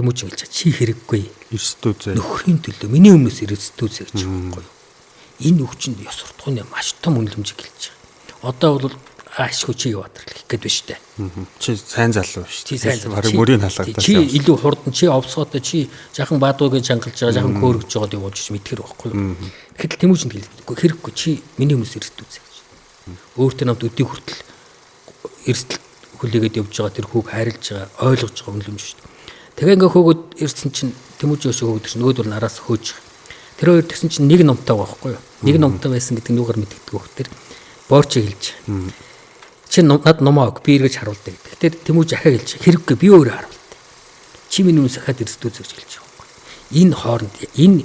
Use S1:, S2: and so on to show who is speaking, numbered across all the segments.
S1: Тэмүүжин хэлж чи хэрэггүй.
S2: Эрсдүү зэ.
S1: Нөхрийн төлөө миний өмнөөс эрсдүү зэ гэж байгаа байхгүй юу? Энэ өвчнөд ёс суртахууны маш том үнэлэмжийг хэлж байгаа. Одоо бол аашгүй чи яваад ирлээ гээд байна шүү дээ.
S2: Чи сайн залуу шүү.
S1: Чи сайн залуу.
S2: Бараг мөрийг халагдаад.
S1: Чи илүү хурдан, чи овсгоотой, чи жахан баадуугийн чангалж байгаа, жахан көөргөж байгаад явуулж ч мэдхэр байхгүй юу. Тэгэхэд Тэмүүжинд хэлдэг. Хэрэггүй чи миний өмнөөс эрсдүү зэ гэж. Өөртөө намд өдий хүртэл эрсдэл хүлээгээд явж байгаа тэр хүүг хайрлаж байгаа, ойлгож байгаа үнэлэмж шүү дээ. Тэгээ ингээ хөөгд ирсэн чинь Тэмүүжин өшөө хөөгдөж нөгөөдөл нь араас хөөж. Тэр хоёр тэгсэн чинь нэг номтой байгаа байхгүй юу? Нэг номтой байсан гэдэг нь юугаар мэдэгддэг вэ? Тэр боорч хэлж. Чи над номоо өг, би эргэж харуулдаг гэдэг. Тэр Тэмүүжин ахаа хэлж хэрэггүй би өөрөө харуулдаг. Чи миний өмнө сахиад эрсдүү гэж хэлж байгаа байхгүй юу? Энэ хооронд энэ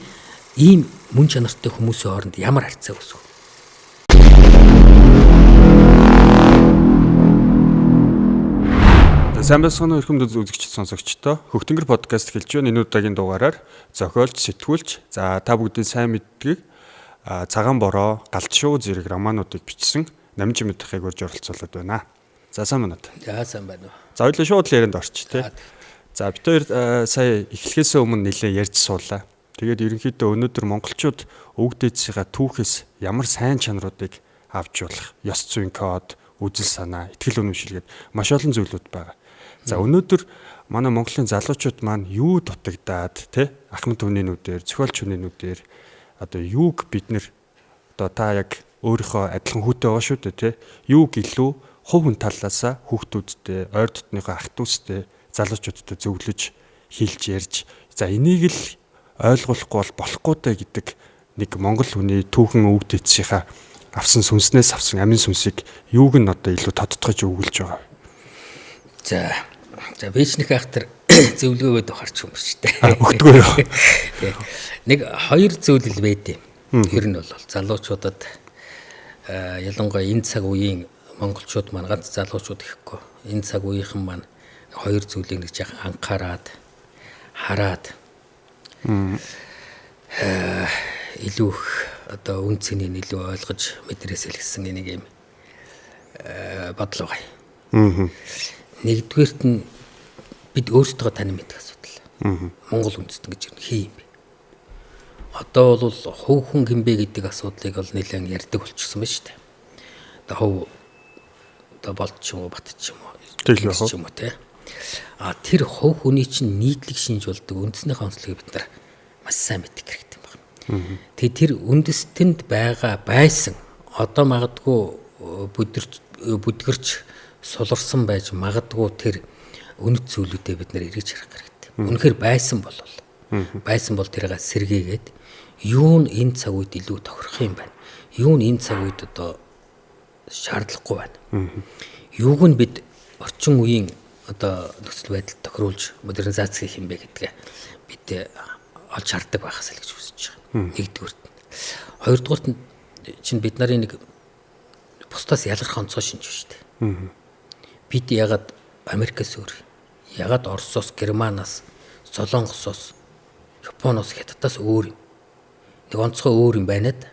S1: ийм мөн чанартай хүмүүсийн хооронд ямар харьцаа үүсэх вэ?
S2: Сайн байцгаана уу эрхэм үзэгчид сонсогчдоо. Хөхтөнгөр подкаст хэлж байна. Энэ удаагийн дугаараар зохиолч, сэтгүүлч, за та бүгдийн сайн мэддгийг Цагаан бороо, Галт шувуу зэрэг романуудыг бичсэн Намжин Мэдхийг урьж оролцуулаад байна. За сайн байна уу?
S1: За сайн байна уу.
S2: За хоёулаа шууд л ярианд орчих тий. За бид хоёр сая эхлэхээсээ өмнө нэлээ ярьж суулаа. Тэгээд ерөнхийдөө өнөөдөр монголчууд өвөг дээдсийнхаа түүхээс ямар сайн чанаруудыг авч болох, ёс зүйн код, үзэл санаа, итгэл үнэмшил гээд маш олон зүйлүүд байгаа. За өнөөдөр манай Монголын залуучууд маань юу дутагдаад тий ахмад хүнийнүүдээр, зохиолч хүнийнүүдээр одоо юуг бид нэр одоо та яг өөрийнхөө адилхан хүүтэй байгаа шүү дээ тий юуг илүү хувь хүн талаасаа хүүхдүүдтэй, ойр дотныхоо ах дүүстэй, залуучуудтай зөвлөж, хэлж ярьж за энийг л ойлгуулахгүй бол болохгүй дээ гэдэг нэг монгол хүний түүхэн өвөг дээдсийнхаа авсан сүнснээс авсан амин сүнсийг юуг нь одоо илүү тодтогч өгүүлж байгаа вэ?
S1: За За би ч нэг ахтар зөвлөгөөгөөд харч юм шүү дээ.
S2: Өгдөгөө юу?
S1: Тий. Нэг хоёр зүйл л байд юм. Ер нь бол залуучуудад ялангуяа энэ цаг үеийн монголчууд маань ганц залуучууд гэхгүй энэ цаг үеийнхэн маань хоёр зүйлийг нэг жаахан анхаарад хараад илүү их одоо үн цэнийг илүү ойлгож мэдрээсэй л гэсэн энийг юм бодол байгаа юм. Нэгдүгээрт нь бид өөрсдөө танин мэдэх асуудал. Монгол үндэстэн гэж юм хий юм бэ? Одоо бол хувь хүн хинбэ гэдэг асуудлыг бол нэлээд ярьдаг болчихсон байна шүү дээ. Одоо хувь одоо болд ч юм уу, бат ч юм уу,
S2: ч
S1: юм уу те. А тэр хувь хүний чинь нийтлэг шинж болдог үндэснийхээ онцлогийг бид нар маш сайн мэдэх хэрэгтэй юм байна. Тэгээ тэр үндэстэнд байгаа байсан одоо магадгүй бүдгэрч суларсан байж магадгүй тэр үнэт зүйлүүдээ бид нэр эргэж харах хэрэгтэй. Үнэхээр байсан бол байсан бол тэрийг сэргээгээд юу нь энэ цаг үед илүү тохирох юм байна. Юу нь энэ цаг үед одоо шаардлагагүй байна. Юуг нь бид орчин үеийн одоо нөхцөл байдалд тохируулж модернизац хийх юм бэ гэдгээ бид олж хардаг байхаас л гэж хүсэж байгаа. Нэгдүгüрт. Хоёрдугаарт нь чинь бид нарын нэг бусдаас ялгарх онцгой шинж шүү дээ. Бид ягаад Америкаас өөр, ягаад Оросоос, Германаас, Солонгосоос, Японоос, Хятадаас өөр юм. Нэг онцгой өөр юм байна да.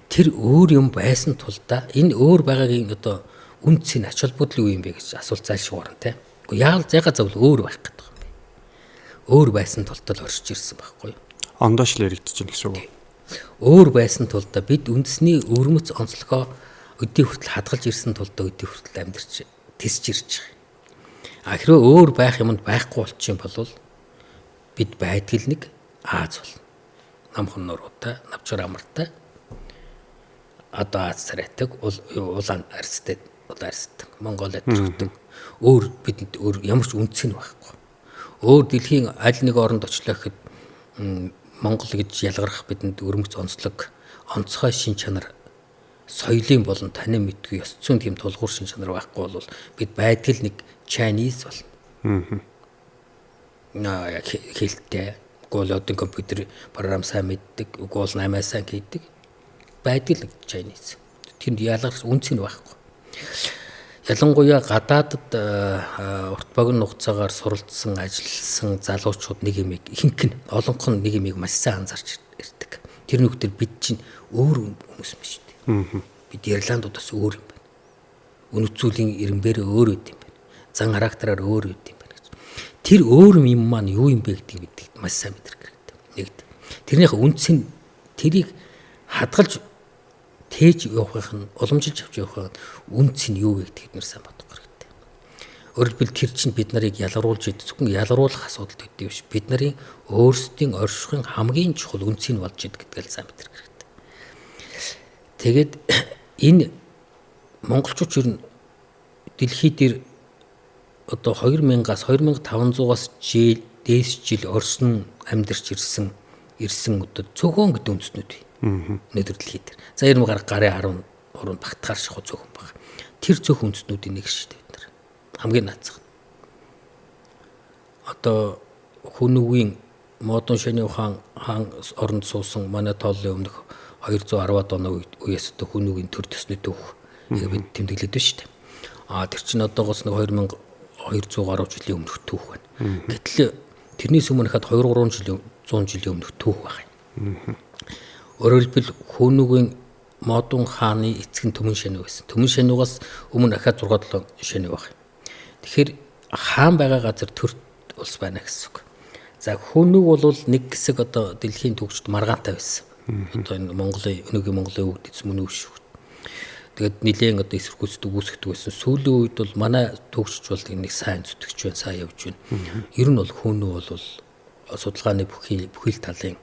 S1: Тэр өөр юм байсан тулдаа энэ өөр байгаагийн одоо үн цэн ач холбогдол юу юм бэ гэж асуулт зайлшгүй гарна те. Гэхдээ яагаад ягаад завл өөр байх гэдэг юм бэ? Өөр байсан тулд л оршиж ирсэн байхгүй юу?
S2: Ондоош л яригдчих чинь гэсэн үг.
S1: Өөр байсан тулдаа бид үндэсний өвөрмөц онцлогоо өдий хүртэл хадгалж ирсэн тулдаа өдий хүртэл амьдарч тисж ирж байгаа. А хэрвээ өөр байх юмд байхгүй болчих юм бол бид байдгал нэг Аз болно. Намхан нуруутай, навчар амартай одоо Аз царайтай, улаан арьстай, улаан арьстай, Монгол адилхан. Өөр бидэнд өөр ямар ч үнцэг нь байхгүй. Өөр дэлхийн аль нэг оронд очлоо гэхэд Монгол гэж ялгарх бидэнд өрмөц онцлог, онцгой шин чанар, соёлын болон танин мэдгүй ёс зүйн тийм тулгуур шин чанар байхгүй бол бид байдгал нэг Chinese болно. Яг хэлтэй, гол одоо компьютер програм сайн мэддэг, гол 8 сайн хийдэг. Байдгал нэг Chinese. Тэнд ялгарх үнцэг нь байхгүй. Ялангуяа гадаадд урт богино хугацаагаар суралцсан, ажилласан залуучууд нэг юм ихэнх нь олонх нь нэг юм маш сайн анзаарч ирдэг. Тэр нүгтэр бид чинь өөр хүмүүс юм шүү дээ. Бид Ирландудаас өөр юм байна. Үнэт зүйлийн ирэмбэрээ өөр байд юм байна. Зан характераар өөр байд юм байна гэж. Тэр өөр юм маань юу юм бэ гэдгийг бид маш сайн мэдрэх хэрэгтэй. Нэгд. Тэрнийх үндэс нь тэрийг хадгалж тээж явахын нь уламжилж авч явахын үндэс нь юу вэ гэдгийг бид нар сайн бодох хэрэгтэй. Өөрөлдвөл тэр чинь бид нарыг ялгаруулж зөвхөн ялгаруулах асуудал гэдэг биш. Бид нарын өөрсдийн оршихын хамгийн чухал үнцийг болж идэг гэдгийг л сайн мэдрэх хэрэгтэй. Тэгээд энэ монголчууд ер нь дэлхий дээр одоо 2000-аас 2500-аас жил дээш жил орсон амьдарч ирсэн одоо цөөхөн гэдэг үндэстнүүд бий. Өнөөдөр дэлхий дээр. За ер нь гарын 13 багтахаар шахуу цөөхөн баг. Тэр цөөхөн үндэстнүүдийн нэг шүү дээ бид нар. Хамгийн наацх. Одоо Хүнүгийн Модон шөнийн хаан оронд суусан манай тооллын өмнөх 210-аад оны үеэс одоо Хүнүгийн төр төсний түүх бид тэмдэглээд байна шүү дээ. А тэр чинь одоогоос нэг 2200 гаруй жилийн өмнөх түүх байна. Гэтэл тэрнээс өмнө хад 2 3 жилийн 100 жилийн өмнөх түүх байх юм. Өөрөөр хэлбэл Хүнүгийн Модон хааны эцэг нь Түмэн шанив байсан. Түмэн шаниваас өмнө ахаад 6 7 шанив байх юм. Тэгэхээр хаан байгаа газар төрт улс байна гэсэн үг. За Хүнүг бол нэг хэсэг одоо дэлхийн төвчд маргаантай байсан. Одоо энэ Монголын өнөөгийн Монголын өвд эзэм мөн шүү. Тэгээд нилээн одоо эсэргүүцдэг үүсгдэг байсан. Сүүлийн үед бол манай төвчч бол нэг сайн зүтгэж байна, сайн явж байна. Ер нь бол Хүнүг бол судалгааны бүхий л талын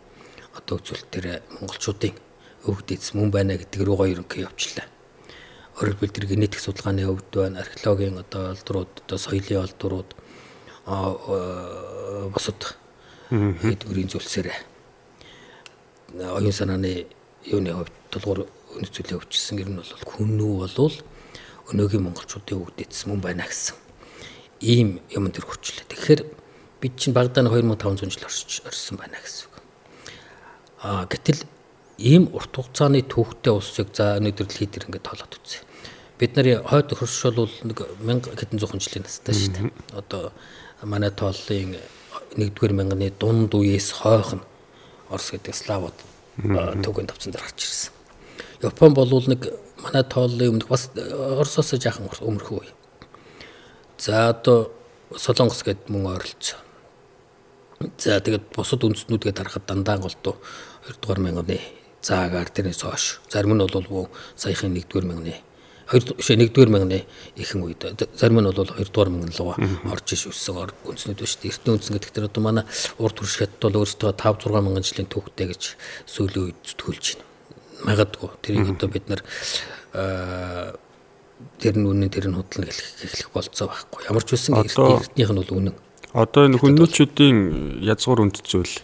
S1: одоо үзүүлэлтээр монголчуудын өвд эзэм мөн байна гэдэг рүүгээ ерөнхий явчлаа. Өөрөөр хэлбэл тэр генетик судалгааны өвд байна, археологийн одоо олдрууд, одоо соёлын олдрууд бусад эдгүрийн зүйлсээр оюун санааны юуны хувьд тулгуур үнэт зүйлээ өвчсөн. Ер нь бол Хүннүү бол өнөөгийн монголчуудын өвд эзэм мөн байна гэсэн ийм юм төр хүрчлээ. Тэгэхээр бид чинь багадаа 2500 жил орсон байна гэсэн үг. А гэтэл ийм урт хугацааны түүхтэй улсыг за өнөөдөр дэлхий дээр ингээд тоолоод үзье. Бид нарын хойд хөрш бол нэг 1000 хэдэн зуун жилийн настай шүү дээ. Одоо манай тооллын 1-р мянганы дунд үеэс хойх нь Орос гэдэг славууд төвгийн товцон дээр гарч ирсэн. Япон бол нэг манай тооллын өмнөх бас Оросоос жаахан өмнөх үе. За одоо Солонгос гэдэг мөн ойролцоо. За тэгээд бусад үндэстнүүдгээ дарахад дандаа голдуу 2-р мянганы заагаар тэрнээс хойш. Зарим нь бол саяхын 1-р мянганы 1-р мянганы ихэнх үед, зарим нь бол 2-р мянган руу орж иш өссөн үндснүүд байна шүү дээ. Эртний үндсэн гэдэг тэр одоо манай урд хөрш хятад бол өөрсдөө 5 6 мянган жилийн түүхтэй гэж сүүлийн үед зүтгүүлж байна. Магадгүй тэрийг одоо бид нар тэр нь үнэн тэр нь худлаа хэлэх болцоо байхгүй. Ямар ч үсэн эртнийх нь бол үнэн.
S2: Одоо энэ хүннүүчүүдийн язгуур үндэт зүйл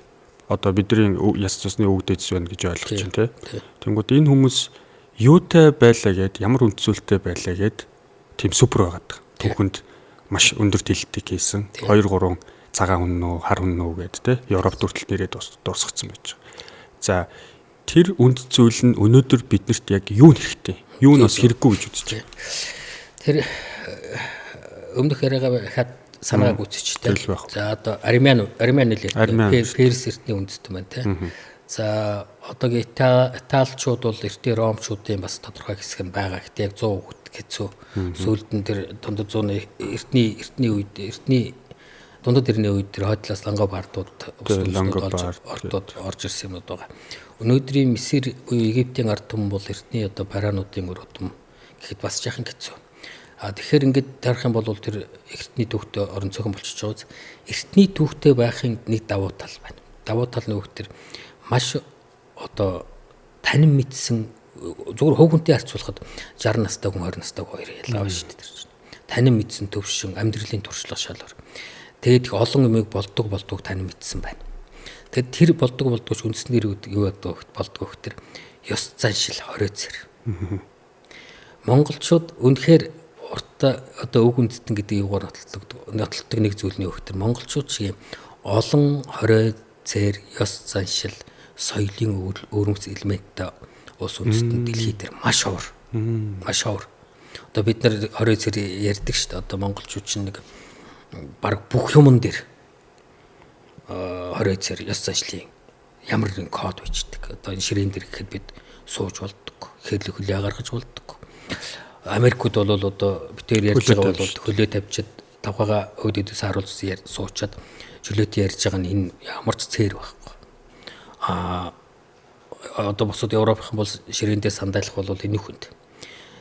S2: одоо бидний яс цусны өвдөж байна гэж ойлгож байна тий. Тэнгүүд энэ хүмүүс юутай байлаа гэд ямар үндэт зүйлтэй байлаа гэд тийм супер байгаад байгаа. Түүхэнд маш өндөр тэлэлтийг хийсэн. 2 3 цагаан хүн нүү хар хүн нүү гэд тий. Европт хүртэл нэрээ дуусгацсан байж байгаа. За тэр үндэт зүйл нь өнөөдөр биднэрт яг юу хэрэгтэй? Юу нь бас хэрэггүй гэж үзэж байна?
S1: Тэр өмнөх яриагаа хад санаагаа гүйцэж тий. За одоо Армян нэлээд Перс эртний үндэстэн байна тий. За одоогийн Италичууд бол эртний Ромчуудын бас тодорхой хэсэг нь байгаа. Гэтэ яг 100 хэцүү. Сүүлд нь тэр дундад зууны эртний үед эртний дундад эртний үед тэр хойдлоос лангобардууд ортууд орж ирсэн юмнууд байгаа. Өнөөдрийн Мисир буюу Египтийн ард түмэн бол эртний одоо парануудын үр удам гэхэд бас жаахан хэцүү. А тэгэхээр ингээд тарах юм бол тэр эртний түүхтэй орон цөөхөн болчихж байгаа. Эртний түүхтэй байхын нэг давуу тал байна. Давуу тал нь өгөх тэр маш одоо танин мэдсэн зүгээр хөв хүнтэй харьцуулахад 60 настай хүн 20 настай хүн хоёр ялгаа байна шүү дээ. Тэр чинь танин мэдсэн төвшин амьдралын туршлага шалвар. Тэгээд их олон юмыг болдог танин мэдсэн байна. Тэгээд тэр болдог ч үндснээр юу яадаг болдог тэр ёс заншил хорио цэр. Монголчууд үнэхээр уртаа одоо өг үндэстэн гэдэг юугаар нотлдог нэг зүйл нь юу гэхээр монголчууд шиг олон хорио цэр ёс заншил соёлын өвөрмөц элементтэй улс үндэстэн дэлхий дээр маш ховор. Маш ховор. Одоо бид нар хорио цэр ярьдаг шүү дээ. Одоо монголчууд чинь нэг баг бүх юмн дээр хорио цэр ёс заншлын ямар нэгэн код бичдэг. Одоо энэ ширээн дээр гэхэд бид сууж болдог. Хэл хөлөө гаргаж болдог. Америкууд бол одоо битээр ярьж байгаа бол хөлөө тавьчиад Тавгаага өөдөөс харуулж суучаад чөлөөт ярьж байгаа нь энэ ямар ч цээр байхгүй. Одоо бусад Европын бол ширээн дээр сандайлах бол энэ хүнд.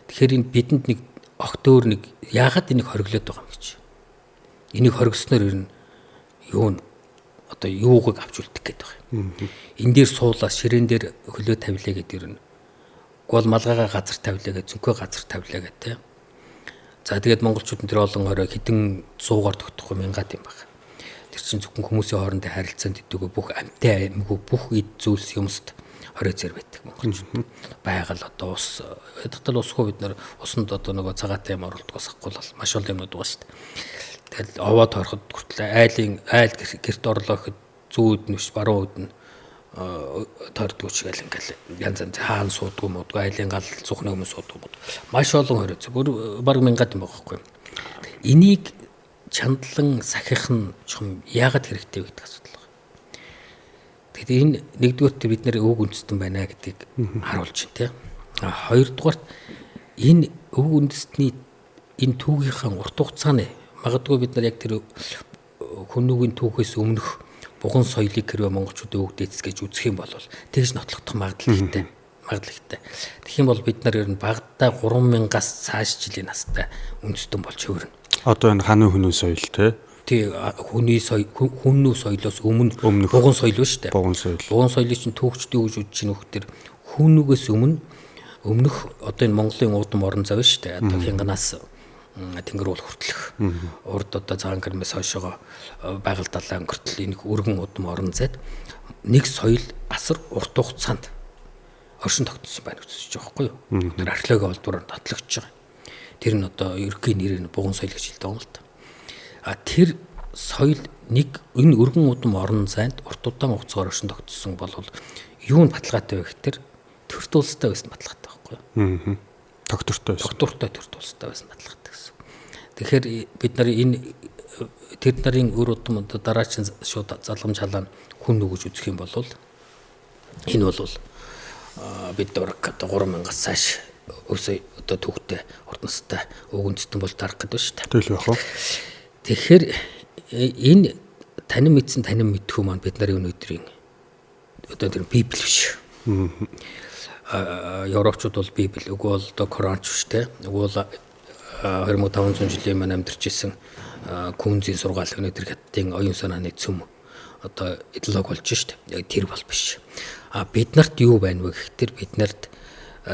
S1: Тэгэхээр энэ бидэнд нэг огт өөр нэг яагаад энийг хориглоод байгаа юм гэж. Энийг хоригсноор ер нь юу н одоо юугыг авч үлдэх гээд байгаа юм. Энэ дээр суулаа ширээн дээр хөлөө тавилаа гэдэг ер нь. Гол малгайгаа газар тавилаа гэдэг, зөнхөө газар тавилаа гэдэг те. За тэгээд монголчууд тэр олон хорой хэдэн 100-аар тогтохгүй мянгаад юм байна. Тэр чинь зөвхөн хүмүүсийн хоорондын харилцаанд идэвгүй бүх амьтай амьгүй бүх эд зүйлс юмст хорой зэр байдаг монголчууд. Байгаль одоо ус ядтал усгүй бид нар усанд одоо нөгөө цагаатай юм оруулдаг бас ахгүй бол маш олон юмнууд байгаа шүү дээ. Тэгэл овоо тойроход хүртэл айлын айл гэрт орлоо гэхэд зүүн үд нь биш баруун үд нь тойрдгоо ч гэл ингээл янз янз хаана суудгүй муудгүй айлын гал цухны өмнө суудгүй мууд маш олон хорой зэр бүр бараг мянгаад юм байгаа байхгүй. Энийг чандлан сахих нь чухам яагаад хэрэгтэй вэ гэдэг асуудал байна. Тэгэхээр энэ нэгдүгüүрт бид нэр өвөг үндэстэн байна гэдгийг харуулж байна тийм. А хоёрдугаарт энэ өвөг үндэстний энэ түүхийнхээ урт хугацааны магадгүй бид нар яг тэр хүмүүгийн түүхээс өмнөх буган соёлыг хэрвээ монголчуудын өвөг дээдс гэж үзэх юм бол тэгж нотлогдох магадлал ихтэй. Магадлал ихтэй. Тэгэх юм бол бид нар ер нь багадаа 3000-аас цааш жилийн настай үндэстэн болж хувирна.
S2: Одоо энэ ханы хүмүүн соёл те.
S1: Тий, хүний соёл хүмүүн соёлоос өмнө буган соёл шүү дээ.
S2: Буган соёл.
S1: Буган соёлыг чинь түүхчдийн үж үзэж чинь хөх төр хүмүүгээс өмнөх одоо энэ Монголын уудам орон зав шүү дээ. Одоо хянганаас Тэнгэр уул хүртэлх урд одоо цагаан гэрмээс хойшоогоо байгаль далай өнгөртөл энэ өргөн удам орон зайд нэг соёл асар урт хугацаанд оршин тогтсон байна гэж үзэж байгаа байхгүй юу? Тэр археологийн олдвоор нотлогдож байгаа. Тэр нь одоо ерөнхий нэр нь буган соёл гэж хэлдэг юм л та. А тэр соёл нэг энэ өргөн удам орон зайд урт удаан хугацаагаар оршин тогтсон бол юу нь баталгаатай вэ гэхээр төрт улстай байсан баталгаатай байхгүй
S2: юу? Тогтвортой байсан.
S1: Тогтвортой төрт улстай байсан баталгаатай гэсэн. Тэгэхээр бид нар энэ тэр нарын үр удам одоо дараачин шууд залгамж халаан хүн нүгэж үзэх юм бол энэ бол бид дураг одоо 3000-аас цааш өсөө одоо түүхтэй урт настай өвгөн зүтэн бол дарах гэдэг шүү дээ.
S2: Тэгэл байх уу?
S1: Тэгэхээр энэ танин мэдсэн танин мэдхүү маань бид нарын өнөөдрийн одоо тэр библи биш. Европчууд бол библи, үгүй бол одоо Коран ч биш те. Үгүй бол 2500 жилийн маань амьдарч исэн Күнзийн сургаал өнөөдөр хятадын оюун санааны цөм одоо идеолог болж шít. Яг тэр бол биш. А бид нарт юу байна вэ гэхээр бид нарт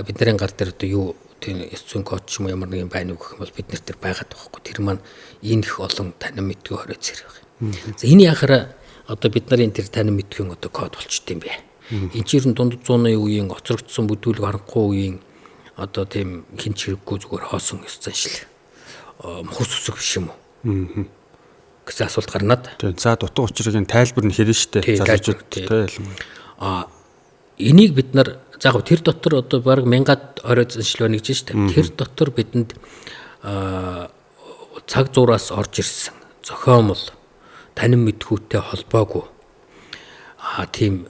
S1: бидний гар дээр одоо юу тийм ёс зүйн код ч юм уу ямар нэг юм байна уу гэх юм бол бид нар тэр байгаад байхгүй. Тэр маань энэ их олон танин мэдгүй хорой зэрэг байна. За энэ яхаараа одоо бид нарын тэр танин мэдгүй одоо код болчт юм бэ. Энд чинь дунд зууны үеийн хоцрогдсон бүдүүлэг харанхуй үеийн одоо тийм хинч хэрэггүй зүгээр хоосон ёс заншил мохор сүсэг биш юм уу гэсэн асуулт гарнаад.
S2: Тийм. За дутуу учрыг энэ тайлбар нь хэрэн штэ залуучууд тийм.
S1: А энийг бид нар за яг тэр дотор одоо бараг мянгаад хорой заншил байна гэж штэ. Тэр дотор бидэнд цаг зуураас орж ирсэн зохиомл танин мэдхүйтэй холбоогүй тийм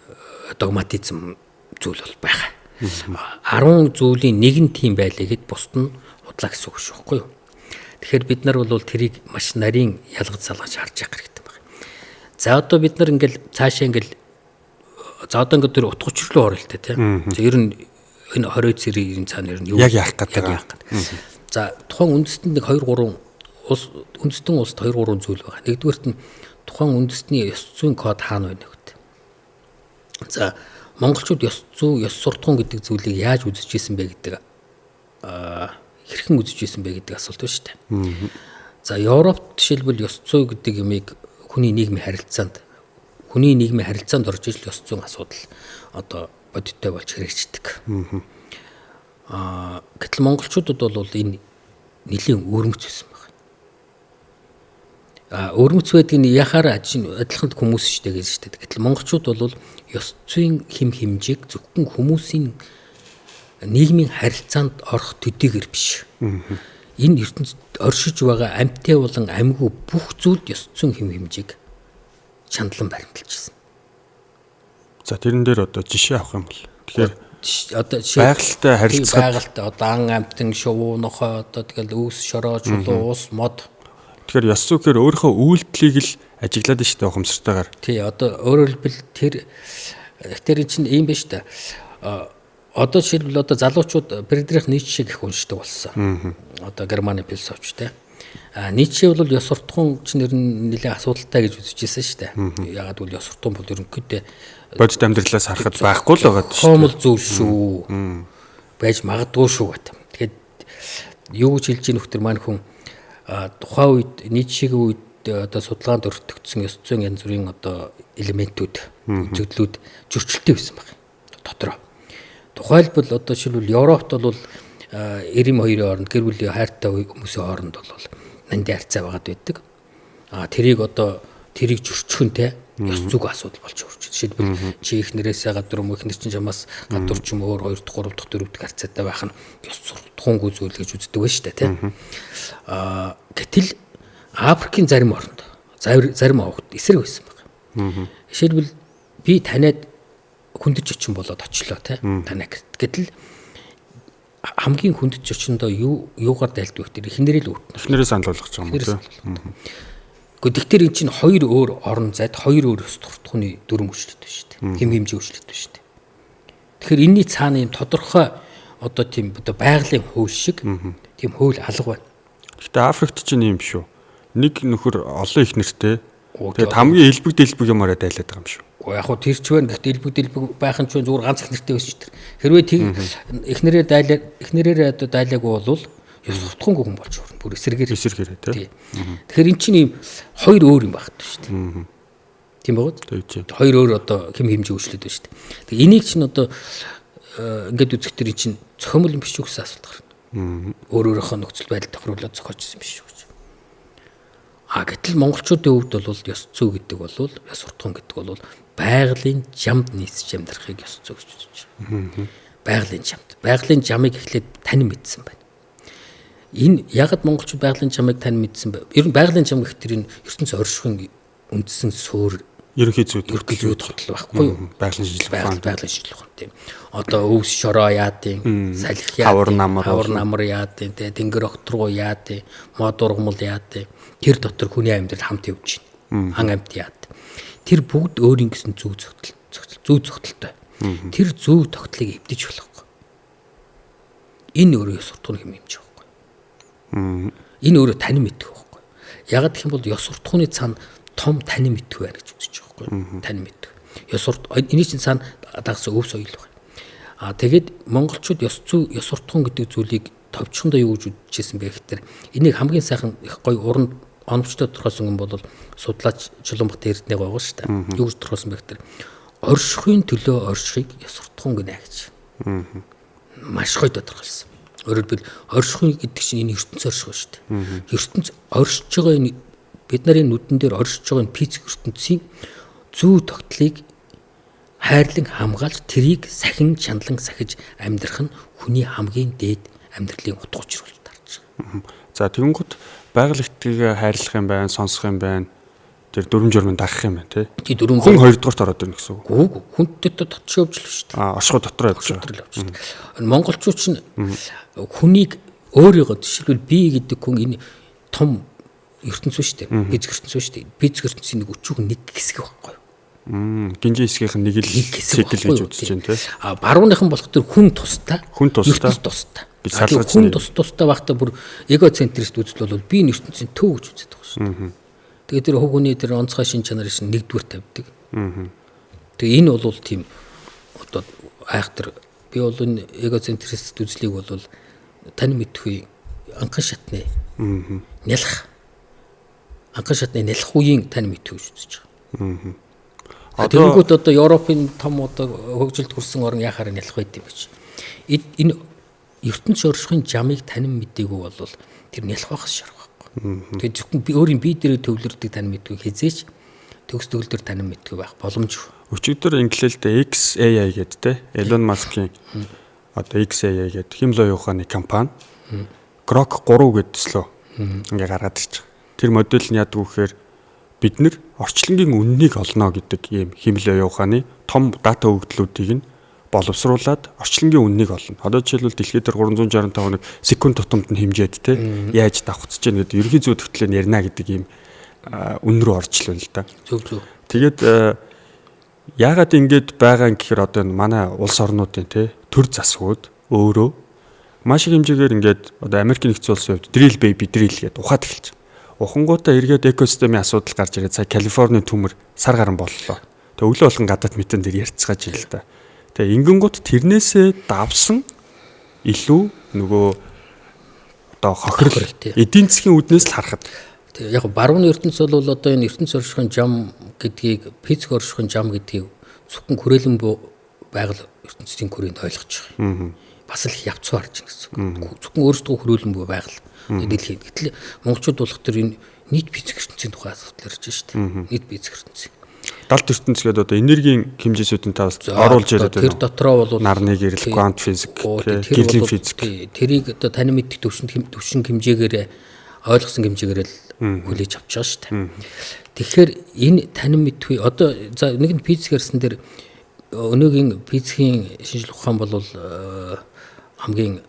S1: догматизм зүйл бол байгаа. 10 зүйлийн нэг нь тийм байлаа гэд бусд нь худлаа гэсэн үг шүү байхгүй юу? Тэгэхээр бид нар бол тэрийг маш нарийн ялгаж салгаж харж явах хэрэгтэй байна. За одоо бид нар ингээл цаашаа ингээл за одоо ингээд тэр утга учир руу орё л тэ. За ер нь энэ 20 цэрийн цаана ер нь юу
S2: яг яах гэдэг байгаа.
S1: За тухайн үндэстэнд нэг 2 3 улс үндэстэн улсад 2 3 зүйл байгаа. Нэгдүгээрт нь тухайн үндэстний ёс зүйн код хаана байна вэ? За монголчууд ёс зүй, ёс суртахуун гэдэг зүйлийг яаж үзэж исэн бэ гэдэг хэрхэн үзэж исэн бэ гэдэг асуулт байна шүү дээ. За Европт жишээлбэл ёс зүй гэдэг юмыг хүний нийгмийн харилцаанд орж ижил ёс зүйн асуудал одоо бодиттой болж хэрэгждэг. Гэтэл монголчуудад бол энэ нэлийн өвөрмөц байсан байна. Өвөрмөц байдаг нь яхаараа адилхан хүмүүс шүү дээ гэж шүү дээ. Гэтэл монголчууд бол ёс зүйн хэм хэмжээг зөвхөн хүмүүсийн нийгмийн харилцаанд орох төдийгөр биш. Энэ ертөнцид оршиж байгаа амьтаа болон амьгүй бүх зүйлд ёс зүйн хэм хэмжээг чандлан баримталж ирсэн.
S2: За тэрэн дээр одоо жишээ авах юм бол тэгэхээр
S1: одоо жишээ
S2: байгальтай харилцаа
S1: байгальтай одоо ан амьтан шувуу нохой одоо тэгэл үүс шороо чулуу ус мод
S2: Тэгэхээр ёс зүй гэхээр өөрийнхөө үйлдэлийг л ажиглаад шүү дээ ухамсартайгаар.
S1: Тий, одоо өөрөөр хэлбэл тэр чинь ийм биш үү? Одоо жишээлбэл одоо залуучууд Фридрих Ницше гэх уншдаг болсон. Одоо Германы философч те. А Ницше бол ёс суртахуун чинь ер нь нэлээд асуудалтай гэж үзэж ирсэн шүү дээ. Ягаад гэвэл ёс суртахуун бол ерөнхийдөө
S2: бодит амьдралаас харахад байхгүй л байгаа
S1: шүү. Хоомол зүйл шүү. Байж магадгүй шүү гэдэг. Тэгэхээр юу гэж хэлж ийн нөхдөр маань хүн тухайн үед Ницшегийн үед одоо судалгаанд өртөгдсөн ёс зүйн янз бүрийн одоо элементүүд, үзэгдлүүд зөрчилтэй байсан баг. Дотроо. Тухайлбал одоо жишээлбэл Европт бол 92-ийн хооронд гэр бүлийн хайртай хүмүүсийн хооронд бол нандин харьцаа байгаад байдаг. А тэрийг одоо тэрийг зөрчих нь те ёс зүг асуудал болж өрч. Жишээлбэл чи их нэрээсээ гадуур юм их нэр чинь чамаас гадуур ч юм өөр 2 дахь 3 дахь 4 дахь харьцаатай байх нь ёс суртахуунгүй зүйл гэж үздэг байж та те. А гэтэл Африкийн зарим оронд зарим овогт эсрэг байсан баг. Жишээлбэл би таниад хүндэж очин болоод очлоо те. Танаа гэрт. Гэтэл хамгийн хүндэж очиндоо юугаар дайлдаг вэ гэхээр эхнэрээ л өвтнө.
S2: Эхнэрээ санал болгож байгаа юм тийм.
S1: Гэхдээ тэгтэр эн чинь хоёр өөр орон зайд хоёр өөр ёс суртахууны дүрм өөрчлөлт байна шүү дээ. Хэм хэмжээ өөрчлөлт байна шүү дээ. Тэгэхээр энэний цаана юм тодорхой одоо тийм одоо байгалийн хууль шиг тийм хууль алга байна.
S2: Гэхдээ Африкт чинь юм шүү. Нэг нөхөр олон их нэртэй. Тэгээд хамгийн элбэг дэлбэг юмараа дайлаад байгаа юм шүү.
S1: Гэхдээ яг хуу тэр ч байна. Гэхдээ элбэг дэлбэг байх нь ч зүгээр ганц их нэртэй байсан ч тэр. Хэрвээ тэг их нэрээр дайлаа их нэрээр одоо дайлаагүй бол ёс суртахуунгүй хүн болж өрнө. Бүр эсрэгээр
S2: тий.
S1: Тэгэхээр эн чинь ийм хоёр өөр юм багт шүү дээ. Тийм багт. Хоёр өөр одоо хэм хэмжээ өөрчлөлт байна шүү дээ. Тэгээ энийг чинь одоо ингээд үзэх тэр чинь зохиомл юм биш үү гэсэн асуулт гарна. Өөр өөрийнхөө нөхцөл байдал тохируулаад зохиожсэн юм биш үү гэж. А гэтэл монголчуудын хувьд бол ёс зүй гэдэг бол ёс суртахуун гэдэг бол байгалийн жамд нийцэж амьдрахыг ёс зүй гэж үзэж байгаа. Байгалийн жамд. Байгалийн жамыг эхлээд танин мэдсэн байна. Энэ ягд монголчууд байгалийн жамыг танин мэдсэн бэ? Ер нь байгалийн жам гэх тэр энэ ертөнц оршихын үндсэн суурь
S2: ерөнхий зүй
S1: тогтол байхгүй юу?
S2: Байгалийн шинжилгээ
S1: ухаан, байгалийн шинжилгээ ухаан тийм. Одоо өвс шороо яадын, салхи яадын, хавар намар яадын, тэ тэнгэр огторгоо яадын, мод ургамал яадын. Тэр дотор хүний амьдрал хамт явж байна. Хан амьт яад. Тэр бүгд өөрийн гэсэн зүй зөгтөлтэй. Тэр зүй тогтлыг эвдэж болохгүй. Энэ өөрөө ёс суртахууны хэм хэмжээ байхгүй. Энэ өөрөө танин мэдэх байхгүй. Ягаад гэх юм бол ёс суртахууны цаана том танин мэдэх байна гэж үзэж байгаа байхгүй. Танин мэдэх. Ёс сурт эний чинь цаана дагсан өв соёл байна. А тэгээд монголчууд ёс зүй ёс суртахуун гэдэг зүйлийг товчхондоо юу гэж үзчихсэн бэ гэхээр энийг хамгийн сайхан их гоё уран оновчтой тодорхойлсон юм бол судлаач Чулуунбат Эрдэнэ байгаа шүү дээ. Юу гэж тодорхойлсон бэ гэхээр оршихуйн төлөө оршихыг ёс суртахуун гинэ гэж. Маш гоё тодорхойлсон. Өөрөөр хэлбэл оршихуй гэдэг чинь энэ ертөнц оршихуй шүү дээ. Ертөнц оршиж байгаа энэ бид нарын нүдэн дээр оршиж байгаа энэ физик ертөнцийн зүй тогтлыг хайрлан хамгаалж тэрийг сахин чандлан сахиж амьдрах нь хүний хамгийн дээд амьдралын утга учир болж таарч
S2: байгаа. За тэгэнгүүт байгаль ихтгийг хайрлах юм байна, сонсох юм байна. Тэр дүрм журмын дагах юм байна тий.
S1: Дүрм
S2: хүн хоёрдугаарт ороод ирнэ гэсэн үг.
S1: Үгүй хүнтэй дотчих явж л шүү
S2: дээ. А оршихуй дотор явж
S1: байгаа. Монголчууд чинь хүнийг өөрийгөө жишээлбэл би гэдэг хүн энэ том ертөнц шүү дээ. Физик ертөнц шүү дээ. Физик ертөнцийн нэг өчүүхэн нэг хэсэг байхгүй юу?
S2: Гинжи хэсгийнх нь нэг л цикл гэж үзэж байна тий.
S1: А барууныхан болох тэр хүн тустай,
S2: ертөнц
S1: тустай гэж салгаж хүн тустай байхдаа бүр эгоцентрист үзэл бол би энэ ертөнцийн төв гэж үздэг байгаа шүү дээ. Тэгээд тэр хөв хүний тэр онцгой шин чанар шин нэгдүгээр тавьдаг. Тэгээ энэ бол тийм одоо айхтар би бол энэ эгоцентрист үзлийг бол тань мэдхгүй анхан шатны нялх анхан шатны нялх үеийн тань мэдхүй гэж үзэж байгаа. Одоо тэгэнгүүт одоо Европын том одоо хөгжилд хүрсэн орн яхаараа нялх байд юм гэж. Энэ ертөнц оршихын жамыг танин мдээгүй бол тэр нялх байхас шарах байхгүй. Тэгээд зөвхөн би өөрийн бие дээрээ төвлөрдөг танин мэдгүй хизээч төгс төгөлдөр танин мэдгүй байх боломжгүй.
S2: Өчигдөр инглэлд XAI гэдэг те Elon Musk-ийн одоо XAI гэдэг химэл оюун ухааны компани Grok 3 гэдэг төслөө ингээ гаргаад ирж байгаа. Тэр модель нь яадаг вэ гэхээр бид нэр орчлонгийн үннийг олно гэдэг ийм химэл оюун ухааны том дата өгөгдлүүдийг нь боловсруулад орчлонгийн үннийг олно. Одоо жишээлбэл дэлхийд дээр 365 хоног секунд тутамд нь хэмжээд те яаж давхцаж гэнэ гэдэг ерөнхий зүй тогтлыг ярина гэдэг ийм үн рүү орчлоо л да.
S1: Зөв зөв.
S2: Тэгээд яагаад ингэж байгаа юм гэхээр одоо энэ манай улс орнуудын те төр засгууд өөрөө маш их хэмжээгээр ингээд одоо Америкийн нэгдсэн улсын хувьд drill baby drill гэдээ ухаад эхэлж байгаа. Ухангуудаа эргээд экосистемийн асуудал гарч ирээд сая Калифорни төмөр сар гарan боллоо. Тэгээ өглөө болгон гадаад мэдэн дээр ярьцгааж ил л да. Тэгээ ингэнгүүт тэрнээсээ давсан илүү нөгөө одоо хохирол эдийн засгийн үүднээс л харахад.
S1: Тэгээ яг барууны ертөнц бол одоо энэ ертөнц оршихын жам гэдгийг, физик оршихын жам гэдгийг зөвхөн хүрээлэн байгаль ертөнцийн хүрээнд ойлгож байгаа юм. Бас л явцуу харж байна гэсэн. Зөвхөн өөрсдөө хүрээлэн буй байгаль дэлхий. Гэтэл монголчууд болох тэр энэ нийт физик ертөнцийн тухай асуудал ярьж шүү дээ. Нийт физик ертөнцийн.
S2: Далд ертөнц гэдэг одоо энергийн хэмжээсүүдийн талаас оруулж яриад
S1: байна. Тэр дотроо бол
S2: нарны гэрэл, квант физик, гэрлийн физик.
S1: Тэрийг одоо таны мэддэг төвшин хэмжээгээр ойлгосон хэмжээгээр л хүлээж авч байгаа шүү дээ. Тэгэхээр энэ танин мэдгүй одоо за нэг нь физик ярьсан дээр өнөөгийн физикийн шинжлэх ухаан бол хамгийн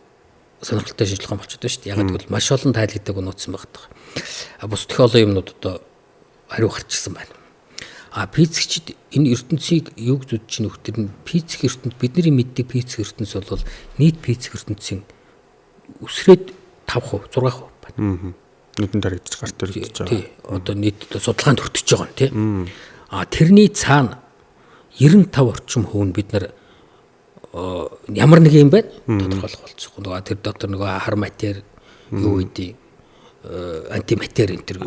S1: сонирхолтой шинжлэх ухаан болчиход байна шүү дээ. Яг гэвэл маш олон тайлгдаг нууцсан байдаг. А бус төх олон юмнууд одоо хариу гарчсан байна. А физикчид энэ ертөнцийг юу гэж үзэж байна вэ? Тэр нь физик ертөнц, бидний мэддэг физик ертөнц бол нийт физик ертөнцийн үсрээд 5%, 6% байна.
S2: Нүдэн дарагдчих, гарт өргөдөж байгаа.
S1: Тий. Одоо нийт судалгаанд хүртэж байгаа юм тий. А тэрний цаана 95 орчим хувь нь бид нар ямар нэг юм байна тодорхойлох болцоогүй. Нөгөө тэр дотор нөгөө хар матер юу гэдэг антиматер энэ төр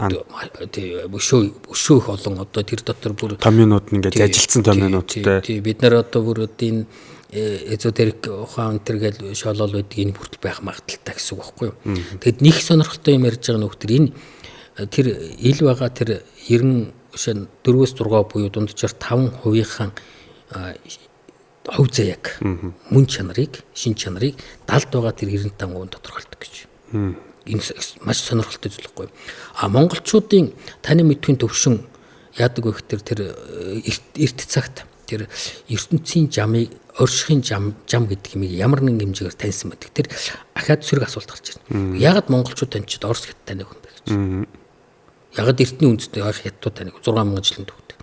S1: тий өшөө их олон одоо тэр дотор бүр
S2: томьёонууд нь ингээд ажилтсан томьёонуудтай.
S1: Тий, бид нар одоо бүр одоо энэ эзотерик ухаан энэ төр гэл шолоол байдаг энэ бүртэл байх магадлалтай гэсэн үг байхгүй юу. Тэгэд нэг сонирхолтой юм ярьж байгаа нөхөр тэр энэ тэр ил байгаа тэр 94-өөс 6 буюу дунджаар 5%-ийн хувь заяаг мөн чанарыг, шин чанарыг далд байгаа тэр 95% тодорхойлдог гэж. Энэ маш сонирхолтой зүйл байхгүй. А монголчуудын таны мэдвийн төвшин яадаг вэ гэхээр тэр эрт цагт тэр ертөнцийн жамыг, оршихын жам гэдэг юмыг ямар нэгэн хэмжээгээр таньсан байдаг. Тэр ахаад сөрөг асуулт гарч ирнэ. Яагаад монголчууд таньчихэд Орос хятад таних юм бэ гэж. Яагаад эртний үндэстэй ойх хятадууд таних 6000 жилийн төвхтэй.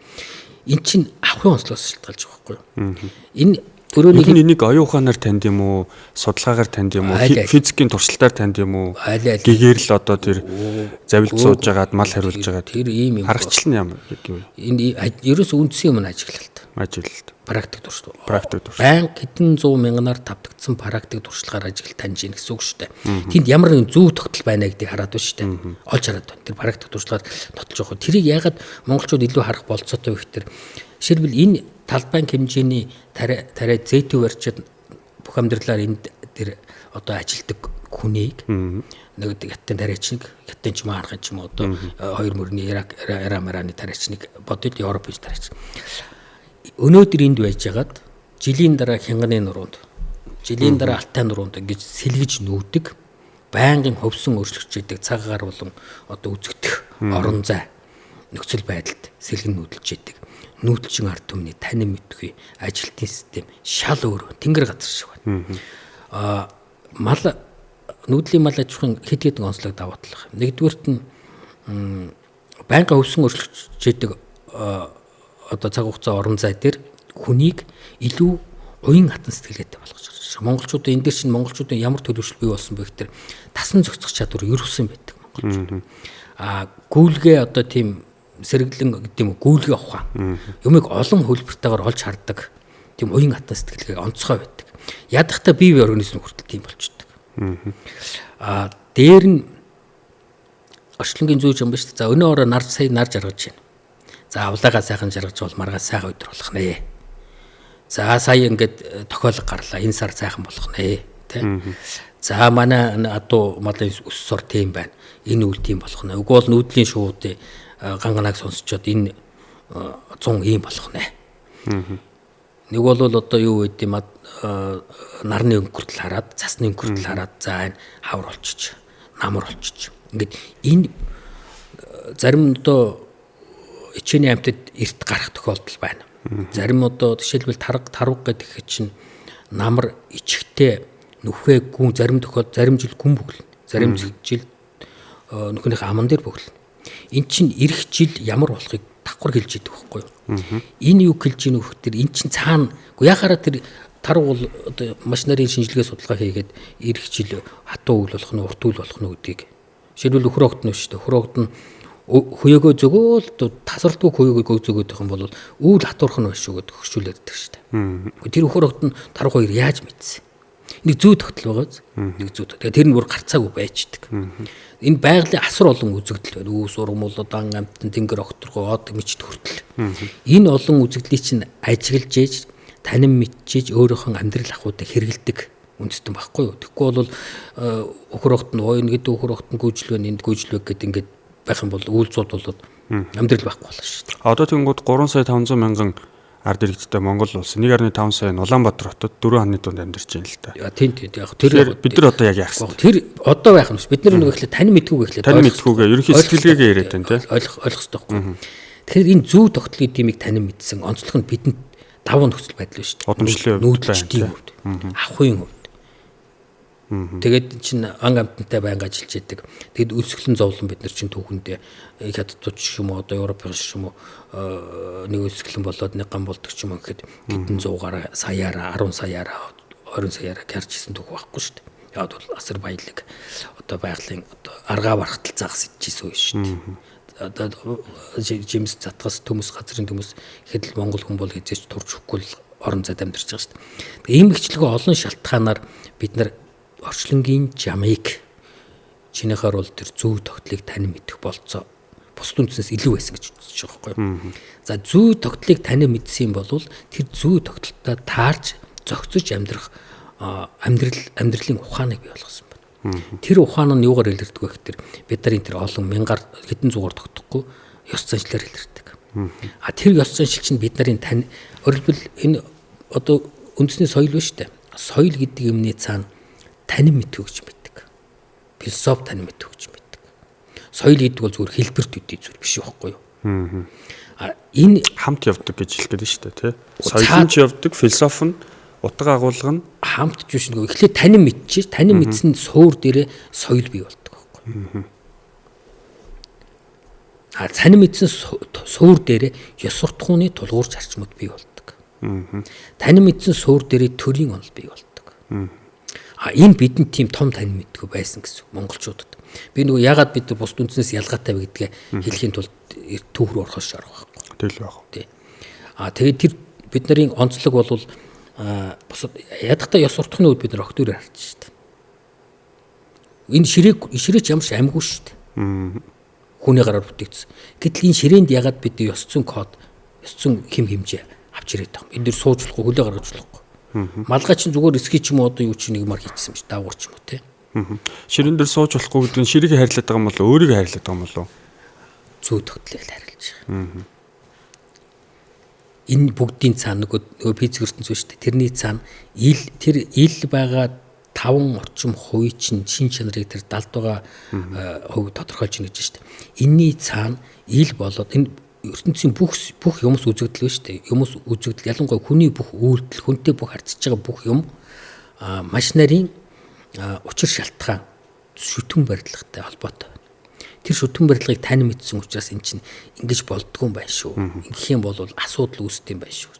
S1: Эн чинь авахын онцлогоос шалтгаалж байгаа байхгүй юу? Энэ
S2: өрөөний энийг оюун ухаанаар танд юм уу, судалгаагаар танд юм уу, физикийн туршилтаар танд юм уу? Гэгээр л одоо тэр завилд сууж агаад мал хариулж агаад
S1: тэр ийм юм.
S2: Аргачлал нь ямар гэдэг вэ?
S1: Энэ ерөөс үндсэн юм ажиглалт.
S2: Ажиглалт.
S1: Практик туршлага.
S2: Практик туршлага.
S1: Баян хэдэн зуун мянганаар тавтагдсан практик туршлагаар ажиглалт таньж ийн гэсэн үг шүү дээ. Тэнд ямар нэгэн зөв тогтол байна гэдгийг хараад байна шүү дээ. Олж хараад байна. Тэр практик туршлагаар нотолж явах. Тэрийг яагаад монголчууд илүү харах болцоотой вэ гэхээр жишээлбэл энэ талбайн хэмжээний тариа зэтв барьчаад бүх амьдралаар энд тэр одоо ажилтдаг хүнийг нэг хятадын тариачныг, хятадын ч юм уу харахын ч юм уу одоо хоёр мөрний Ирамараны тариачныг бодъё, Европын тариач. Өнөөдөр энд байжгаад жилийн дараа хянганы нуруунд, жилийн дараа Алтай нуруунд ингэж сэлгэж нүүдэг, байнгын ховсон өөрчлөгдөж идэг цагаар болон одоо үзэгдэх орон зай нөхцөл байдалд сэлгэн нүүдэлж идэг. Нүүдэлчин ард түмний танин мэдгүй ажилтны систем шал өөр тэнгэр газар шиг байна. А мал нүүдлийн мал аж ахуйн хэд хэдэн онцлог давуу талах. Нэгдүгээрт нь байнгын хөвсөн өөрчлөгдөж идэг одоо цаг хугацаа орон зай дээр хүнийг илүү уян хатан сэтгэлгээтэй болгож байгаа. Монголчуудын энэ дээр чинь монголчуудын ямар төлөвшөл бий болсон бэ гэхээр тасан зохицох чадвар ерөөсөн байдаг монголчууд. А гүйлгээ одоо тийм сэргэлэн гэдэг юм уу, гүйлгээ ухаан. Юмыг олон хөлбөртэйгээр олж хардаг тийм уян хатан сэтгэлгээг онцгой байдаг. Ядахта бие бие организм хүртэл тийм болчдөг. А дээр нь орчлонгийн зүүж юм ба шүү дээ. За өнөө ороо нар сая нар жаргаж байна. За авлаагаа сайхан жаргаж бол маргааш сайхан өдөр болох нэ. За сая ингээд тохиолго гарлаа. Энэ сар сайхан болох нэ. Тэ. За манай адуу малын өс сор тийм байна. Энэ үйл тийм болох нэ. Үгүй бол нүүдлийн шуудын ганганааг сонсчоод энэ 100 ийм болох нэ. Нэг бол одоо юу гэдэг юм нарны өнгөртөл хараад, цасны өнгөртөл хараад за энэ хавар болчих, намар болчих. Ингээд энэ зарим одоо ичээний амьтад эрт гарах тохиолдол байна. Зарим одоо жишээлбэл тарга тарвга гэдэг чинь Намар ичгтэй нүхээ гүн зарим тохиол зарим жил гүн бөглөнө. Зарим жил нөхнийхээ аман дээр бөглөнө. Эн чинь ирэх жил ямар болохыг давхар хэлж идэг байхгүй юу? Энэ юу хэлж ийн вэ гэхээр эн чинь цаана яхаараа тэр таруу бол одоо маш нарийн шинжилгээ судалгаа хийгээд ирэх жил хатуу үйл болох нь урт үйл болох нь гэдгийг жишээлбэл өхөр огт нь шүү дээ. Өхөр огт нь хөёөгөө зөгөөл тасралтгүй хөёөгөө зөгөөд их юм бол үйл хатуурх нь байна шүү гэдэг хөршүүлээд байдаг шүү дээ. Тэр өхөр огт нь таруу хоёр яаж мэдсэн? Нэг зүй тогтол байгаа биз? Нэг зүй тогтол. Тэр нь бүр гарцаагүй байждаг. Энэ байгалийн асар олон үзэгдэл байна. Үүс ургамал, дан амтан, тэнгэр огторгой, од мичд хүртэл. Энэ олон үзэгдлийг чинь ажиглаж ээж танин мэдчиж өөрийнхөө амьдрал ахуйдаа хэрэгэлдэг үндэстэн байхгүй юу? Тэгэхгүй бол өхөр огт нь ой энэ гэдэг өхөр огт нь гүйжил байна, энд гүйжил вэ гэдэг ингээд байх юм бол үйл зууд болоод амьдрал байхгүй болно шүү дээ.
S2: Одоо тэнгууд 3 сая 500 мянган ард иргэдтэй Монгол улс 1.5 сая нь Улаанбаатар хотод 4 хоног дунд амьдарч байна л та.
S1: Тийм тийм. Яг
S2: тэр бид нар одоо яг яах вэ?
S1: Тэр одоо байх юм биш. Бид нар нэг ихлэ тань мэдгүй гэхлээр
S2: тань мэдгүйгээ ерөнхий сэтгэлгээгээ яриад байна тий.
S1: Ойлгох хэрэгтэй байхгүй. Тэгэхээр энэ зүү тогтол гэдэг юмыг танин мэдсэн онцлог нь бидэнд давуу нөхцөл байдал биш шүү
S2: дээ. Удамшлын
S1: хувьд, нүүдэлчдийн хувьд, ахуйн хувьд. Тэгээд чинь ан амтантай байнга ажиллаж идэг. Тэгэд өсгөлэн зовлон бид нар чинь түүхэндээ хятадууд ч юм уу одоо Европын ч юм уу нэг өсгөлэн болоод нэг гам болдог ч юм уу гэхэд хэдэн зуугаараа саяараа 10 саяараа 20 саяараа гярж исэн түүх байхгүй шүү дээ. Яг бол асар баялаг одоо байгалийн одоо аргаа барахтал загас ичээсэн үе шүү дээ. Одоо жимс затгас төмөс газрын төмөс ихэд л монгол хүн бол хизээч турж өгөхгүй л орон зайд амьдарч байгаа шүү дээ. Ийм ихчлэгээ олон шалтгаанаар бид нар орчлонгийн жамыг чинийхээр бол тэр зүү тогтлыг танин мэдэх болцоо бусд үндсээс илүү байсан гэж үзэж байгаа байхгүй юу. За зүү тогтлыг танин мэдсэн юм бол тэр зүү тогтолтой таарч зохицож амьдрах амьдралын ухааныг бий болгосон байна. Тэр ухаан нь юугаар илэрдэг вэ гэхээр бид нарын тэр олон мянгаар хэдэн зуугаар тогтохгүй ёс заншлаар илэрдэг. А тэр ёс заншил чинь бид нарын тань өөрөлдвөл энэ одоо үндэсний соёл ба штэ. Соёл гэдэг юмны цаана танин мэдхүй гэж мэддэг. Философи танин мэдхүй гэж мэддэг. Соёл гэдэг бол зүгээр хэлбэр төдий зүйл биш байхгүй юу?
S2: А энэ хамт явдаг гэж хэлэх гээд шүү дээ, тий. Соёл нь ч явдаг, философи нь, утга агуулга нь
S1: хамт ч биш нөгөө эхлээд танин мэдчих, танин мэдсэн суур дээрээ соёл бий болдог байхгүй юу? А танин мэдсэн суур дээрээ ёс суртахууны тулгуурч арчмууд бий болдог. Танин мэдсэн суур дээрээ төрийн онол бий болдог. А энэ бидэнд тийм том танин мэдгүй байсан гэсэн монголчуудад. Би нөгөө ягаад бид бусд үндснээс ялгаатай вэ гэдгээ хэлэхийн тулд түүх рүү орохоос шаарах байхгүй.
S2: Тэгэл байх.
S1: Тий. А тэгээд тэр бид нарын онцлог бол бусад ядахтаа ёс суртахны үед бид нар огтөр харж шít. Энэ ширээч ямар ч амьгүй шít. Хүний гараар бүтээгдсэн. Гэтэл энэ ширээнд ягаад бид ёс зүйн код, ёс зүйн хэм хэмжээ авч ирээд байгаа юм. Энэ дэр сууж болохгүй, хөлөө гаргаж болохгүй. Малгай чинь зүгээр эсхий ч юм уу одоо юу чи нэг мар хийчихсэн биш даавар ч юм уу те.
S2: Ширээн дээр сууж болохгүй гэдэг нь ширийг хайрлаад байгаа юм болов уу? Өөрийгөө хайрлаад байгаа юм болов уу?
S1: Зүү тогтлыг л хайрлаж байгаа. Энэ бүгдийн цаана нөгөө физик ертөнц шүү дээ. Тэрний цаана ил тэр ил байгаа 5 орчим хувь чинь шин чанарыг тэр далд байгаа хувь тодорхойлж ийн гэж шүү дээ. Энийний цаана ил болоод энэ ертөнцийн бүх юмс үзэгдэл ба шүү дээ. Юмс үзэгдэл ялангуяа хүний бүх үйлдэл, хүнтэй бүх харьцаж байгаа бүх юм маш нарийн учир шалтгаан шүтэн барилгатай холбоотой байна. Тэр шүтэн барилгыг тань мэдсэн учраас эн чинь ингэж болдгоо юм байна шүү. Ингэх юм бол асуудал үүсдэг юм байна шүү.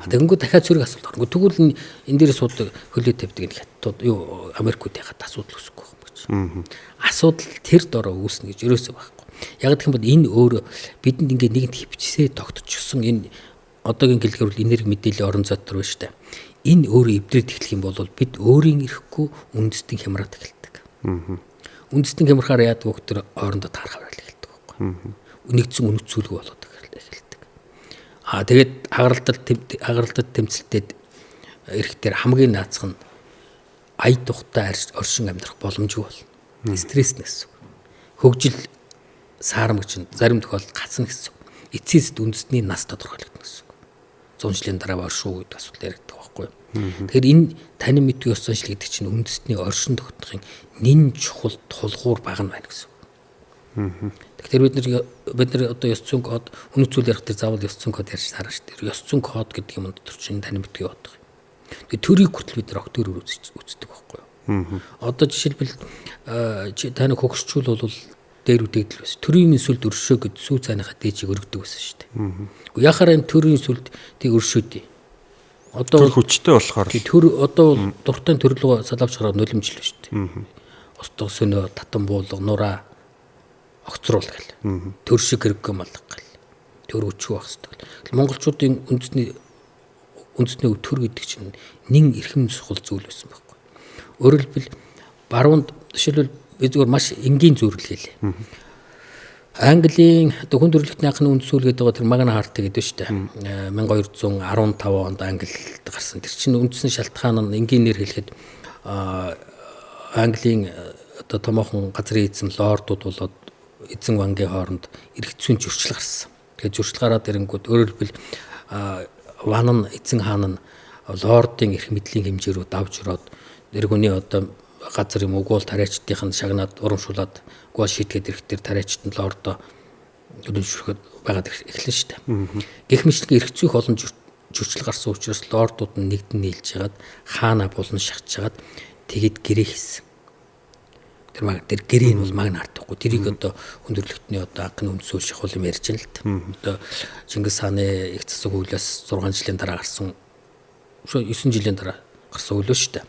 S1: Тэгэнгүүт дахиад цэрэг асуулт орно. Тэгвэл энэ дээр суудаг хөлөө тавьдаг энэ хятадууд юу Америкууд яхад асуудал үүсэхгүй юм гэж. Асуудал тэр дороо үүснэ гэж ерөөсөө байхгүй. Яг гэх юм бол энэ өөрөө бидэнд ингээд нэгэнт хөвчсээ тогтчихсон энэ одоогийн гэлгээр бол энерги мэдээллийн орон зай төр байна шүү дээ. Энэ өөрөө эвдрээд эхлэх юм бол бид өөрийн ирэхгүй үндэстэн хямраад эхэлдэг. Үндэстэн хямрахаар яадаг вэ гэхээр хоорондоо таарах аврал эхэлдэг байхгүй. Нэгдсэн үнэт зүйлгүй болоод эхэлдэг. Аа тэгээд хагаралтад тэмцэлтэд эрх дээр хамгийн наацх нь ая тухтай оршин амьдрах боломжгүй болно. Стресс гэсэн. Хөгжил саарамгч нь зарим тохиолдолд гацна гэсэн. Эцсийн эцэст үндэсний нас тодорхойлогдно гэсэн. 100 жилийн дараа оршуу гэдэг асуудал яригддаг байхгүй юу. Тэгэхээр энэ танин мэдгүй ёс заншил гэдэг чинь үндэсний оршин тогтнохын нэн чухал тулгуур баг нь байна гэсэн. Тэгэхээр бид нар одоо ёс зүйн код, үнэт зүйл ярих дээр заавал ёс зүйн код ярьж хараа шүү дээ. Ёс зүйн код гэдэг юм дотор чинь танин мэдгүй бодох юм. Тэгээ төрийг хүртэл бид нар огт өөр үздэг байхгүй юу? Одоо жишээлбэл таны хөгшчүүл бол дээр үдэгдэл байсан. Төрийн сүлд өршөө гэд сүү цааныхаа дээжийг өргөдөг байсан шүү дээ. Гэхдээ яхаараа энэ төрийн сүлд тийг өршөөдэй.
S2: Одоо төр хүчтэй болохоор
S1: төр одоо бол дуртай төрлөгөө салавч гараад нулимжил шүү дээ. Устга сөнөө, татан буулга, нураа огцруул гэл. Төр шиг хэрэггүй малга гэл. Төр өчгөө байх хэрэгтэй. Тэгэл монголчуудын үндэсний төр гэдэг чинь нэн эрхэм чухал зүйл байсан байхгүй. Өөрөөр хэлбэл баруунд жишээлбэл би зүгээр маш энгийн зөвлөл хэлье. Английн одоо хүн төрөлхтний анхны үндэсүүл гэдэг байгаа тэр Магна Харта гэдэг шүү дээ. 1215 онд Англид гарсан. Тэр чинь үндсэн шалтгаан нь энгийнээр хэлэхэд Английн одоо томоохон газрын эзэн лордууд болоод эзэн вангийн хооронд эрх зүйн зөрчил гарсан. Тэгэхээр зөрчил гараад ирэнгүүт өөрөөр хэлбэл ван нь эзэн хаан нь лордын эрх мэдлийн хэмжээ рүү давж ороод эргүний одоо газар юм угуул тариачдынх нь шагнаад урамшуулад гуал шийтгээд ирэх тэр тариачд нь лордо төлөвшөрөхөд байгаад эхэлнэ шүү дээ. Гэх мэтлэг эрх зүйх олон зөрчил гарсан учраас лордууд нь нэгдэн нийлж хагаад хаана булан шахаж хагаад тэгэд гэрээ хийсэн. Тэр маг тэр гэрээ нь бол магна хартахгүй. Тэрийг одоо хүндрэлтний одоо анхны үндсүүл шахуул юм ярьж байна л та. Одоо Чингис хааны их засаг хуулиас 6 жилийн дараа гарсан 9 жилийн дараа гарсан хууль шүү дээ.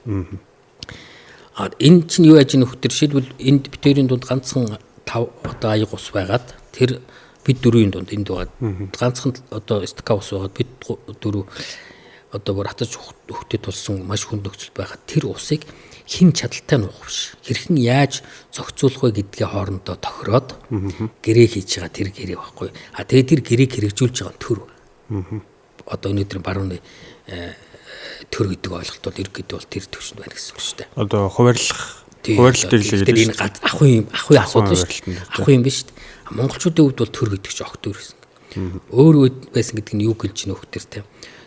S1: А энэ чинь юу яаж нөх төр жишээлбэл энд битэрийн дунд ганцхан 5 одоо аяг ус байгаад тэр бид дөрвийн дунд энд байгаад ганцхан одоо СТК ус байгаад бид дөрөв одоо бүр атаж хөхтэй тулсан маш хүнд нөхцөл байгаад тэр усыг хэн чадaltaй нуух биш. Хэрхэн яаж зохицуулах вэ гэдгээ хоорондоо тохироод гэрээ хийж байгаа тэр гэрээ байхгүй. А тэгээ тэр гэрээг хэрэгжүүлж байгаа нь төр. Одоо өнөөдрийн барууны төр гэдэг ойлголт бол иргэд бол тэр төвшөнд байна гэсэн үг шүү дээ.
S2: Одоо хуваарлах хуваарлтыг л
S1: гэдэг. Энэ гац ахуй асуудал шүү дээ. Ахуй юм биш шүү дээ. Монголчуудын хувьд бол төр гэдэг чинь огт өөр байсан. Өөр байсан гэдэг нь юу гэлж нөх төр те.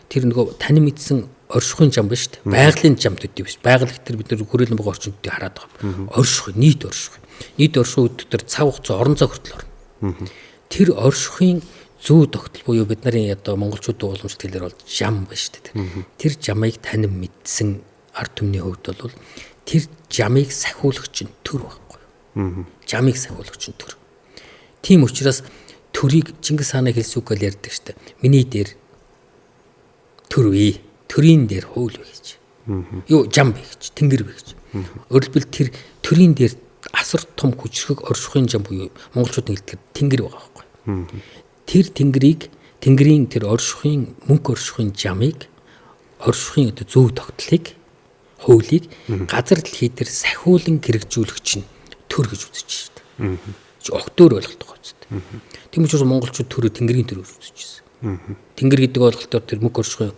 S1: Тэр нөгөө танин мэдсэн оршихуйн жам биш шүү дээ. Байгалийн жам төдий биш. Байгаль гэтэр бид нэр хүрээлэн байгаа орчинд хараад байгаа. Оршихуй, нийт оршихуй. Нийт оршихуй дотор цаг хугацаа орон зай хүртэл орно. Тэр оршихуйн зүү тогтол буюу бид нарын одоо монголчуудын уламжлалт хэлээр бол жам байна шүү дээ. Тэр жамыг танин мэдсэн ард түмний хувьд бол тэр жамыг сахиулагч нь төр байхгүй. Жамыг сахиулагч нь төр. Тийм учраас төрийг Чингис хааны хэлсэн үг гэл ярьдаг шүү дээ. Миний дээр төр үе, төрийн дээр хууль бий гэж. Юу жам бий гэж, тэнгэр бий гэж. Өөрөлдвөл тэр төрийн дээр асар том хүчрхэг оршихуйн жам буюу монголчуудын хэлдгээр тэнгэр байгаа байхгүй. Тэр тэнгэрийг тэнгэрийн тэр оршихуйн мөнх оршихуйн жамыг оршихуйн одоо зөв тогтлыг хуулийг газар дэлхий дээр сахиулан хэрэгжүүлэгч нь төр гэж үзэж шээ. Огт өөр ойлголт байгаа үст. Тийм учраас монголчууд төрөө тэнгэрийн төр гэж үзэж байсан. Тэнгэр гэдэг ойлголтоор тэр мөнх оршихуйн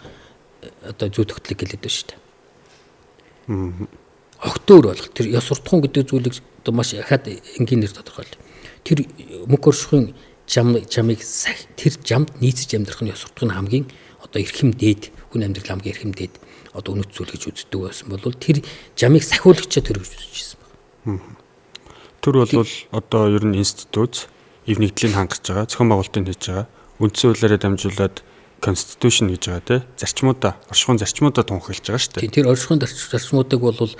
S1: одоо зөв тогтлыг хэлээд байна шүү дээ. Огт өөр ойлголт. Тэр ёс суртахуун гэдэг зүйлийг одоо маш ахаад энгийнээр тодорхойлоо. Тэр мөнх оршихуйн жамыг тэр жамд нийцэж амьдрах нь ёс суртахын хамгийн одоо эрхэм дээд хүн амьдрал хамгийн эрхэм дээд одоо үнэт зүйл гэж үздэг байсан бол тэр жамыг сахиулагчаа төр гэж үзэж байсан байна.
S2: Төр бол одоо ер нь институт эв нэгдлийг хангаж байгаа, зохион байгуулалтыг хийж байгаа, үндсэн хуулиараа дамжуулаад constitution гэж байгаа тий. Зарчмуудаа, оршихуйн зарчмуудаа тунхаглаж байгаа шүү дээ.
S1: Тэр оршихуйн зарчмуудыг бол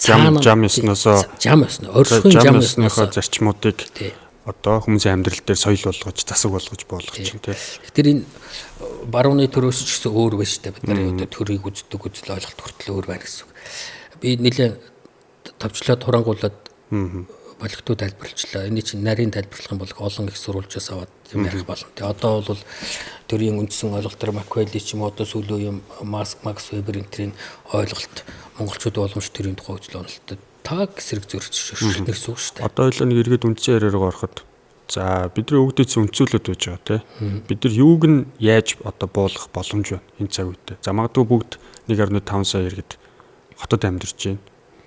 S2: жам ёсноосоо
S1: жам ёсно, оршихуйн жам
S2: ёсныхоо зарчмуудыг одоо хүмүүсийн амьдрал дээр соёл болгож, засаг болгож буулгах чинь тий.
S1: Тэгэхээр энэ барууны төрөөс ч гэсэн өөр байна шүү дээ. Бид нарын одоо төрийг үздэг үзэл ойлголт хүртэл өөр байна гэсэн үг. Би нэлээд товчлоод хурангуулад болготуу тайлбарлчлаа. Эний чинь нарийн тайлбарлах юм бол олон их сурвалжаас аваад юм ярих боломжтой. Одоо бол төрийн үндсэн ойлголтоор Маквели ч юм уу одоо сүүлийн үеийн Макс Вебер энтрийн ойлголт монголчуудын уламжлалт төрийн тухай үзэл онолтой таг эсрэг зөрчил гэсэн үг шүү дээ.
S2: Одоо ойлоо нэг иргэд үндсэн яриараа ороход за бидний өвгдөөс үнцүүлээд байж байгаа тий. Бид нар юуг нь яаж одоо буулгах боломж байна энэ цаг үедээ. За магадгүй бүгд 1.5 сая иргэд хотод амьдарч байна.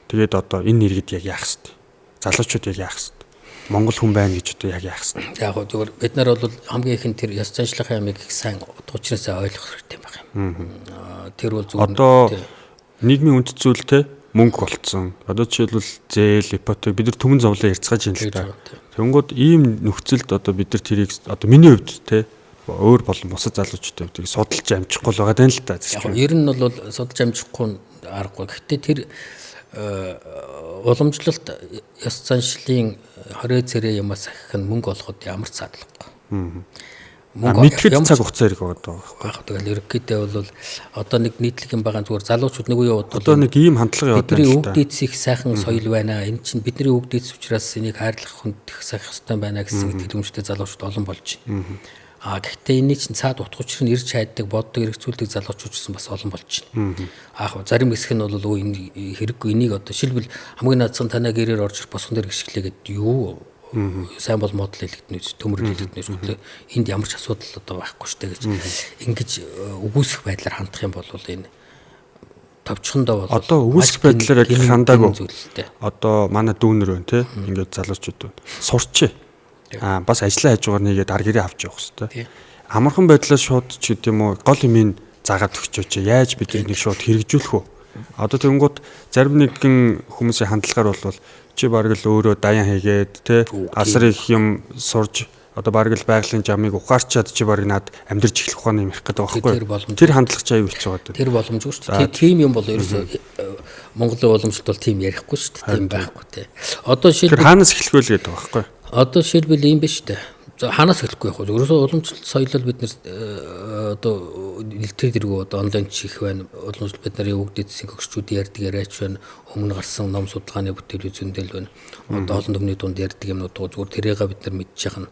S2: Тэгээд одоо энэ иргэд яг яах хэвтэй? Залуучууд яг яах хэвтэй? Монгол хүн байна гэж одоо яг яах хэвтэй?
S1: Яг гоо зүгээр бид нар бол хамгийн ихэнд тэр ёс заншлахын ямыг их сайн утгуучраасаа ойлгох хэрэгтэй байх юм. Тэр бол
S2: зүгээр одоо нийгмийн үндэт зүйл те мөнгө болцсон. Одоо жишээлбэл зээл, ипотек бид нар түмэн зовлон ярьцгааж байна л та. Тэнгүүд ийм нөхцөлд одоо бид нар тэрийг одоо миний хувьд те Өөр болон бусад залуучуудын хувьд судалж амжихгүй л байгаа даа л та.
S1: Яг ер нь бол судалж амжихгүй аргагүй. Гэхдээ тэр уламжлалт ёс заншлын хорой цэрээ юмас ахих нь мөнгө олоход ямар ч саадлахгүй.
S2: Мөнгө мэдэхэд цаг хугацаа хэрэг байгаа
S1: байхгүй. Яг тэгэл ерөнхийдөө бол одоо нэг нийтлэг юм байгаа, зүгээр залуучууд нэг үе
S2: бодвол одоо нэг ийм хандлага
S1: яваад байна л да. Бидний өвд эц их сайхан соёл байна. Энэ чинь бидний өвд эц учраас энийг хайрлах, хүндэх сахих ёстой байна гэсэн итгэл үнэмштэй залуучууд олон болж байна. А гэхдээ энэний чинь цаад утга учир нь ирж хайдаг, боддог, эргэцүүлдэг залуучууд ч гэсэн бас олон болж байна. Аа зарим хэсэг нь бол өө энэ хэрэггүй, энийг одоо шилбэл хамгийн наадсан танаа гэрээр орж ирэх босгон дээр гიშгэлээ гэдэг юу сайн бол модал хэлэгдэнэ үз, төмөр хэлэгдэнэ үз. Энд ямар ч асуудал одоо байхгүй штэ гэж ингэж үгүйсэх байдлаар хандах юм бол энэ товчхондоо бол
S2: одоо үгүйсэх байдлаар яг хандаагүй. Одоо манай дүүнер байна те, ингээд залуучууд байна. Сурчээ. Аа бас ажлын хажуугаар нэгээд ар гэрээ авч явах хэвээр. Амархан байдлаар шууд ч гэдэм үү гол юмыг заагаад өгчөөч. Яаж бид энийг шууд хэрэгжүүлэх вэ? Одоо тэгэнгүүт зарим нэгэн хүмүүсийн хандлагаар бол чи бараг л өөрөө даян хийгээд те асар их юм сурж одоо бараг л байгалийн жамыг ухаарчаад чи бараг над амьдарч эхлэх ухааны юм ярих гэдэг байгаа байхгүй. Тэр хандлага чи аюу хэцүү байгаа.
S1: Тэр боломжгүй шүү дээ. Тийм юм бол ерөөсөө Монголын уламжлалт бол тийм ярихгүй шүү дээ. Тийм байхгүй те.
S2: Одоо жишээлбэл хаанаас эхлэх вэ гэдэг байгаа байхгүй.
S1: Одоо жишээлбэл ийм биш үү? Хаанаас эхлэхгүй яг хөө. Ерөөсөө уламжлалт соёлол бид нэр одоо нэлтэд дэргүү одоо онлайн чих байна. Уламжлалт бид нарын өвгд эцсийн хөгшчүүд ярьдаг яриач байна. Өмнө гарсан ном судалгааны бүтээлүүд зөндөл байна. Одоо олон түмний дунд ярьдаг юмнууд зүгээр тэрийгээ бид нар мэдчих нь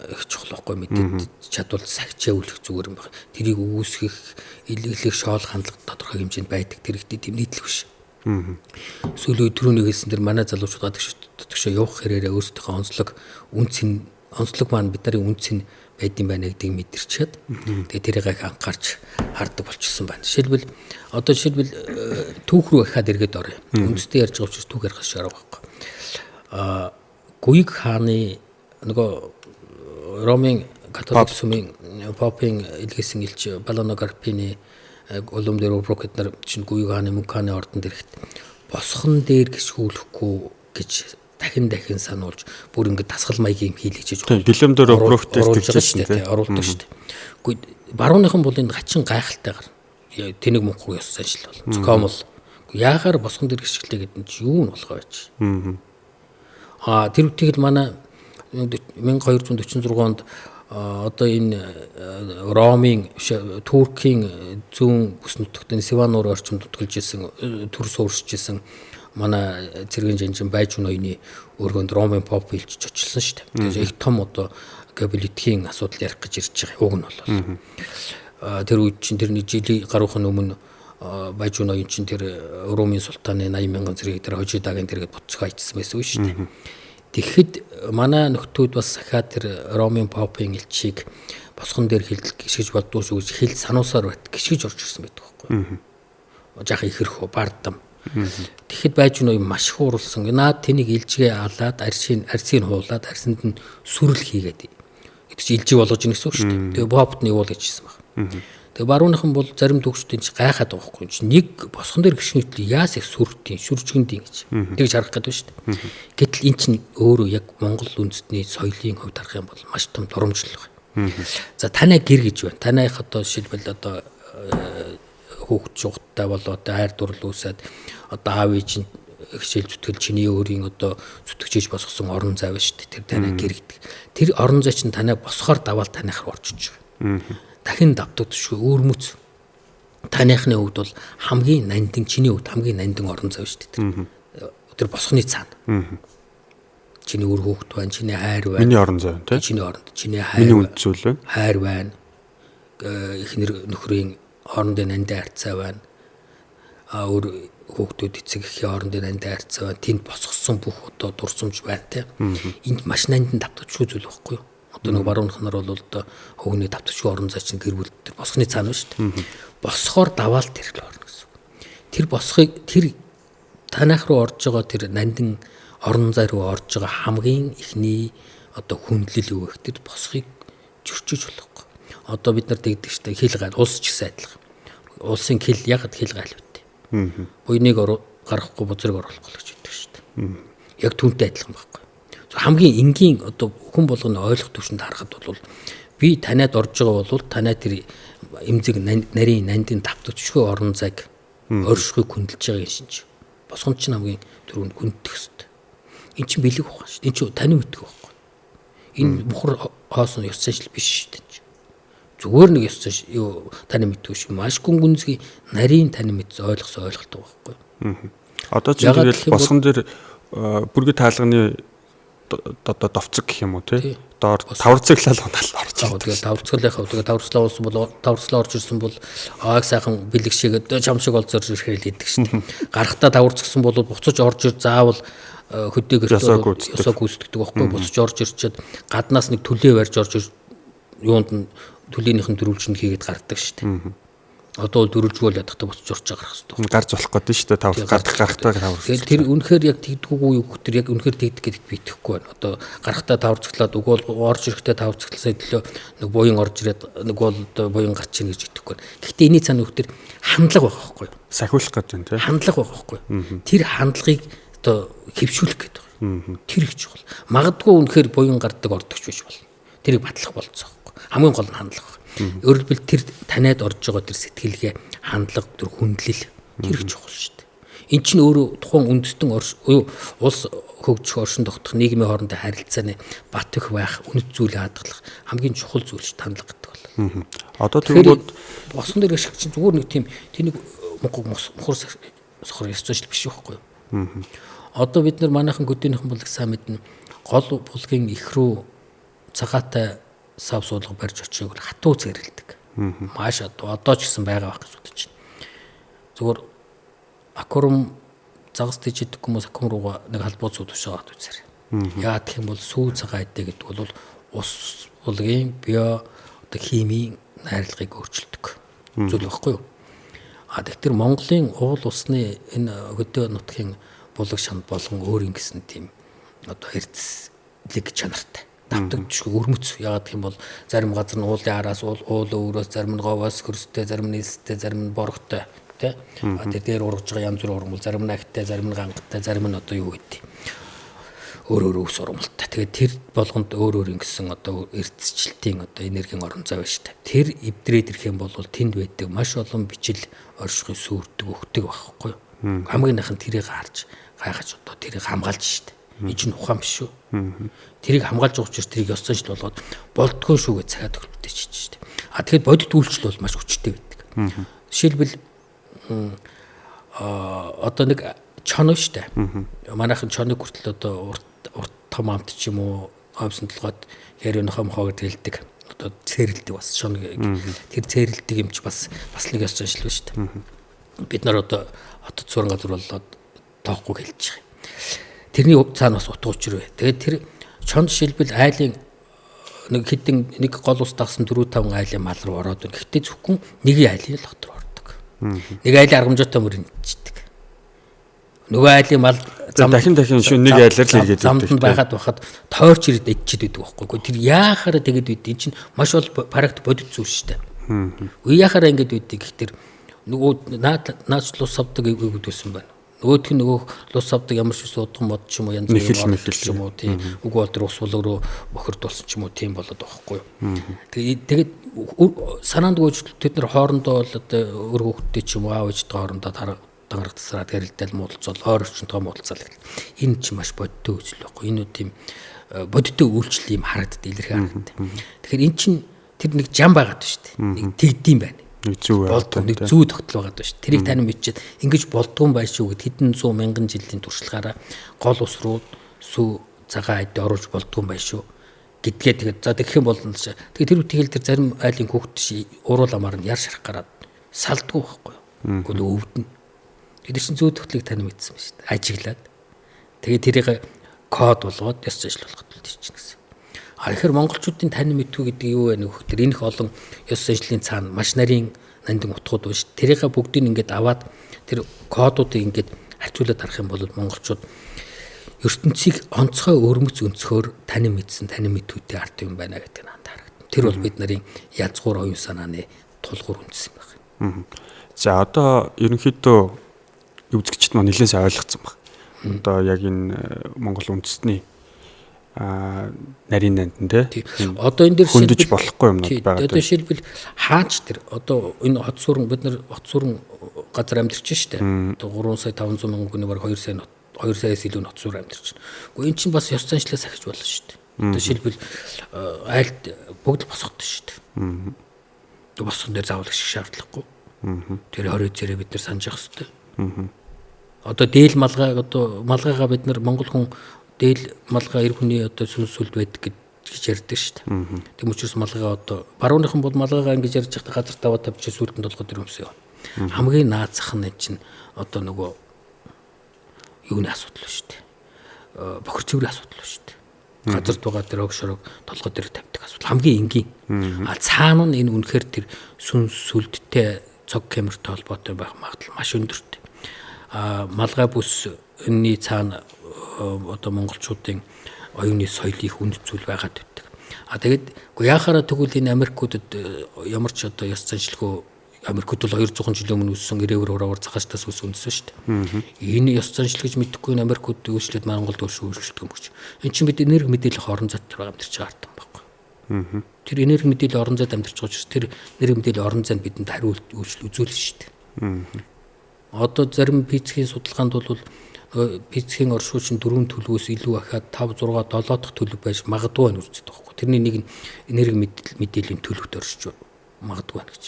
S1: их чухал байхгүй, мэдээд чадвал сагчаавлах зүгээр юм байна. Тэрийг үүсгэх, илэглэх шоол хандлага тодорхой хэмжээнд байдаг. Тэр ихтэй тийм нийтлэг биш. Сүүлийн түрүүний хэлсэн тэр манай залуучууд гадагш дотгошоо явах хэрээрээ өөрсдийнхөө онцлог үнц нь онцлог маань бид нарын үнц нь байдсан байна гэдгийг мэдэрчээд тэгээ тэрийг их анхаарч хардаг болчихсон байна. Жишээлбэл одоо жишээлбэл түүх рүү ахаад эргээд оръё. Үндэстэй ярьж байгаа учраас түүх ярих шаардлага байхгүй. Аа Гуйг хааны нөгөө Ромын католик сүмийн попын илгээсэн элч Балано Гарпини улам дээр Оброк эднэр чинь Гуйг хааны Мөнх хааны ордонд ирэхэд босхон дээр гიშгүүлэхгүй гэж дахин дахин сануулж бүр ингээд дасгал маягийн юм хийлгэж
S2: байгаа. Гэлэм дээр Оброк дээр
S1: тэгжсэн тийм оруулдаг шүү дээ. Үгүй барууныхан бол энэ хачин гайхалтайгаар тэнэг мөнхөг ёс заншил бол зохиомол. Яагаар босгон дээр гიშгэлээ гэдэг нь чи юу нь болох вэ чи? Аа тэр үтгэл манай 1246 онд одоо энэ Ромын Туркийн зүүн бүс нутагт энэ Сиван нуурын орчимд нутгалж исэн төр суурьшиж исэн манай цэргийн жанжин Байжун ноёны өргөнд Ромын поп илчиж очилсан шүү дээ. Тэгэхээр их том одоо геополитикийн асуудал ярих гэж ирж байгаа. Уг нь бол. Тэр үед чинь тэрний жилийн гаруйхан өмнө Байжун ноён чинь тэр Ромын султааны 80 мянган зэрэг тэр Хожидагийн тэргээд буцах айчсан байсан шүү дээ. Тэгэхэд манай нөхдүүд бас сахиад тэр Ромын попын элчийг босгон дээр хилдэл гიშгэж болдгоо шүү гэж хил сануусаар бат гიშгэж орж ирсэн байдаг байхгүй. Жаахан ихэрхөө бардам. Тэгэхэд байж нөө маш их ууралсан. Наад тэнийг илжгээ алаад аршин арсыг хуулаад арсанд нь сүрэл хийгээд гэдэг чи илжиг болгож ийн гэсэн үг шүү дээ. Тэгээ попт нь явуул гэж хэлсэн баг. Тэгээ барууныхан бол зарим төгсдийн чи гайхаад байгаа байхгүй чи нэг босгон дээр гიშгэнэтэл яас их сүртийн сүржгэндийн гэж тэгж харах гэдэг шүү дээ. Гэтэл эн чинь өөрөө яг Монгол үндэстний соёлын хувьд харах юм бол маш том дурамжлал байна. За танай гэр гэж байна. Танайх одоо жишээлбэл одоо хүүхд жугаттай бол одоо хайр дурлал үүсээд одоо аав ээж нь хичээл зүтгэл чиний өөрийн одоо зүтгэж босгосон орон зай байна шүү дээ. Тэр танай гэр гэдэг. Тэр орон зай чинь танай босгоор даваал таных руу орчиж байгаа. Дахин давтагдчихгүй өөрмөц. Таныхны хувьд бол хамгийн нандин чиний хувьд хамгийн нандин орон зай шүү дээ. Тэр босгоны цаана. Чиний үр хүүхэд байна, чиний хайр байна.
S2: Миний орон зай тийм.
S1: Чиний оронд, чиний хайр.
S2: Миний үнд зүйл байна.
S1: Хайр байна. Эхнэр нөхрийн хоорондын нандин харьцаа байна. А өөр хүүхдүүд эцэг эхийн хоорондын нандин харьцаа байна. Тэнд босгосон бүх одоо дурсамж байна те. Энд маш нандин давтагдчихгүй зүйл байхгүй юу? Одоо нэг барууныхнаар бол одоо хөвгний давтагдчихгүй орон зай чинь гэр бүл тэр босгоны цаана шүү дээ. Босгоор даваал тэр л орно гэсэн үг. Тэр босхыг тэр таных руу орж байгаа тэр нандин орон зай руу орж байгаа хамгийн эхний одоо хүндлэл юу гэх тэр босхыг зөрчиж болохгүй. Одоо бид нар тэгдэг шүү дээ. Хил гайл улс ч гэсэн адилхан. Улсын хил ягд хил гайл бит. Буйныг гаргахгүй бузрыг оруулахгүй гэж хэлдэг шүү дээ. Яг түүнтэй адилхан байхгүй. Хамгийн энгийн одоо хүн болгоно ойлгох төвшөнд харахад бол Би таниад орж байгаа бол танай тэр эмзэг нарийн нандин давтагдшгүй орон зайг оршихуйг хүндэлж байгааг шинж. Босгон чинь хамгийн түрүүнд хүндэх ёстой. Эн чинь бэлэг ухаан шүү. Эн чинь танин мэдэх байхгүй. Энэ мухар хоосон ёс заншил биш шүү дээ. Зүгээр нэг ёс заншил юу танин мэдэх шүү. Маш гүн гүнзгий нарийн танин мэдс ойлгосон ойлголт байхгүй.
S2: Одоо чинь тэгэл босгон дээр бүргэд таалганы одоо довцог гэх юм уу тий? Доор таварцаглал унаал орж
S1: ирдэг. Тэгээд таварцаглалынхаа тэгээд таварцлаа уулсан бол таварцлаа орж ирсэн бол ааг сайхан бэлэг шиг чам шиг олзорж ирэхээр л идэг шүү дээ. Гарахтаа таварцгсан бол буцаж орж ир заавал хөдөөгөр ёсоо гүйцэтгэдэг байхгүй. Буцаж орж ирчээд гаднаас нэг төлөө барьж орж ир юунд нь төлөөнийх нь дөрвөлжинд хийгээд гардаг шүү дээ. Одоо бол дөрвөлжгүй л ядахта буцаж орж гарах хэрэгтэй.
S2: Гарч болох гэдэг шүү дээ. Тавар гарахтаа тавар.
S1: Тэгэл тэр үнэхээр яг тэгдэггүй юу гэх тэр яг үнэхээр тэгдэг гэдэгт би итгэхгүй байна. Одоо гарахтаа таварцглаад үгүй бол орж ирэхдээ таварцгласаа төлөө нэг буян орж ирээд нэг бол одоо буян гарч ийн гэж итгэхгүй байна. Гэхдээ энэний цаана нөхдөр хандлага байх байхгүй юу?
S2: Сахиулах гэдэг юм тий.
S1: Хандлага байх байхгүй юу? Тэр хандлагыг одоо хэвшүүлэх гэдэг байна. Тэр их чухал. Магадгүй үнэхээр буян гардаг ордогч биш болно. Тэрийг батлах болцоо байхгүй. Хамгийн гол нь хандлага. Өөрөөр хэлбэл тэр таниад орж байгаа тэр сэтгэлгээ, хандлага, тэр хүндлэл тэр их чухал шүү дээ. Эн чинь өөрөө тухайн үндэстэн улс хөгжих, оршин тогтох нийгмийн хоорондын харилцааны бат бэх байх, үнэт зүйлээ хадгалах хамгийн чухал зүйл шүү хандлага гэдэг бол.
S2: Одоо тэгвэл
S1: босгон дээр ашиг чинь зүгээр нэг тийм тэнийг мухар сохор ёс заншил биш байхгүй юу? Одоо бид нар манайхан хөдөөнийхэн булаг сайн мэднэ. Гол булгийн их рүү цагаатай сав суулга барьж очихыг бол хатуу цээрэлдэг. Маш одоо ч гэсэн байгаа байх гэж бодож байна. Зүгээр аквариум загас тийждэг хүмүүс аквариум руугаа нэг халбуу сүү тушаагаад үзээрэй. Яагаад гэх юм бол сүү цагаан эдэ гэдэг бол ус булгийн био одоо химийн найрлагыг өөрчилдөг зүйл байхгүй юу? А тэгэхээр Монголын уул усны энэ хөдөө нутгийн булаг шанд болгон өөр ингэсэн тийм одоо эрдэслэг чанартай. Давтагдшгүй өрмөц. Яагаад гэх юм бол зарим газар нь уулын араас уул өөрөөс, зарим нь говоос хөрстэй, зарим нь элстэй, зарим нь борогтой тий. А тэр дээр ургаж байгаа янз бүрийн ургамал, зарим нь агтай, зарим нь гангатай, зарим нь одоо юу гэдэг өөр өөр өвс ургамалтай. Тэгээд тэр болгонд өөр өөр ингэсэн одоо эрдэсчлэлтийн одоо энергийн орон зай байна шүү дээ. Тэр эвдрээд ирэх юм бол тэнд байдаг маш олон бичил оршихуй сүрдэг өгдөг байхгүй юу? Хамгийн нах нь тэрийг харж гайхаж одоо тэрийг хамгаалж шүү дээ. Энэ чинь ухаан биш шүү. Тэрийг хамгаалж байгаа учраас тэрийг ёс заншил болгоод болдгоо шүү гэж цагаа төгөлтэй чиж шүү дээ. А тэгэхэд бодит үйлчлэл бол маш хүчтэй байдаг. Жишээлбэл одоо нэг чон шүү дээ. Манайхан чоныг хүртэл одоо урт том амт ч юм уу хомсон толгойд хэрэг нохоо мохоо гэж хэлдэг. Одоо цээрэлдэг бас чон тэр цээрэлдэг юм чи бас нэг ёс заншил шүү дээ. Бид нар одоо хотод суурин газар боллоод тоохгүй хэлж байгаа юм. Тэрний цаана бас утга учир бай. Тэгээд тэр чон жишээлбэл айлын нэг хэдэн нэг гол ус дагсан 4-5 айлын мал руу ороод байна. Гэхдээ зөвхөн нэг айлын л хот руу ордог. Нэг айлын аргамжаатай мөрөнд ичдэг. Нөгөө айлын мал
S2: зам дахин шүү нэг айлаар л эргээд
S1: байдаг. Замд нь байхад байхад тойрч ирээд иччихэд байдаг байхгүй. Тэр яахаараа тэгээд байд. Эн чинь маш ол практ бодит зүйл шүү дээ. Үе яахаараа ингэж байдгийг гэхтэр нөгөө наач лус авдаг өгдөөсөн байна. Нөгөөх нь нөгөө лус авдаг ямар ч удган мод ч юм уу янз бүрийн ч юм уу тийм үгүй бол тэр ус булаг руу бохирдуулсан ч юм уу тийм болоод байгаа байхгүй юу. Тэгээд санаанд гүйж тэд нар хоорондоо бол одоо өр хүүхдтэй ч юм уу аав ээжтэй хоорондоо дангарах тасраад гэрэлтэл муудалцал ойр орчинтойгоо муудалцал гэл. Энэ ч маш бодиттой үйлчлэл байхгүй. Энэ үү тийм бодиттой үйлчлэл юм харагддаг, илэрхий харагддаг. Тэгэхээр эн чинь тэр нэг жам байгаад байна шүү дээ. Нэг тэгдэм байна.
S2: Нэг зүү
S1: болдгоо, нэг зүү тогтол байгаад байна шүү. Тэрийг тань мэдчихэд ингэж болдгоо юм байна шүү гэд хэдэн зуун мянган жилийн туршлагаараа гол ус руу сүү цагаан айд оруулж болдгоо юм байна шүү гэдгээ тэгээд за тэгэх юм бол тэгээд тэр үтгэл тэр зарим айлын хүүхд ши уруул амаар нь яр шарах гараад салдгүй байхгүй юу. Гэхдээ өвдөн. Тэр чинь зүү тогтлыг тань мэдсэн байна шүү дээ. Ажиглаад тэгээд тэрийг код болгоод ёс заншил болгоод үлдээчихнэ гэсэн. А тэгэхээр монголчуудын тань мэдвэ гэдэг юу вэ нөхөр тэр энэх олон ёс заншлын цаана маш нарийн нандин утгууд байна шүү. Тэрийг бүгдийг ингээд аваад тэр кодуудыг ингээд харьцуулаад харах юм бол монголчууд ертөнцийг онцгой өрмөц өнцгөр танин мэдсэн, танин мэдвэтэй арт юм байна гэдэг нь харагдана. Тэр бол бид нарын язгуур оюун санааны тулгуур үндэс юм байна.
S2: За одоо ерөнхийдөө үзэгчд маань нэлээд сайн ойлгоцсон баг. Одоо яг энэ Монгол үндэстний Нарийн нандин тий.
S1: Одоо энэ дээр
S2: хөндөж болохгүй юмнууд байгаа.
S1: Одоо жишээлбэл хаач тэр одоо энэ хот сүрэн бид нар хот сүрэн газар амьдарч штэ. Одоо 3 сая 500 мянган хүний бараг 2 сая 2 саяас илүү хот сүр амьдарч байна. Гэхдээ эн чинь бас ёс заншлаа сахиж болно штэ. Одоо жишээлбэл айлд бүгд л босгодог штэ. Босгон дээр заавал гişг шаардлагагүй. Тэр 20 зэрэг бид нар санаж явах хэрэгтэй. Одоо дээл малгай одоо малгайгаа бид нар монгол хүн дээл малгай эр хүний одоо сүнс сүлд байдаг гэж ярьдаг шүү дээ. Тэм учраас малгайгаа одоо барууныхан бол малгайгаа ингэж ярьж байхдаа газар таваа тавьчих сүлд нь толгой дээр өмсөө. Хамгийн наазах нь чинь одоо нөгөө юуны асуудал шүү дээ. Бохир цэврийн асуудал шүү дээ. Газар тугаа дээр огшорог толгой дээр тавьдаг асуудал хамгийн энгийн. А цаана нь энэ үнэхээр тэр сүнс сүлдтэй цог камертай холбоотой байх магадлал маш өндөртэй. А малгай бүс энэний цаана одоо монголчуудын оюуны соёлын их үнд зүйл байгаад байдаг. А тэгээд үгүй яхаараа тэгвэл энэ Америкуудад ямар ч одоо ёс заншилгүй Америкууд бол 200 жилийн өмнө үүссэн ирээвэр хураавар цагаачтаас үүссэн үндэс шүү дээ. Энэ ёс заншил гэж мэдэхгүй энэ Америкууд үүслээд Монголд өөрчлөлт юм гэж. Энд чинь бид энерги мэдээлэх орон зайд тэр амьдарч байгаа ард юм байхгүй. Тэр энерги мэдээлэл орон зайд амьдарч байгаа учраас тэр энерги мэдээлэл орон зайд бидэнд хариулт үйлчлэл үзүүлнэ шүү дээ. Одоо зарим физикийн судалгаанд бол физикийн оршуучин 4 төлөвөөс илүү ахаад 5 6 7 дахь төлөв байж магадгүй байна гэж үздэг байхгүй. Тэрний нэг нь энерги мэдээллийн төлөвт оршиж магадгүй байна гэж.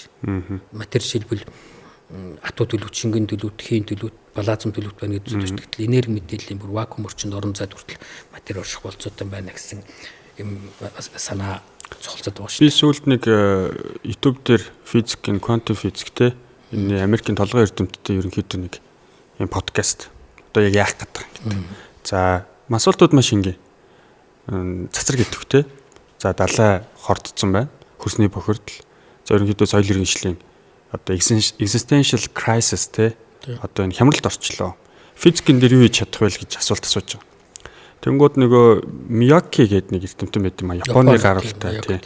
S1: Матери жишээлбэл атуу төлөв, шингэн төлөв, тхийн төлөв, балаазм төлөвт байна гэж үздэг шүү дээ. Гэтэл энерги мэдээллийн бүр вакуум орчинд орон зайд хүртэл матери орших болцоотой байна гэсэн юм санаа цогцолцоод байгаа шүү
S2: дээ. Би сүүлд нэг YouTube дээр физикийн квантум физик те энэ Америкийн толгойн эрдэмтдийн ерөнхийдөө нэг юм подкаст одоо яг яах гэдэг юм гэдэг. За масуултууд маш энгийн. Цацраг идэвхтэй. За далай хордцсон байна. Хөрсний бохирдол. За ерөнхийдөө соёл иргэншлийн одоо existential crisis те одоо энэ хямралд орчлоо. Физикэн дээр юу хийж чадах вэ гэж асуулт асууж байгаа. Тэнгүүд нөгөө Мияки гэдэг нэг эрдэмтэн байт юм а Японы гаралтай тий.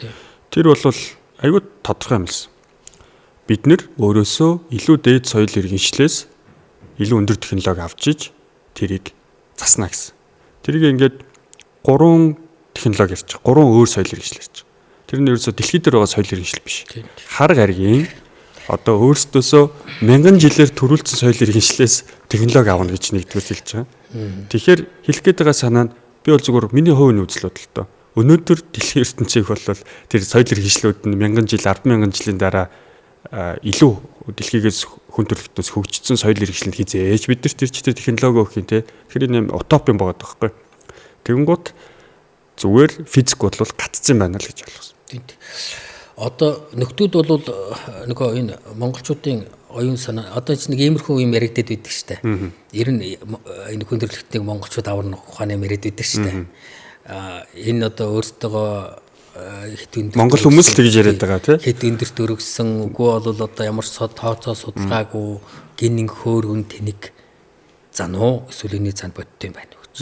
S2: Тэр бол айгүй тодорхой юм лсэн. Бид нэр өөрөөсөө илүү дээд соёл иргэншлээс илүү өндөр технологи авч иж тэрийг засна гэсэн. Тэрийг ингээд 3 технологи ярьж байгаа. 3 өөр соёл иргэншил ярьж байгаа. Тэр нь ерөөсөө дэлхий дээр байгаа соёл иргэншил биш. Хар гаригийн одоо өөрсдөөсөө мянган жилээр төрүүлсэн соёл иргэншлээс технологи авна гэж нэгдүгээр хэлж байгаа. Тэгэхээр хэлэх гээд байгаа санаа нь би бол зүгээр миний хувийн үзэл бодол тоо. Өнөөдөр дэлхийн ертөнцийг бол тэр соёл иргэншлүүд нь мянган жил, 10,000 жилийн дараа илүү дэлхийгээс хүн төрөлхтөөс хөгжсөн соёл иргэншил хизээж бид нарт тэр технологи өгөх юм те. Тэгэхээр энэ юм утопи юм байгаа байхгүй. Тэгэнгүүт зүгээр физик бол гацсан байна л гэж ойлгосон.
S1: Тийм. Одоо нөхдүүд бол нөгөө энэ монголчуудын оюун санаа одоо ч нэг иймэрхүү юм яригдээд байдаг штэ. Ер нь энэ хүн төрөлхтнийг монголчууд аварна ухааны юм яриад байдаг штэ. Аа энэ одоо өөртөөгөө хэд өндөр
S2: Монгол хүмүүс л тэгж яриад байгаа тий.
S1: Хэд өндөрт өргөсөн үгүй бол одоо ямар ч тооцоо судалгаагүй гинэн хөөргөн тэнэг зан уу эсвэл энэний занд боддсон юм байна гэж.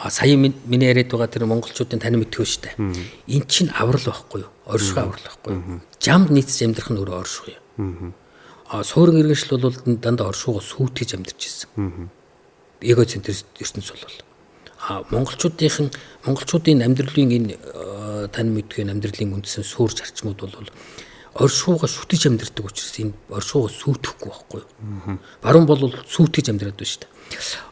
S1: А сая миний яриад байгаа тэр монголчуудын танин мэдхүү штэ. Эн чинь аврал байхгүй юу? Оршихуй аврал байхгүй юу? Жамд нийцэж амьдрах нь өөрөө оршихуй юм. А суурин иргэншил бол дандаа оршихуйгаа сүйтгэж амьдарч ирсэн. Эгоцентр ертөнц бол а монголчуудын амьдралын энэ тань мэдгүй амьдралын үндсэн суурь зарчмууд бол оршихуйгаа шүтэж амьдардаг учраас энэ оршихуйгаа сүйтгэхгүй байхгүй юу? Баруун бол сүйтгэж амьдраад байна шүү дээ.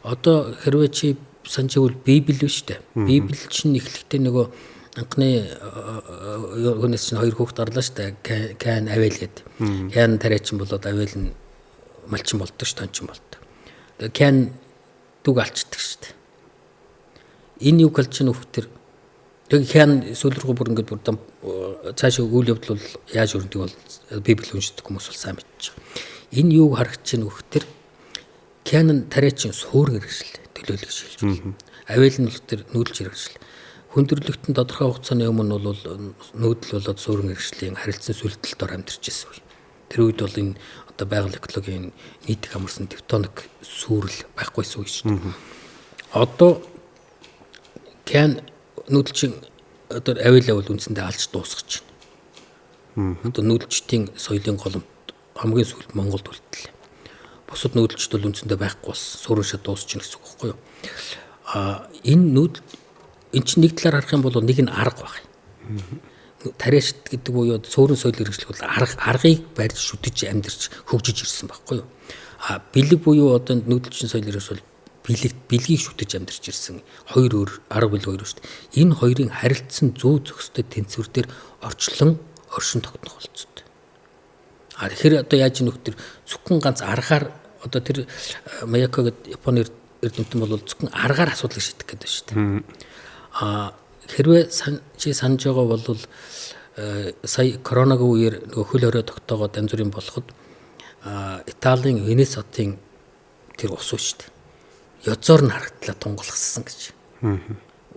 S1: Одоо хэрвээ чи санаж байвал Библи шүү дээ. Библи чинь эхлэхдээ нөгөө анхны хүнээс чинь хоёр хүүхэд гарлаа шүү дээ. Каин Авель гэдэг. Каин тариачин болоод Авель нь малчин болдог ш, тончин болдог. Тэгээ Каин дүг алчдаг шүү дээ. Энэ юг алж чинь өвхтөр тэг Каин сүүл рүү бүр ингээд бүр цаашаа үйл явдал бол яаж өрнөдөг бол Библи уншдаг хүмүүс бол сайн мэдчих. Энэ юг харагч чинь өвхтөр Каин тариачин суурь хэрэгжил төлөөлөгч хэлж байна. Авель нь бол тэр нүүдэлж хэрэгжил. Хүндрэлтэн тодорхой хугацааны өмнө бол нүүдэл болоод суурин хэрэгжлийн харилцан сүлдэлд ор амьдарч ирсэн үе. Тэр үед бол энэ одоо байгаль экологийн нийтг амарсан тевтоник сүрэл байхгүйсэн үе шүү дээ. Одоо Каин нүүдэлчин одоо Авель бол үндсэндээ алж дуусгаж байна. Одоо нүүдэлчдийн соёлын голомт хамгийн сүүлд Монголд үлдлээ. Бусад нүүдэлчд бол үндсэндээ байхгүй болсон. Суурин шат дуусч гин гэсэн үг байхгүй юу? А энэ нүүдэл Эн чинь нэг талаар харах юм бол нэг нь арга баг. Тариашт гэдэг буюу цөөрөн соёл иргэншлэх бол аргыг барьж шүтэж амьдарч хөгжиж ирсэн байхгүй юу? А бэлэг буюу одоо нүүдэлчин соёл иргэншил бол бэлгийг шүтэж амьдарч ирсэн хоёр өөр арга бэлэг хоёр шүү дээ. Энэ хоёрын харилцсан зөв зохистой тэнцвэр дээр орчлон оршин тогтнох болцсон. А тэгэхээр одоо яаж нөх тэр зөвхөн ганц аргаар одоо тэр Маяко гэдэг Японы эрдэмтэн бол зөвхөн аргаар асуудлыг шийдэх гэдэг шүү дээ. А хэрвээ чи санаж байгаа бол сая коронагийн үеэр нөгөө хөл хорой тогтоогоод янз бүрийн болоход Италийн Венес хотын тэр ус шүү дээ. Ёзоор нь харагдлаа тунгалгасан гэж.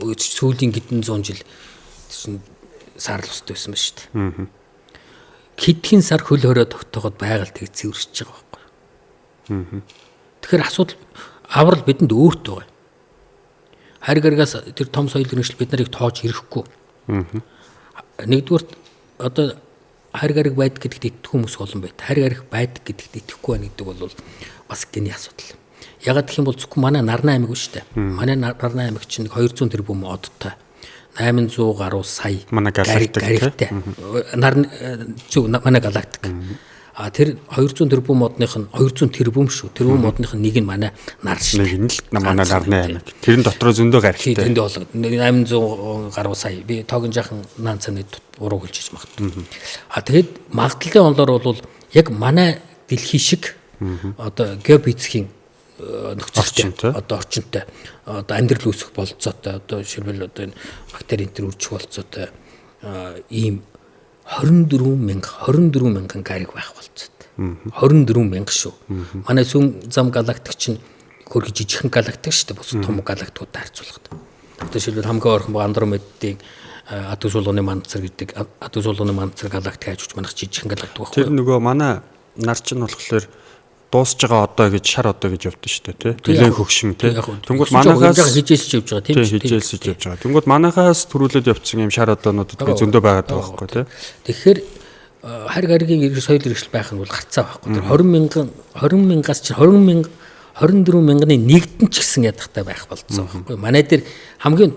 S1: Сүүлийн хэдэн зуун жил чинь саарл устай байсан ба шүү дээ. Хэдхэн сар хөл хорой тогтоогод байгаль тэг цэвэршиж байгаа байхгүй. Тэгэхээр асуудал аврал бидэнд өөрт байгаа. Хариг аргаас тэр том соёл иргэншил бид нарыг тоож ирэхгүй. Нэгдүгürt одоо хариг ариг байдаг гэдэгт итгэх хүмүүс олон байт. Хариг ариг байдаг гэдэгт итгэхгүй байна гэдэг бол бас гений асуудал. Ягаад гэх юм бол зөвхөн манай Нарны аймаг шүү дээ. Манай Нарны аймаг чинь 200 тэрбум одтой. 800 гаруй сая
S2: манай галактик
S1: гаригтай. Нарны зөв манай галактик. А тэр 200 тэрбум модных нь 200 тэрбум шүү. Тэрбум модных нь нэг нь манай нар шүү.
S2: Нэг нь л манай нарны аймаг. Тэрэн дотроо зөндөө гаригтай.
S1: Тэндээ болго 800 гаруй сая. Би тоогон жаахан наан цаны буруу хэлж иж магадгүй. А тэгэд магадлалын онолоор бол яг манай дэлхий шиг одоо геофизикийн нөхцөлтэй одоо орчинтой одоо амьдрал үүсэх болцоотой одоо жишээлбэл одоо энэ бактери энэ төр үржих болцоотой ийм 24 мянган гариг байх болцоотой. 24 мянга шүү. Манай сүм зам галактик чинь хөргөж жижигхэн галактик шүү дээ. Бусад том галактикуудтай харьцуулахад. Одоо жишээлбэл хамгийн ойрхон Андромедийн Адуу суулганы мандцар гэдэг Адуу суулганы мандцар галактик хайж манайх жижигхэн галактик байхгүй.
S2: Тэр нөгөө манай нар чинь болохоор дуусж байгаа одоо гэж шар одоо гэж явдсан шүү дээ, тий. Нэлээд хөгшин тий.
S1: Тэнгүүд манайхаас хижээлсэж явж байгаа тийм
S2: үү? Хижээлсэж явж байгаа. Тэнгүүд манайхаас төрүүлээд явцсан юм шар одоонуудад би зөндөө байгаад байгаа байхгүй тий.
S1: Тэгэхээр хариг харигийн иргэн соёл иргэшил байх нь бол гарцаа байхгүй. Тэр 20 мянгаас чинь 20 24 мянганы нэгдэн ч гэсэн ядахтай байх болцсон байхгүй. Манай дээр хамгийн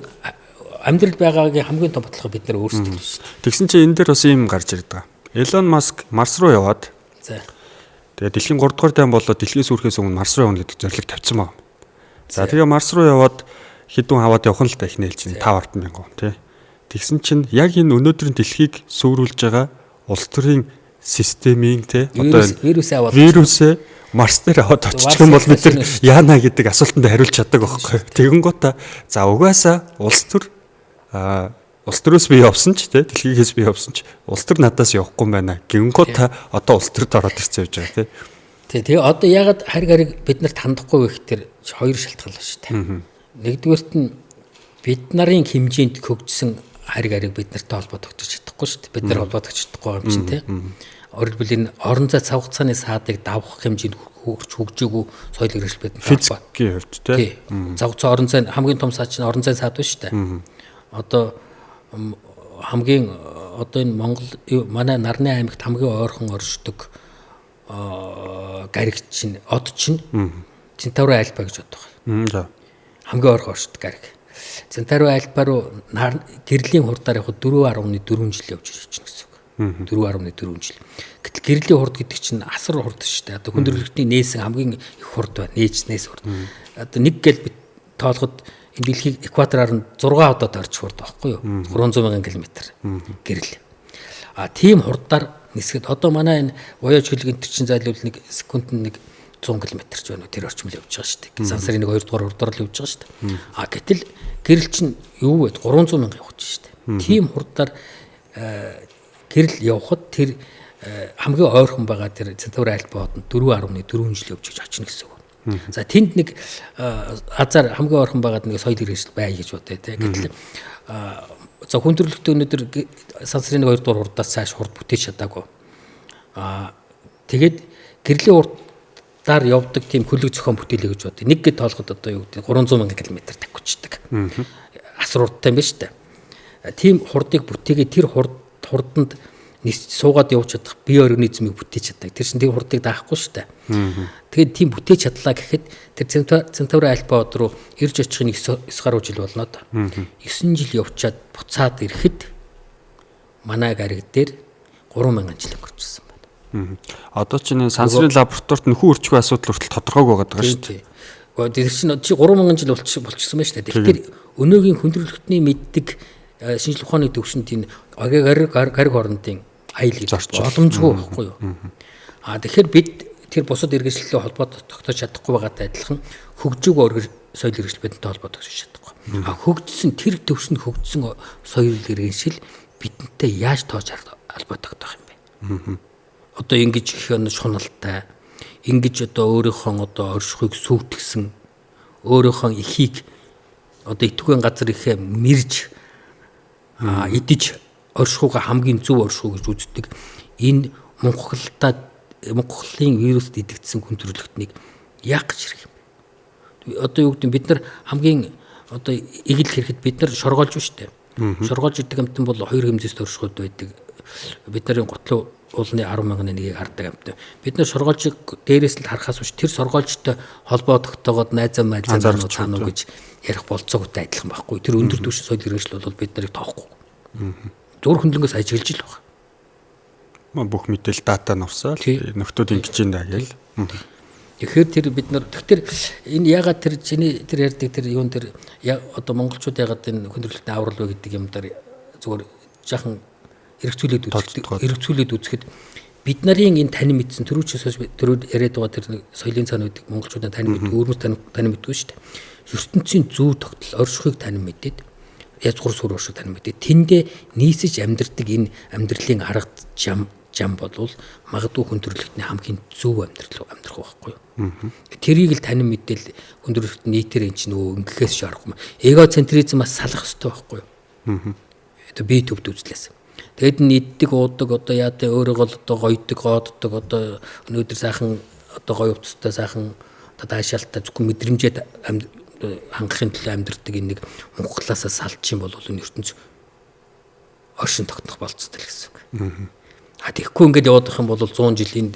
S1: амьдрал байгаагийн хамгийн том бодлого бид нар өөрсдөө л шүү
S2: дээ. Тэгсэн чинь энэ дээр бас ийм гарч ирдэг байгаа. Элон Маск Марс руу яваад за тэгээ дэлхийн 3 дугаар дайм болоод дэлхийс үрхээс өмнө Марс руу явна гэдэг зорилго тавьсан байна. За тэгээ Марс руу яваад хэдэн хаваад явах нь л та ихнэ хэлж байна. 5 10 мянган тий. Тэгсэн чинь яг энэ өнөөдрийн дэлхийг сүрүүлж байгаа улс төрийн системийн тий
S1: одоо вирусээ аваад
S2: вирусээ Марс дээр аваад очих юм бол бид нар яана гэдэг асуултанд хариулж чаддаг байхгүй. Тэгэнгүүтээ за угаасаа улс төр улс төрөөс би явсан ч тий дэлхийгээс би явсан ч улс төр надаас явахгүй юм байна. Гингүү та одоо улс төрд ороод ирсэн явж байгаа тий.
S1: Тий, тэгээ одоо яагаад хариг хариг бид нарт хандахгүй вэ гэхээр хоёр шалтгаан л шүү дээ. Нэгдүгээрт нь бид нарын хэмжээнд хөгжсөн хариг хариг бид нартай холбоодогдож чадахгүй шүү дээ. Бид нар холбоодогдож чадахгүй юм чинь тий. Өөрөлдвөл энэ орон зай цав хугацааны саадыг давах хэмжээнд хөгж хөгжээгүй соёл иргэншил бид
S2: нар физикийн хувьд тий.
S1: Цав хугацаа орон зай хамгийн том саад чинь орон зай саад байна шүү дээ. Одоо хамгийн одоо энэ Монгол манай Нарны аймагт хамгийн ойрхон оршдог гариг чинь од чинь Центавра альпа гэж боддог.
S2: За.
S1: Хамгийн ойрхон оршдог гариг. Центавра альпа руу гэрлийн хурдаар явхад 4.4 жил явж ирж байна гэсэн үг. 4.4 жил. Гэтэл гэрлийн хурд гэдэг чинь асар хурд шүү дээ. Одоо хүн төрөлхтний нээсэн хамгийн их хурд байна. Нээж нээс хурд. Одоо нэг гэл би тоолоход энэ дэлхийг экватораар нь 6 удаа дорж хурд байхгүй юу? 300 мянган км гэрэл. А тийм хурдаар нисгэд одоо манай энэ Voyage хөлөг энэ чинь зайлуул нэг секундэд нэг 100 км ч байна уу тэр орчмол явж байгаа шүү дээ. Сансрын нэг 2 дугаар хурдаар л явж байгаа шүү дээ. А гэтэл гэрэл чинь юу вэ? 300 мянга явах шүү дээ. Тийм хурдаар гэрэл явхад тэр хамгийн ойрхон байгаа тэр Центавра альпа хотод 4.4 жил явж гэж очино гэсэн үг. За тэнд нэг азар хамгийн ойрхон байгаад нэг соёл иргэншил бай гэж бодъё те. Гэтэл за хүн төрөлхтөө өнөөдөр сансрын нэг 2 дугаар хурдаас цааш хурд бүтээж чадаагүй. Тэгээд гэрлийн хурдаар явдаг тийм хөлөг зохион бүтээлээ гэж бодъё. Нэг гэд тоолоход одоо юу гэдэг 300 мянган км тавьчихдаг. Асар хурдтай юм байна шүү дээ. Тийм хурдыг бүтээгээ тэр хурданд Суугаад явж чадах бие организмыг бүтээж чаддаг. Тэр чинь тэр хурдыг даахгүй шүү дээ. Тэгээд тийм бүтээж чадлаа гэхэд тэр Центавр альфа од руу ирж очих нь 9 гаруй жил болно доо. 9 жил явчаад буцаад ирэхэд манай гариг дээр 3000 жил өнгөрчихсөн байна.
S2: Одоо чинь сансрын лабораторид нөхөн үрчгүй асуудал хүртэл тодорхойг байгаа шүү дээ.
S1: Гэхдээ тэр чинь чи 3000 жил болчихсон байна шүү дээ. Тэгэхээр өнөөгийн хүндрэлтний мэддэг шинжлэх ухааны төвшөнд энэ гариг хоорондын аял гэж боломжгүй байхгүй юу? А тэгэхээр бид тэр бусад иргэншлэлтэй холбоо тогтоож чадахгүй байгаатай адилхан хөгжөөгөө соёл иргэншил бидэнтэй холбоо тогтоож чадахгүй. А хөгжсөн тэр төвшөнд хөгжсөн соёл иргэншил бидэнтэй яаж тоож холбоо тогтоох юм бэ? Одоо ингэж их шуналтай, ингэж одоо өөрийнхөө одоо оршихуйг сүйтгэсэн, өөрийнхөө эхийг одоо итгэвэн газар ихээ мэрж идэж оршихуйгаа хамгийн зөв оршихуй гэж үздэг энэ мунхаглалын вируст идэгдсэн хүн төрөлхтнийг яах гэж ирэх юм бэ? Одоо юу гэдэг нь бид нар хамгийн одоо эгэл хэрэгт бид нар шоргоолж шүү дээ. Шоргоолж идэг амтан бол хоёр хэмжээст оршихуйд байдаг. Бид нарын гутлын уулны 10,000-ны нэгийг хардаг амтан. Бид нар шоргоолжийг дээрээс л харахаас биш тэр соргоолжтой холбоо тогтоогоод найзаа майзаа цаана уу гэж ярих болцоогтой адилхан байхгүй. Тэр өндөр түвшин соёл иргэншил бол бид нарыг тоохгүй. Зур хөндлөнгөөс ажиглаж л байгаа.
S2: Бүх мэдээлэл дата нурсаал нөхдүүд ингэж юм да гээл.
S1: Тэгэхээр тэр бид нар тэгэхээр энэ ягаад тэр чиний тэр ярьдаг тэр юун тэр одоо монголчууд ягаад энэ хүндрэлтний аврал вэ гэдэг юм дээр зүгээр жаахан эргцүүлээд үзэхэд бид нарын энэ танин мэдсэн түрүүчээс түрүү яриад байгаа тэр соёлын цаана байдаг монголчуудын танин мэддэг өөрмөс танин мэддэг шүү дээ. ертөнцийн зүү тогтол оршихуйг танин мэдээд язгуур сүр оршиг танин мэдээ. Тэндээ нийсэж амьдардаг энэ амьдралын арга зам болвол магадгүй хүн төрөлхтний хамгийн зөв амьдрал амьдрах байхгүй юу. Тэрийг л танин мэдээл хүн төрөлхтний нийтээр эн чинь нөгөө ингэхээс шаарахгүй. Эгоцентризмаас салах ёстой байхгүй юу. Одоо бие төвд үзлээс. Тэгэд нь иддэг уудаг одоо яа тэ өөрийгөө л одоо гоёдог гооддог одоо өнөөдөр сайхан одоо гоё увцтай сайхан одоо даашаалтай зөвхөн мэдрэмжээ хангахын төлөө амьдардаг энэ нэг мунхлаасаа салж юм бол энэ ертөнц оршин тогтнох болцтой л гэсэн үг. А тэгэхгүй ингээд явах юм бол 100 жилийн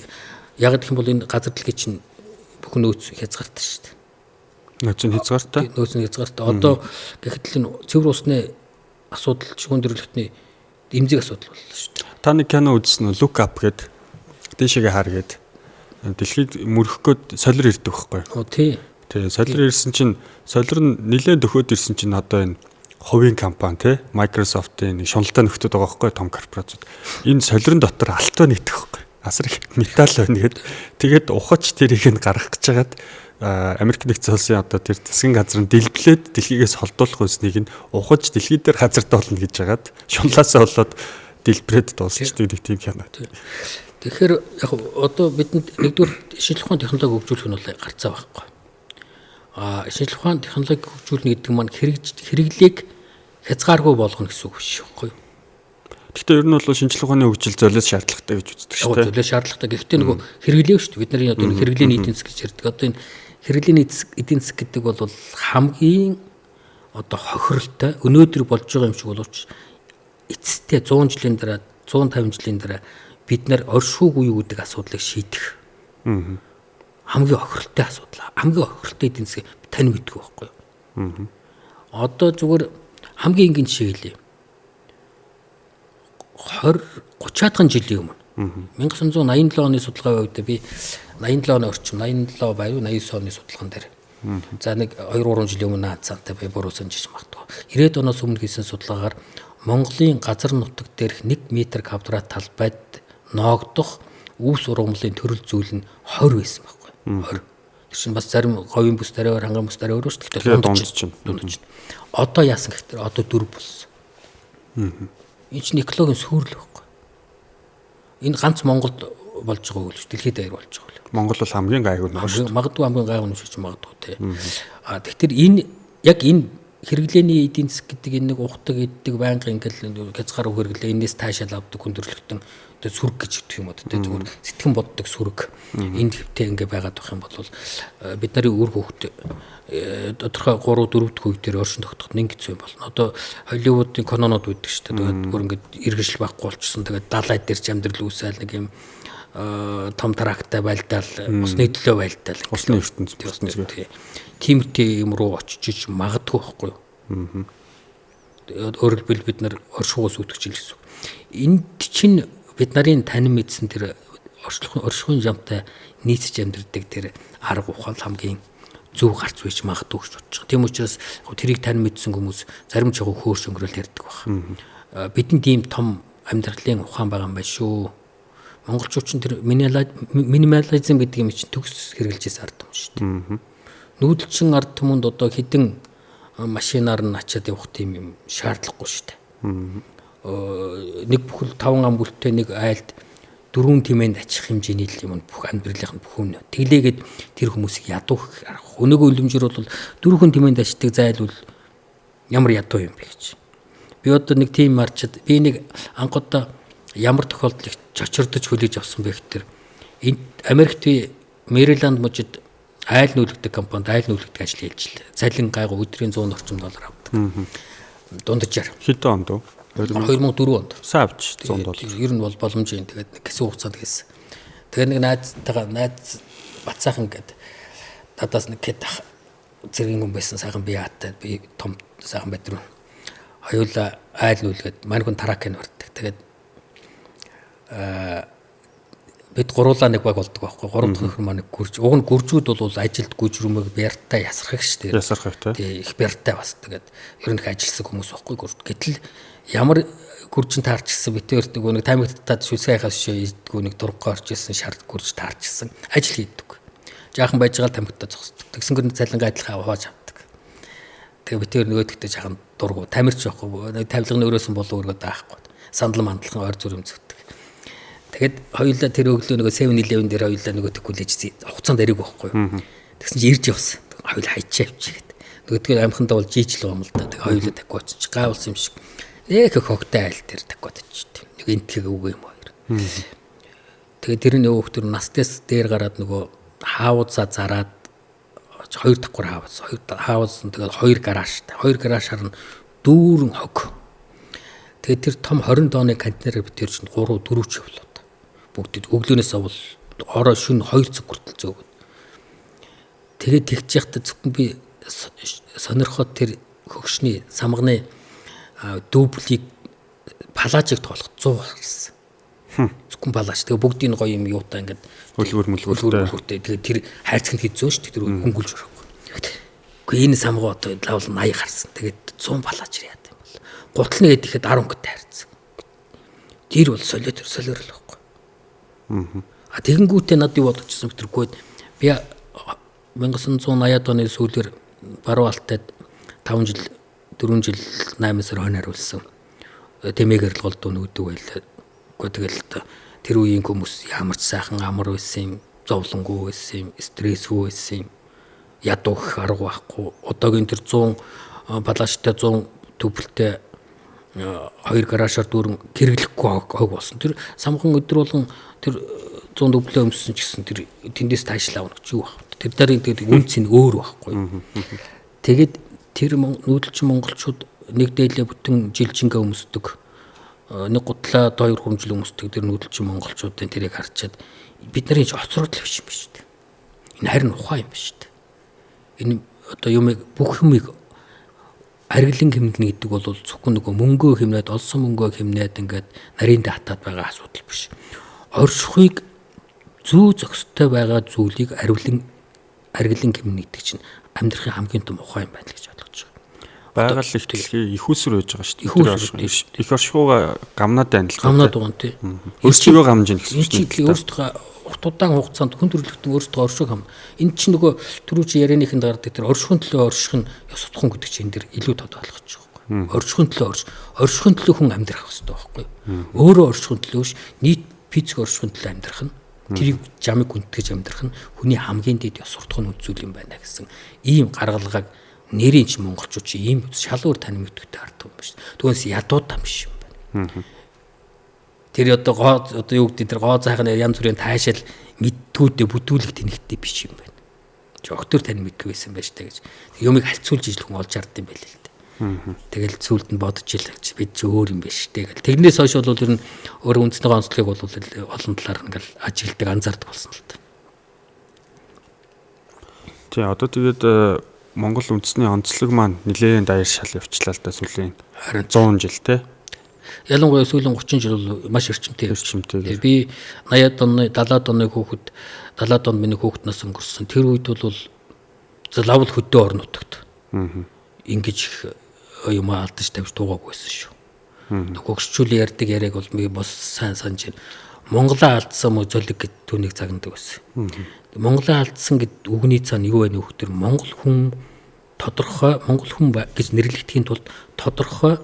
S1: яг гэх юм бол энэ газар дэлхий чинь бүх нөөц хязгаартай шүү дээ.
S2: Нөөц нь хязгаартай.
S1: Нөөц нь хязгаартай. Одоо гэхэд л энэ цэвэр усны асуудал шүүн төрөлхтний эмзэг асуудал боллоо шүү дээ.
S2: Та нэг кино үзсэн үү? Look Up гэдэг дээшээгээ хар гээд дэлхийг мөрөх гээд солир ирдэг байхгүй
S1: юу? Тий.
S2: Тий, солир ирсэн чинь солир нь нэлээд дөхөөд ирсэн чинь одоо энэ хувийн компани тий Microsoft-ийн нэг шуналтай нөхдөд байгаа байхгүй том корпорациуд. Энэ солирын дотор алтан нийтэх байхгүй. Асар их металл байна гэд. Тэгээд ухаж тэрийг нь гаргах гэж хагаад Америк нэгдсэн улсын одоо тэр засгийн газар нь дэлбэлээд дэлхийгээс холдуулах үснийг нь ухаж дэлхий дээр газар доолно гэж хагаад шунлаасаа болоод дэлбэрээд дуусчдаг нэг тийм кино.
S1: Тэгэхээр яг одоо бидэнд нэгдүгээр шинжлэх ухааны технологи хөгжүүлэх нь бол гарцаа байхгүй. А шинжлэх ухааны технологи хөгжүүлнэ гэдэг маань хэрэглээг хязгааргүй болгоно гэсэн үг биш байхгүй юу?
S2: Гэхдээ ер нь бол шинжлэх ухааны хөгжил золиос шаардлагатай гэж үздэг шүү
S1: дээ. Золиос шаардлагатай. Гэхдээ нөгөө хэрэглээ шүү дээ. Бид нарын одоо хэрэглээний эдийн засаг гэж ярьдаг. Одоо энэ хэрэглээний эдийн засаг гэдэг бол хамгийн одоо хохиролтой өнөөдөр болж байгаа юм шиг боловч эцэстээ 100 жилийн дараа 150 жилийн дараа бид нар оршихуйг юу гэдэг асуудлыг шийдэх. Хамгийн хохиролтой асуудал. Хамгийн хохиролтой эдийн засаг тань мэдгүй байхгүй юу? Одоо зүгээр хамгийн энгийн жишээ хэлье. 20 30-аад жилийн өмнө 1987 оны судалгаа үед би 87 оны орчим 87 байв 89 оны судалгаан дээр. За нэг 2-3 жилийн өмнө наацаантай би буруу санаж магадгүй. 90-ад оноос өмнө хийсэн судалгаагаар Монголын газар нутаг дээрх 1 метр квадрат талбайд ноогдох үүс ургамлын төрөл зүйл нь 20 байсан байхгүй. 20. Тэр чинь бас зарим говийн бүс тариа, ханган бүс тариа өөр шүү дээ.
S2: Дундаж чинь.
S1: Дундаж. Одоо яасан гэхээр одоо 4 болсон. Энэ чинь экологийн сүүрэл байхгүй. Энэ ганц Монголд болж байгаа үйл шүү. Дэлхийд даяар болж байгаа үйл.
S2: Монгол бол хамгийн гайгүй нөө шүү.
S1: Магадгүй хамгийн гайгүй нөө шүү магадгүй те. А тэгэхээр энэ яг энэ Хэрэглээний эдийн засаг гэдэг энэ нэг ухдаг, иддэг, байнгын ингээл хязгаар хэрэглээ, энэс таашаал авдаг хүн төрөлхтөн одоо сүрэг гэж өгдөг юм уу те, зүгээр сэтгэн боддог сүрэг. Энэ хэвтэй ингээ байгаад байх юм бол бид нарын үр хөвгт тодорхой 3 4 дахь үе дээр оршин тогтоход нэг хэцүү юм болно. Одоо Холливуудын кинонууд үүдэг шүү дээ. Тэгээд бүр ингээд иргэншил байхгүй болчихсон. Тэгээд далай дээр ч амьдрал үүсээл нэг юм том трактай байлдаал, усны төлөө байлдаал,
S2: усны ертөнц.
S1: Тиймэрхүү юм руу очиж магадгүй байхгүй юу? Өөрөөр хэлбэл бид нар оршихугаас үүдэж ил гэсэн. Энд чинь бид нарын танин мэдсэн тэр оршихуйн жамтай нийцэж амьдрдаг тэр арга ухаан хамгийн зөв гарц байж магадгүй гэж бодож байгаа. Тийм учраас тэрийг танин мэдсэн хүмүүс зарим ч яг хөөрч өнгөрөөл ярьдаг баг. Бидэнд ийм том амьдралын ухаан байгаа юм байна шүү. Монголчууд чинь тэр минимализм гэдэг юм чинь төгс хэрэгжилж байсан ард түмэн шүү дээ. Нүүдэлчин ард түмэнд одоо хэдэн машинаар нь ачаад явах тийм юм шаардлагагүй шүү дээ. Нэг бүхэл 5 ам бүлтэй нэг айлд 4 тэмээнд ачих хэмжээний л юм бүх амьдралынх нь бүх юм. Тэглээгээд тэр хүмүүсийг ядуу арга. Өнөөгөө үлэмжээр бол 4 тэмээнд ачдаг зайлвал ямар ядуу юм бэ гэж. Би одоо нэг тийм марчад би нэг анх удаа ямар тохиолдолд чочирдож хүлээж авсан бэ гэхээр энэ Америкт би Мэриленд мужид айл нүүлгдэг компанид айл нүүлгдэг ажил хийж лээ. Цалин гайгүй өдрийн 100 орчим доллар авдаг. Дунджаар.
S2: Хэдэн онд вэ?
S1: 2004 онд.
S2: Сайн авч 100 доллар.
S1: Ер нь бол боломжийн. Тэгээд нэг хэсэг хугацаанд хийсэн. Тэгээд нэг найзтайгаа найз бацаахан гээд надаас нэг хэд ах зэргийн хүн байсан, сайхан бие хаатай, би том сайхан байдруу. Хоёулаа айл нүүлгээд мань хүн тракыг барьдаг. Тэгээд бид гуруулаа нэг баг болдог байхгүй. Гурав дахь нөхөр маань гүрж. Уг нь гүржүүд бол ажилд гүжрүмэг бяртай ясрах шүү дээ.
S2: Ясрах тий.
S1: Тий, их бяртай бас. Тэгээд ер нь их ажилласан хүмүүс байхгүй гүрж. Гэтэл ямар гүржин таарчсан бит өөрт нөгөө нэг тамигтад шүлсээ хаяхаас шээ иддгүү нэг дурггүй орж исэн шард гүрж таарчсан. Ажил хийдэг. Жаахан байж байгаа л тамигтад зогсдог. Тэгсэн гэр цалингаа адилхан хувааж авдаг. Тэгээ бит өөр нөгөөдөгтэй жаахан дургу тамирч байхгүй. Тавилгын өрөөсөн болов өргөө даахгүй. Сандал мандлахын ойр зүр юм зөгтөг. Тэгээд хоёулаа тэр өглөө нөгөө 7-Eleven дээр хоёулаа нөгөө тэкүүлэж хугацаанд ариг байхгүй юу. Тэгсэн чинь ирж явсан. Хоёулаа хайчаа явчих гээд. Нөгөөдгөө амхандаа бол жийжл байгаа юм л да. Тэгээ хоёулаа таквач чи гайвалсан юм шиг. Нэг хогтой айл дээр таквад очив. Нэг энтхэг үгүй юм хоёр. Тэгээд тэр нөгөө хөлтөр настаас дээр гараад нөгөө хаавзаа зараад хоёр давхар хаавз, хоёр хаавз нь тэгээд хоёр гаражтай. Хоёр гаражаар нь дүүрэн хог. Тэгээд тэр том 20 тонны контейнер бид тэр чинь 3 4 ч явлаа. Бүгд өглөөнөөс овол орой шөнө 2 цаг хүртэл зөөгöd. Тэгээд тэгж яхад зөвхөн би сонирхоод тэр хөгшний самганы дүүблийг палажийг тоолох 100 гарсан. Зөвхөн палаж. Тэгээ бүгдийг гоё юм юутай ингээд
S2: хөлгөр мөлгөртэй.
S1: Тэгээ тэр хайрцагт хийзэн шүү дээ. Тэр хөнгөлж өрөхгүй. Гэхдээ энэ самгаа одоо лавл 80 гарсан. Тэгээд 100 палаж яад юм бол. Гутал нэгэд ихэд 10 өнгөтэй хайрцаг. Тэр бол солиор солиор л байхгүй. А тэгэнгүүтээ над юу бодчихсон битэргүй. Би 1980-ад оны сүүлээр баруун алтайд 5 жил 4 жил 8 сар хонь хариулсан. Тэмээгээр л голдуу нөгдөг байлаа. Гэхдээ тэгэл тэр үеийн хүмүүс ямар ч сайхан амар байсан юм, зовлонгүй байсан юм, стрессгүй байсан юм. Ядуу гэх арга байхгүй. Одоогийн тэр 100 палажтай 100 төвлөлтэй хоёр гаражаар дүүрэн хэрэглэхгүй хог болсон. Тэр самхан өдөр болгон тэр 100 төвлөө өмссөн ч гэсэн тэр тэндээс таашил авах гэж юу байх вэ? Тэр дарын тэгээд үнц нь өөр байхгүй. Тэгээд тэр нүүдэлчин монголчууд нэг дээлээ бүтэн жилжингээ өмсдөг. Нэг гутлаа 2 3 жил өмсдөг тэр нүүдэлчин монголчуудын тэрийг харчаад бид нарын ч оцрогдол биш юм биш үү? Энэ харин ухаан юм биш үү? Энэ одоо юмыг бүх юмыг арилан хэмнэнэ гэдэг бол зөвхөн нөгөө мөнгөө хэмнээд олсон мөнгөө хэмнээд ингээд нарийн татаад байгаа асуудал биш. Оршихуйг зүү зохистой байгаа зүйлийг арилан хэмнэнэ гэдэг чинь амьдрахын хамгийн том ухаан юм байна л гэж ойлгож байгаа.
S2: Байгаль их дэлхий их усүр байж байгаа шүү дээ. Их оршихуйгаа гамнаад байна л.
S1: Гамнаад байгаа юм тий.
S2: Өөрсдөө гамж ийн гэсэн
S1: чинь. Өөрсдөө урт удаан хугацаанд хүн төрөлхтөн өөрсдөө орших юм. Энд чинь нөгөө түрүү чи ярианыхэнд гардаг тэр оршихын төлөө орших нь ёс утхан гэдэг чинь энэ дэр илүү тод ойлгож байгаа байхгүй. Оршихын төлөө орш, оршихын төлөө хүн амьдрах хэрэгтэй байхгүй. Өөрөө оршихын төлөө биш, нийт физик оршихын төлөө амьдрах нь тэрийг жамыг хүндэтгэж амьдрах нь хүний хамгийн дэд ёс суртахуун үзүүл юм байна гэсэн ийм гаргалгааг Нэрийн чи монголчууд чи ийм шал өөр тань мэдвэтэй хардаг юм байна шүү дээ. Түүнээс ядуудаа биш юм байна. Тэр одоо гоо одоо юу гэдэг тэр гоо зайхны янз бүрийн таашаал мэдтгүүдээ бүдүүлэх тэнэгтэй биш юм байна. Чи октор тань мэдгүй байсан байж таа гэж. Юмыг харьцуулж ижил хүн олж хардсан юм байл л дээ. Тэгэл сүлд нь бодож ил гэж бид чи өөр юм биш үү гэл. Тэрнээс хойш бол ер нь өөр үндэсний онцлогийг бол олон талаар ингээл ажигладаг, анзаардаг болсон л та.
S2: Тий, одоо тэгээд Монгол үндэсний онцлог маань нэлээд даяар шал явчлаа л да сүүлийн 100 жил те.
S1: Ялангуяа сүүлийн 30 жил бол маш эрчимтэй.
S2: Эрчимтэй.
S1: Би 80-ад оны, 70-ад оны хүүхэд, 70-ад онд миний хүүхэд нас өнгөрсөн. Тэр үед бол лавл хөдөө орон нутагт. Ингэж их юм алдаж тавьж дуугаагүй байсан шүү. Хөгшчүүл ярьдаг яриаг бол би бас сайн санаж байна. Монголоо алдсан мө золиг гэд түүнийг загнадаг байсан. Монголоо алдсан гэд үгний цаана юу вэ нөхдөр Монгол хүн тодорхой Монгол хүн гэж нэрлэгдэхийн тулд тодорхой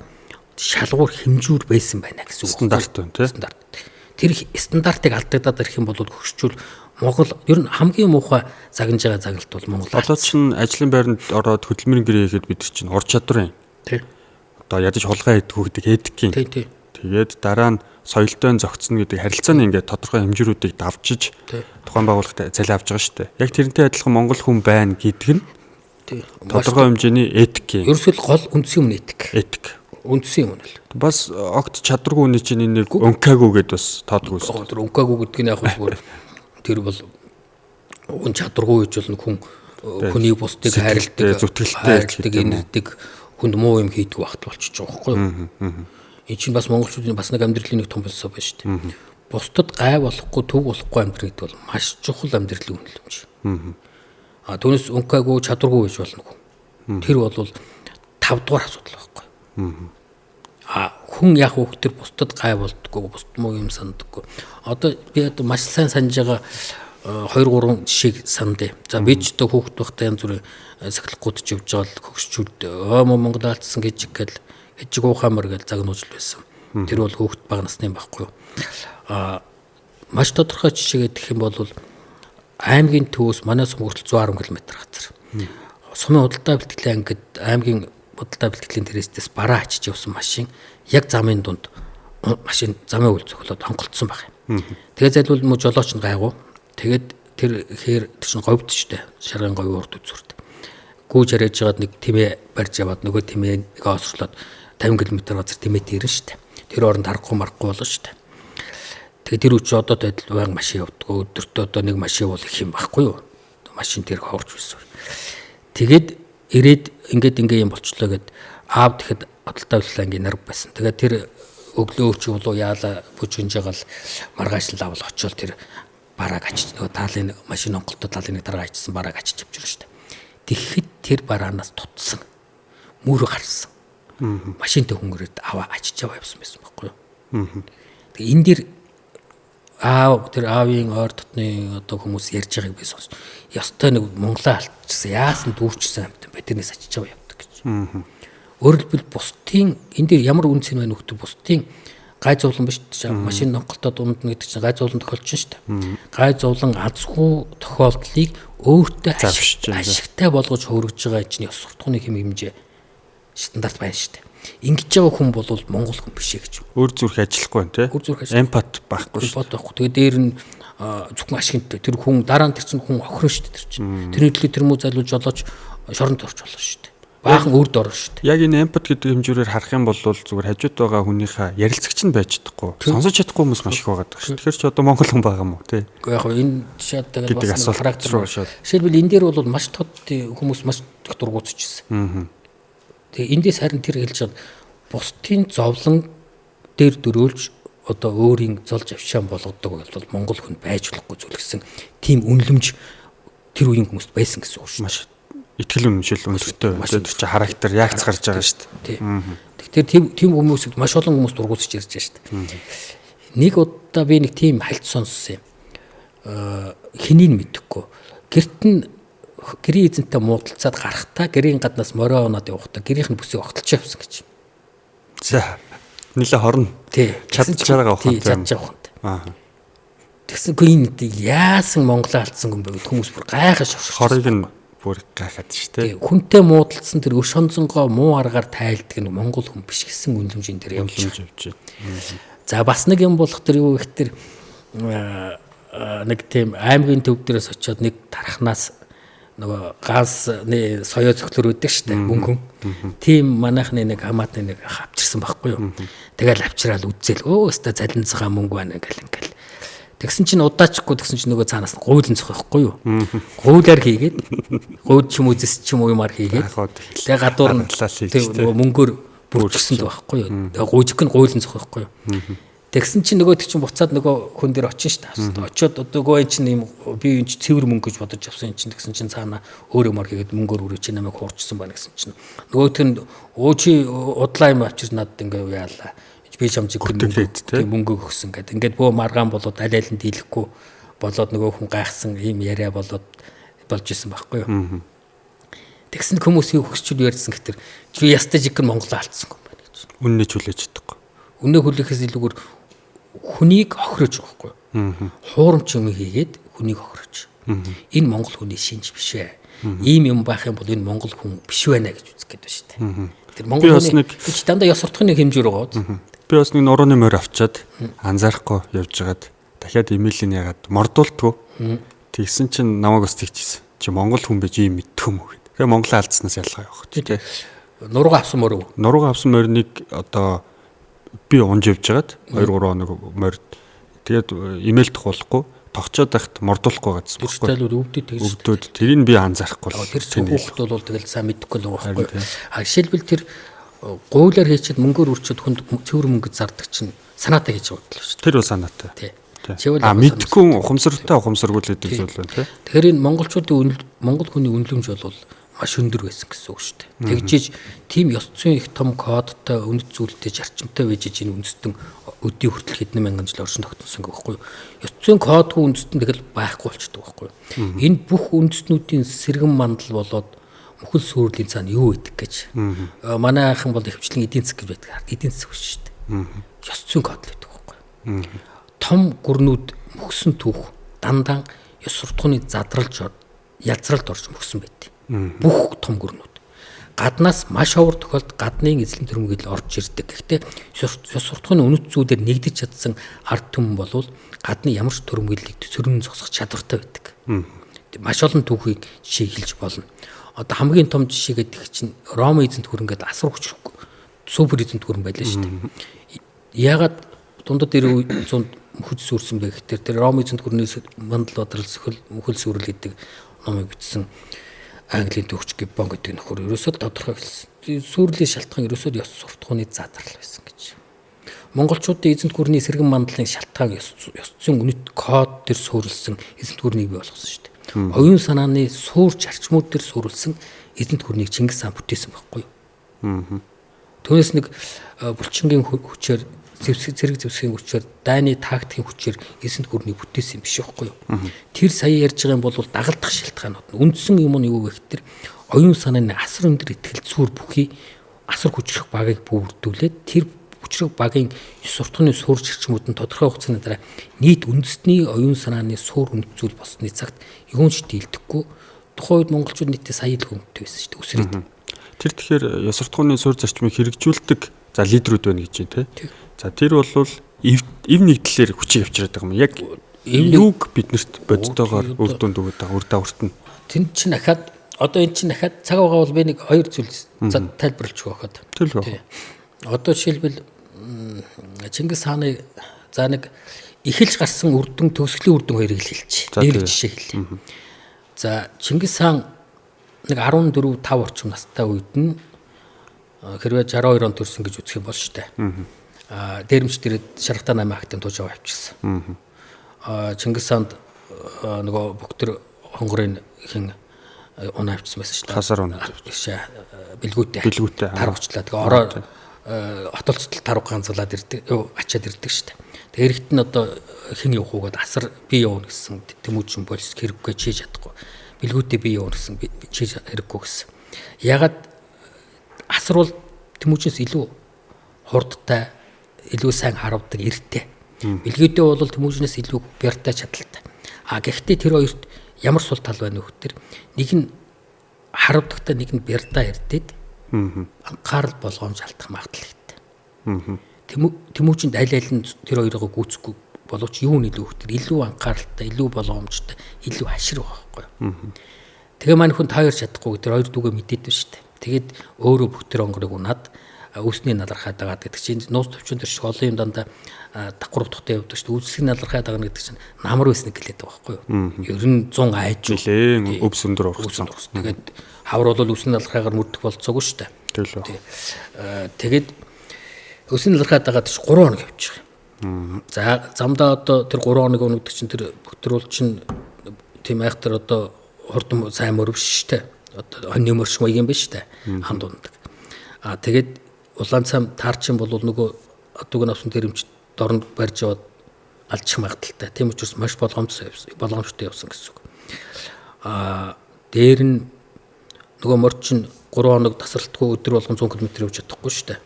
S1: шалгуур хэмжүүр байсан байна гэсэн үг.
S2: Стандарт байна тий.
S1: Стандарт. Тэр стандартыг алдагдаад ирэх юм бол хөгшчүүл Монгол ер нь хамгийн муухай загнаж байгаа загналт бол Монгол.
S2: Одоо чинь ажлын байранд ороод хөдөлмөрийн гэрээ хийхэд бид нар чинь ур чадварын.
S1: Тий.
S2: Одоо ядаж хулгай хийдэг гэдэг этикийн.
S1: Тий, тий.
S2: Тэгээд дараа нь соёлтой зохицно гэдэг харилцааны ингээд тодорхой хэмжүүрүүдийг давчиж тухайн байгууллагт цалин авч байгаа шүү дээ. Яг тэрнтэй адилхан монгол хүн байна гэдэг нь тодорхой хэмжээний этик.
S1: Ерөөсөө л гол үндсэн юм этик.
S2: Этик.
S1: Үндсэн юм л.
S2: Бас огт чадваргүй хүний чинь энэ нэг өнкаагүй гэд бас тоодгүй шүү.
S1: Тэр өнкаагүй гэдэг нь яг зүгээр тэр бол хүн чадваргүй гэж бол хүн хүний бусдыг хайрладаг,
S2: зүтгэлтэй,
S1: инэрдэг, хүнд муу юм хийдэг багт болчихж байгаа байхгүй юу? Энэ чинь бас монголчуудын бас нэг амьдралын нэг том философи байна шүү дээ. Бусдад гай болохгүй, төв болохгүй амьдрал гэдэг бол маш чухал амьдралын үнэлэмж. А түүнээс өнкаагүй, чадваргүй байж болно. Тэр бол 5 дугаар асуудал байхгүй. А хүн яг хөөх тэр бусдад гай болдгоо, бусд муу юм сандаггүй. Одоо би одоо маш сайн санаж байгаа 2-3 жишээг сандъя. За би ч одоо хүүхэд байхдаа янз бүрийн сахилгагуудж явж байгаа л хөгшчүүд Монгол алдсан гэж гэл хижиг уухаамар гэж загнууж л байсан. Тэр бол хүүхэд бага насны байхгүй юу. А маш тодорхой жишээ гэх юм бол аймгийн төвөөс манай сум хүртэл 110 км газар. Сумын худалдаа бэлтгэлийн ангид аймгийн худалдаа бэлтгэлийн тэрээсээс бараа ачиж явсан машин яг замын дунд машин замын үйл цохлоод хонголцсон байх юм. Тэгээ зайлвал мө жолооч нь гайгүй. Тэгээд тэр хээр тэр чинь говьд штэ. Шаргын говь урд үзүрт. Гүүж яриаж байгаад нэг тэмээ барьж яваад нөгөө тэмээ нэг осрлоод 50 км газар тэмээтэй ирнэ штэ. Тэр оронд харахгүй марахгүй болно штэ. Тэгээ тэр үуч одоо адил байнга машин явдаг. Өдөртөө одоо нэг машин бол их юм байхгүй юу? Машин тэр ховорч байсан. Тэгээд ирээд ингээд ингээ юм болчлоо гэд аав тэгэхэд худалдаа бэлтгэл ангийн нар байсан. Тэгээд тэр өглөө ч болов яала бүжгэнж байгаа л маргааш л авал очиод тэр барааг ачиж нөгөө таалын машин онголтод талын нэг дараа ачсан барааг ачиж явж байгаа шүү дээ. Тэгэхэд тэр бараанаас тутсан. Мөр гарсан. Машинтай хүн ирээд аваа ачиж аваа явсан байсан байхгүй юу? Тэгээ энэ дэр аав тэр аавын ойр дотны одоо хүмүүс ярьж байгааг би сонс. Ёстой нэг Монголоо алдчихсан. Яасан дүүрчсэн амт юм бэ? Тэрнээс ачиж аваа явдаг гэж. Өөрөөр хэлбэл бусдын энэ дэр ямар үн цэн байна нөхдөд бусдын гай зовлон биш машин нонголтод ундна гэдэг чинь гай зовлон тохиолж шүү дээ. Гай зовлон азгүй тохиолдлыг өөртөө ашигтай болгож хөргөж байгаа чинь ёс суртахууны хэм хэмжээ стандарт байна шүү дээ. Ингэж байгаа хүн бол монгол хүн биш ээ гэж.
S2: Өөр зүрх ажиллахгүй байна тий.
S1: Өөр зүрх ажиллахгүй.
S2: Эмпат байхгүй шүү.
S1: Эмпат байхгүй. Тэгээ дээр нь зөвхөн ашигтай. Тэр хүн дараа нь тэр чинь хүн охирно шүү дээ тэр чинь. Тэрний төлөө тэр мүү залуу жолооч шоронд орч болно шүү дээ. Баахан үрд орно шүү дээ.
S2: Яг энэ эмпат гэдэг хэмжүүрээр харах юм бол зүгээр хажууд байгаа хүнийхээ ярилцагч нь байж чадахгүй. Сонсож чадахгүй хүмүүс маш их байгаа даа шүү. Тэгэхээр ч одоо монгол хүн байгаа юм уу тий?
S1: Үгүй яг энэ жишээд
S2: гэдэг
S1: бас
S2: асуулт
S1: характер
S2: руу шууд.
S1: Жишээлбэл энэ дээр бол маш тод хүмүүс маш их дургуутчихсан. Тэгээ эндээс харин тэр хэлж байгаа бусдын зовлон дээр дөрөөлж одоо өөрийн золж авшаан болгодог бол монгол хүн байж болохгүй зүйл гэсэн тийм үнэлэмж тэр үеийн хүмүүст байсан гэсэн үг шүү.
S2: Маш итгэл үнэмшил өндөртэй байна. Тэр чинь характер реакц гарч байгаа шүү
S1: дээ. Тэгэхээр тийм хүмүүсийг маш олон хүмүүс дургуутж ярьж байгаа шүү дээ. Нэг удаа би нэг тийм хальт сонссон юм. Хэнийг мэдэхгүй. Гэрт нь гэрийн эзэнтэй муудалцаад гарахтаа гэрийн гаднаас морио оноод явахдаа гэрийнх нь бүсийг огтлж явсан гэж.
S2: За нилээ хорно.
S1: Тий.
S2: Чадж байгаа
S1: ухаантай. Чадж байгаа ухаантай. Аа. Тэгсэн үгүй энэ яасан Монголоо алдсан юм бэ гэд хүмүүс бүр гайхаж шошгож.
S2: Хорыг нь Бүр гайхаад ш тэ.
S1: Хүнтэй муудалцсан тэр өш онцонгоо муу аргаар тайлдаг нь монгол хүн биш гэсэн үнэлэмжийн дээр явж
S2: байна.
S1: За бас нэг юм болох тэр юу гэх тэр нэг тийм аймгийн төв дээрээс очиод нэг тархнаас нөгөө газны соёо цогцлор өгдөг штэ мөнгөн. Тийм манайхны нэг хамаатны нэг ах авчирсан байхгүй юу. Тэгэл авчираал үзэл өө өстой цалинцгаа мөнгө байна гэл ингээл. Тэгсэн чинь удаачгүй тэгсэн чинь нөгөө цаанаас нь гуйлан цохихгүй юу. Гуйлаар хийгээд гуйд ч юм уу зэс ч юм уу юмар хийгээд тэгээ гадуур нь нөгөө мөнгөөр бүрчсэн л байхгүй юу. Тэгээ гуйжиг нь гуйлан цохихгүй юу. Тэгсэн чинь нөгөөдөг чинь буцаад нөгөө хүн дээр очин шүү дээ. Очиод одоо энэ чинь юм би энэ чинь цэвэр мөнгө гэж бодож авсан энэ чинь тэгсэн чинь цаана өөр юмар хийгээд мөнгөөр өрөө чи намайг хуурчсан байна гэсэн чинь нөгөөх нь өө чи удлаа юм авчир надад ингээ яалаа. Би чамчиг мөнгө өгсөн гэдэг. Ингээд бөө маргаан болоод аль аль нь дийлэхгүй болоод нөгөө хүн гайхсан ийм яриа болоод болж исэн байхгүй юу. Тэгсэн хүмүүсийн хөгсчүүд ярьсан гэтэр би ястай жиг нь Монголоо алдсан юм байна гэж.
S2: Үннээ ч хүлээж чадахгүй.
S1: Үннээ хүлээхээс илүүгээр хүнийг хохирож байгаа байхгүй юу. Хуурамч юм хийгээд хүнийг хохирож. Энэ монгол хүний шинж биш ээ. Ийм юм байх юм бол энэ монгол хүн биш байна гэж үзэх гээд байна шүү дээ. Тэр монгол хүний чи дандаа ёс суртахны хэмжүүр байгаа.
S2: Би бас нэг нурууны морь авчаад анзаарахгүй явж байгаад дахиад имэйлийг яагаад мордуултгүй. Тэгсэн чинь намайг бас тэгчихсэн. Чи монгол хүн байж ийм мэддэг юм уу гэд. Тэгээ Монголоо алдснаас ялгаа явах тий.
S1: Нуруугаа авсан морь үү?
S2: Нуруугаа авсан мориныг одоо би унж явж байгаад 2 3 хоног морь тэгээд имэйл тохиолохгүй тогчоод байхад мордуулахгүй гэсэн
S1: байхгүй. Тэр өвдөд тэгж
S2: өвдөд тэрийг би анзаарахгүй.
S1: Тэр хүүхэд бол тэгэл сайн мэдэхгүй л байгаа байхгүй. А жишээлбэл тэр гуйлаар хийчихэд мөнгөөр үрчихэд хүнд цэвэр мөнгө зардаг чинь санаатай хийж байгаа бодлоо шүү
S2: дээ. Тэр бол санаатай. Тий. А мэдгүй ухамсартай ухамсаргүй л гэдэг зүйл байна тий.
S1: Тэгэхээр энэ монголчуудын монгол хүний үнэлэмж бол маш өндөр байсан гэсэн үг шүү дээ. Тэгжиж тийм ёс зүйн их том кодтой үнэт зүйлтэй зарчимтай байж энэ үндэстэн өдий хүртэл хэдэн мянган жил оршин тогтносон гэх байхгүй юу. Ёс зүйн кодгүй үндэстэн тэгэл байхгүй болчдөг байхгүй юу. Энэ бүх үндэстнүүдийн сэргэн мандал болоод мөхөл сүрлийн цаана юу идэх гэж. Манай анхан бол ихэвчлэн эдийн засаг гэж байдаг. Эдийн засаг шүү дээ. Ёс зүйн код л байдаг байхгүй юу. Том гүрнүүд мөхсөн түүх дандаа ёс суртахууны задралж язралд орж мөхсөн байт. Бүх том гүрнүүд. Гаднаас маш ховор тохиолдолд гаднын эзлэн төрмгөл орж ирдэг. Гэхдээ ёс суртахууны үнэт зүйлээр нэгдэж чадсан ард түмэн болвол гадны ямар ч төрмгөлийг цөрөн зогсох чадвартай байдаг. Маш олон түүхийг жишээ хэлж болно. Одоо хамгийн том жишээ гэдэг чинь Ром эзэнт гүрэн гэдэг асар хүчрэх супер эзэнт гүрэн байлаа шүү дээ. Яагаад дундад 90 зуунд мөхөж сүрсэн бэ гэхээр тэр Ром эзэнт гүрнээс мандал бадрал сөхөл мөхөл сүрэл гэдэг номыг бичсэн Английн төвч Гиббон гэдэг нөхөр ерөөсөө тодорхой хэлсэн. Сүрлийн шалтгаан ерөөсөө ёс суртахууны задрал байсан гэж. Монголчуудын эзэнт гүрний сэргэн мандлын шалтгаан ёс зүйн үнэт код дээр суурилсан эзэнт гүрнийг бий болгосон шүү дээ. Оюун санааны суур зарчмууд дээр суурилсан эзэнт гүрнийг Чингис хаан бүтээсэн байхгүй юу? Түүнээс нэг булчингийн хүчээр зэрэг зэвсгийн хүчээр дайны тактикийн хүчээр эзэнт гүрнийг бүтээсэн юм биш байхгүй юу? Тэр сая ярьж байгаа юм бол дагалдах шалтгаанууд нь үндсэн юм нь юу вэ гэхээр оюун санааны асар өндөр ихтгэл цүүр бүхий асар хүчрэх багийг бүрдүүлээд тэр хүчрэх багийн ёс суртахууны суурь зарчмууд нь тодорхой хугацааны дараа нийт үндэстний оюун санааны суур үнэт зүйл болсны цагт юун ч дийлдэхгүй тухайн үед монголчууд нийтдээ сая л хүнтэй байсан шүү дээ үсрээд.
S2: Тэр тэгэхээр ёс суртахууны суурь зарчмыг хэрэгжүүлдэг за лидерүүд байна гэж байна тий. За тэр бол эв нэгдлэр хүчийг авчираад байгаа юм. Яг юуг биднэрт бодтойгоор үр дүнд өгöd байгаа үр дагаварт нь.
S1: Тэнд чинь ахаад одоо эн чинь ахаад цаг байгаа бол би нэг хоёр зүйл тайлбарлаж өгөх байхад.
S2: Тий.
S1: Одоо жишээлбэл Чингис хааны за нэг эхэлж гарсан үр дүн төгсгөлийн үр дүн хоёрыг л хэлчих. Нэг жишээ хэлье. За Чингис хаан нэг 14 5 орчим настай үед нь хэрвээ 62 он төрсөн гэж үзэх юм бол шүү дээ. Дээрэмч дээр шаргатаа 8 хагтын тууж аваа авчирсан. Чингис хаанд нөгөө бүгд хонгорын хин унаа авчирсан байсан шүү дээ.
S2: Хасар унаа.
S1: Бэлгүүтэй.
S2: Бэлгүүтэй.
S1: Тарвчлаа. Тэгээ ороо отолцтол тарв ганцлаад ирдэг, ачаад ирдэг шүү дээ. Тэгээ эрэхт нь одоо хэн явах уу гэдээ асар би явна гэсэн Тэмүүжин болж хэрэггүй чийж чадахгүй. Бэлгүүтэй би явна гэсэн чийж хэрэггүй гэсэн. Ягаад асар бол Тэмүүжинс илүү хурдтай, илүү сайн харавдаг эрттэй. Бэлгүүтэй бол Тэмүүжинээс илүү бяртай чадaltaй. А гэхдээ тэр хоёрт ямар сул тал байна вэ гэхээр нэг нь Харавдагтай нэг нь бярдаа эрдээд анхаарал болгоомж алдах магадлал ихтэй. Тэмүүчинд аль аль нь тэр хоёроо гүйцэхгүй боловч юу нь илүү их тэр илүү анхааралтай, илүү болгоомжтой, илүү хашир байгаа байхгүй юу. Тэгээ маань хүн та хоёр чадахгүй тэр хоёр дүүгээ мэдээд байна шүү дээ. Тэгээд өөрөө бүх тэр онгорыг унаад өвсний налархаад байгаа гэдэг чинь нууц төвчөн тэр шиг олон юм дандаа давхар утгатай явдаг шүү дээ. Өвсний налархаад байгаа гэдэг чинь намар байсныг гэлээд байгаа байхгүй юу. Ер нь 100 айж
S2: нэлээн өвс өндөр ургацсан.
S1: Тэгээд хавар бол өвсний налархаагаар мөрдөх болцоогүй шүү дээ.
S2: Тэглээ.
S1: Тэгээд өвсний налархаад байгаа чинь 3 хоног явчих. За замдаа одоо тэр 3 хоног өнөгдөг чинь тэр бөтөрүүл чинь тийм айхтар одоо хурдан сайн мөр биш шүү дээ. Одоо хонь мөр шиг маяг юм биш шүү дээ. Ханд ундаг. Аа тэгээд улаан цам таарчин бол нөгөө одоог нь авсан тэрэмч дорнд барьж яваад алчих магадaltaй. Тийм учраас маш болгоомжтой явсан гэсэн үг. Аа дээр нь нөгөө морь чинь 3 хоног тасралтгүй өдөр болгон 100 км явж чадахгүй шүү дээ.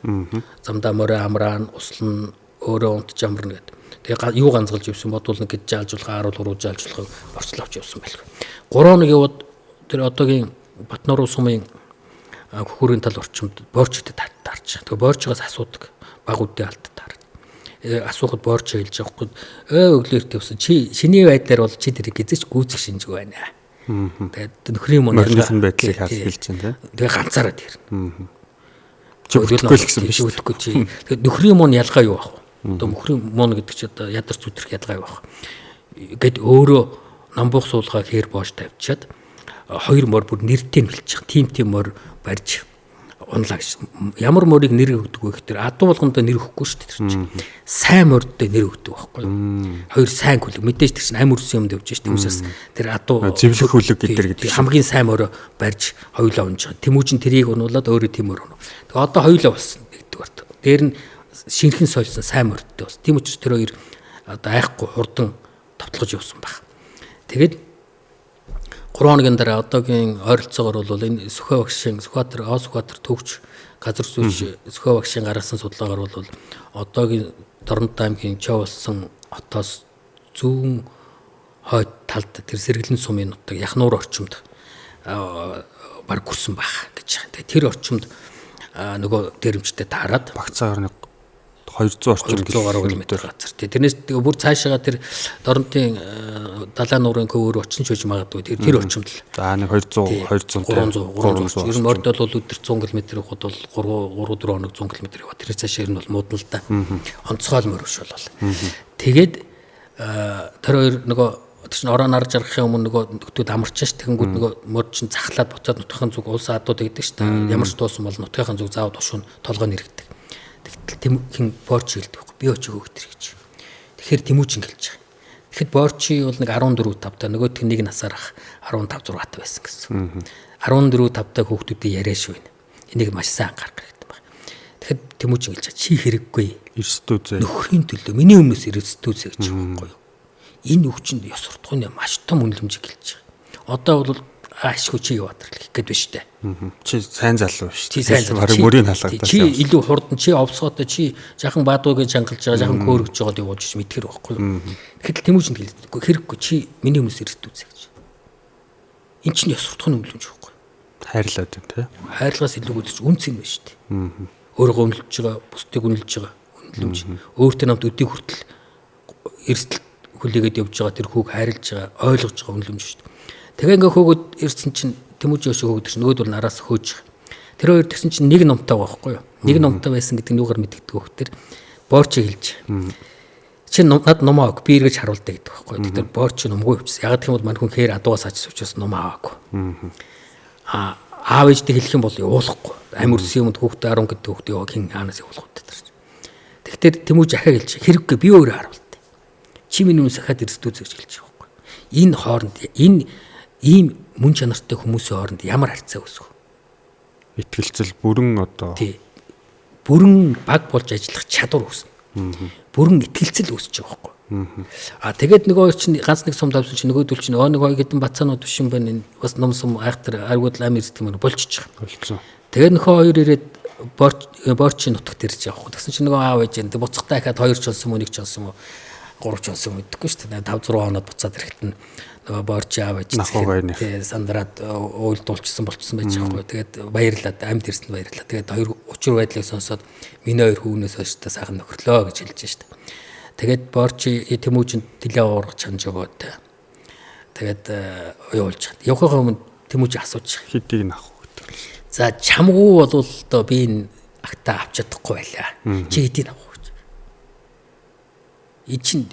S1: Замдаа морио амраан, услан, өөрөө унтж амарна гэдэг. Тэгээ юу ганцгалж явсан бодвол нэг гэж жалжуулах, 13 жалжуулах борцлоо авч явсан байлгүй. 3 хоног яваад тэр одоогийн Батнуруу сумын хөхөрийн тал орчимд борч идэд таарч. Тэгээ борчгоос асуудаг. Баг үдээ алд таарч. Асуухад борч хэлж явахгүй. Өглөөрт явсан. Чи шиний байдлаар бол чи тэрийг гизэж гүйцэх шинжгүй байна. Тэгээд нөхрийн мөн
S2: морины байдлыг хэлж байна тий.
S1: Тэгээ ганцаараа тэрнэ.
S2: Чи бүтэхгүй л гэсэн биш.
S1: Бүтэхгүй чи. Тэгээд нөхрийн мөн ялгаа юу ах вэ? Одоо нөхрийн мөн гэдэг чи одоо ядарч зүтрэх ялгаа юу ах вэ? Гэт өөрөө намбуух суулгаа хээр боош тавьчаад хоёр мор бүр нэртэй нь хэлчих. Тим мор барьж унлаа гэж. Ямар морийг нэр өгдөг вэ гэхээр адуу болгондоо нэр өгөхгүй шүү дээ тэр чинь. Сайн мордтой нэр өгдөг байхгүй юу? Хоёр сайн хүлэг. Мэдээж тэр чинь амь өрсөн юмд явж шүү дээ. Тиймээс тэр адуу
S2: зэвлэх хүлэг гэдэг
S1: хамгийн сайн морио барьж хоёулаа унж байгаа. Тэмүүжин тэрийг унуулаад өөрөө тийм мор унав. Тэгээ одоо хоёулаа болсон нэгдүгээрт. Дээр нь шинхэн сольсон сайн мордтой болсон. Тийм учраас тэр хоёр одоо айхгүй хурдан товтлогож явсан байх. Тэгээд 3 хоногийн дараа одоогийн ойролцоогоор бол энэ Сүхэ багшийн Сүхбаатар, О Сүхбаатар төвч газар зүйч Сүхэ багшийн гаргасан судалгаагаар бол одоогийн Дорнод аймгийн Чов болсон хотоос зүүн хойд талд тэр Сэргэлэн сумын нутаг Яхнуур орчимд баг гүрсэн байх гэж байгаа. Тэгээ тэр орчимд нөгөө дэрэмжтэй таарад
S2: багцаагаар нэг 200 орчим
S1: 100 гаруй километр газар. Тэрнээс бүр цаашаага тэр Дорнодын далайн нуурын көвөр очсон ч байж магадгүй. Тэр орчимд л.
S2: За нэг 200 200
S1: 300 300. Ер нь морд бол өдөр 100 км явахад бол 3 4 хоног 100 км яваа. Тэр цаашаа ер нь бол муудна л да. Онцгой морь биш бол. Тэгээд тэр хоёр нөгөө тэр чинь ороо нар жаргахын өмнө нөгөө нөхдүүд амарч ш. Тэгэнгүүт нөгөө морь чинь захлаад буцаад нутгийн зүг улс адууд гэдэг ш. Ямар ч дуусан бол нутгийнхын зүг заавал тушуун толгой нэрэгдэг. Тэгтэл хин борч хэлдэг байхгүй. Би очиж хөөгтөр гэж. Тэгэхээр Тэмүүжин хэлж байгаа. Тэгэхэд борчи бол нэг 14 5 та нөгөөх нь нэг насаар ах 15 6 та байсан гэсэн. 14 5 та хүүхдүүдээ яриаш байна. Энийг маш сайн анхаарах хэрэгтэй байна. Тэгэхэд Тэмүүжин хэлж байгаа. Чи хэрэггүй.
S2: Эрсдүүзээ.
S1: Нөхрийн төлөө миний өмнөөс эрсдүүзээ гэж байгаа байхгүй юу? Энэ өвчнөд ёс суртахууны маш том үнэлэмжийг хэлж байгаа. Одоо бол ашгүй чи яваад ирлээ гэхэд биш үү?
S2: Чи сайн залуу шүү.
S1: Чи сайн залуу.
S2: Бараг мөрийг халагдаад.
S1: Чи илүү хурдан, чи овсгоотой, чи жахан баадуугийн чангалж байгаа, жахан көөрөж байгаад явуулж мэдхэр байхгүй юу? Тэгэхэд Тэмүүжинд хэлдэг. Хэрэггүй чи миний өмнөөс эрсдүүзээ гэж. Эн чинь ёс суртахууны үнэлэмж байхгүй юу?
S2: Хайрлаад байна тий.
S1: Хайрлагаас илүү үүдэж үнц юм байна шүү дээ. Өөрийгөө үнэлж байгаа, бусдыг үнэлж байгаа үнэлэмж. Өөртөө намд өдийг хүртэл эрсдэл хүлээгээд явж байгаа тэр хүүг хайрлаж байгаа, ойлгож байгаа үнэлэмж шүү дээ. Тэгээ ингээ хөөгд ирсэн чинь Тэмүүжин өшөө хөөгдөж нөгөөд бол нараас хөөж. Тэр хоёр тэгсэн чинь нэг номтой байгаа байхгүй юу? Нэг номтой байсан гэдэг нь юугаар мэдэгдэг вэ гэхээр борч хэлж. Чи над ном авах би эргэж харуулдаг гэдэг байхгүй юу? Тэгэхээр борч номгүй явчихсан. Яг гэх юм бол мань хүн хээр адуугаас ачсан учраас ном аваагүй. Аа аав ээжтэй хэлэх юм бол явуулахгүй. Амь өрсөн юмд хүүхдээ 10 гэдэг хүүхдээ яа хин аанаас явуулах вэ тэр. Тэгэхээр Тэмүүж ахаа хэлж хэрэггүй би өөрөө харуулдаг. Чи миний өмнө сахиад эрсдүүзээ гэж хэлж байгаа байхгүй юу? Энэ хооронд энэ ийм мөн чанартай хүмүүсийн хооронд ямар харьцаа үүсэх
S2: вэ? Итгэлцэл бүрэн одоо
S1: тий. Бүрэн баг болж ажиллах чадвар үүснэ. Бүрэн итгэлцэл үүсэж байгаа байхгүй. А тэгээд нөгөө чинь ганц нэг сум давсан чинь нөгөөдөл чинь нэг хоёр хэдэн бацаанууд биш юм байна. Энэ бас ном сум айхтар аргууд ам эрсдэг юм болчихж байгаа.
S2: Болцсон.
S1: Тэгээд нөхөө хоёр ирээд борчийн нутагт ирж байгаа байхгүй. Тэгсэн чинь нөгөө аав ээж энэ буцахтай ахаад 2 ч болсон юм уу 1 ч болсон юм уу 3 ч болсон юм мэдэхгүй шүү дээ. 5 6 хоноод буцаад ирэхэд нь Нөгөө борч аав ээж тий сандраад уйлдуулчихсан болчихсон байж байгаа хгүй. Тэгээд баярлаад амьд ирсэн баярлаа. Тэгээд хоёр учир байдлыг сонсоод миний хоёр хүүнээс хойш та сайхан нөхөрлөө гэж хэлж штэ. Тэгээд борч Тэмүүжинд тэлээ уургаж чанж өгөөд. Тэгээд явуулж чад. Явахын өмнө Тэмүүж асууж.
S2: Хэдийг нь авах вэ гэдэг.
S1: За чамгүй бол одоо би энэ агтаа авч чадахгүй байлаа. Чи хэдийг авах вэ гэж. Энэ чинь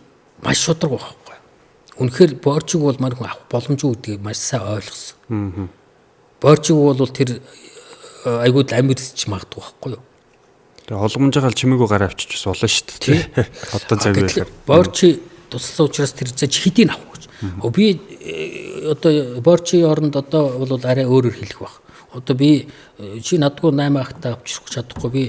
S1: маш шударга байхгүй. Үнэхээр борчиг бол мань хүн авах боломжгүй гэдгийг маш сайн ойлгосон. Борчиг бол тэр айгууд амь ирсч магадгүй байхгүй юу?
S2: Тэгээ холгомжоо чимээгүй гараа авчиж бас болно шүү дээ. Одоо цаг
S1: үеэр. Борчи тусалсан учраас тэр чи хэдийг авах гэж. Би одоо борчийн оронд одоо бол арай өөрөөр хэлэх байх. Одоо би чи надгүй 8 агтаа авчих чадахгүй би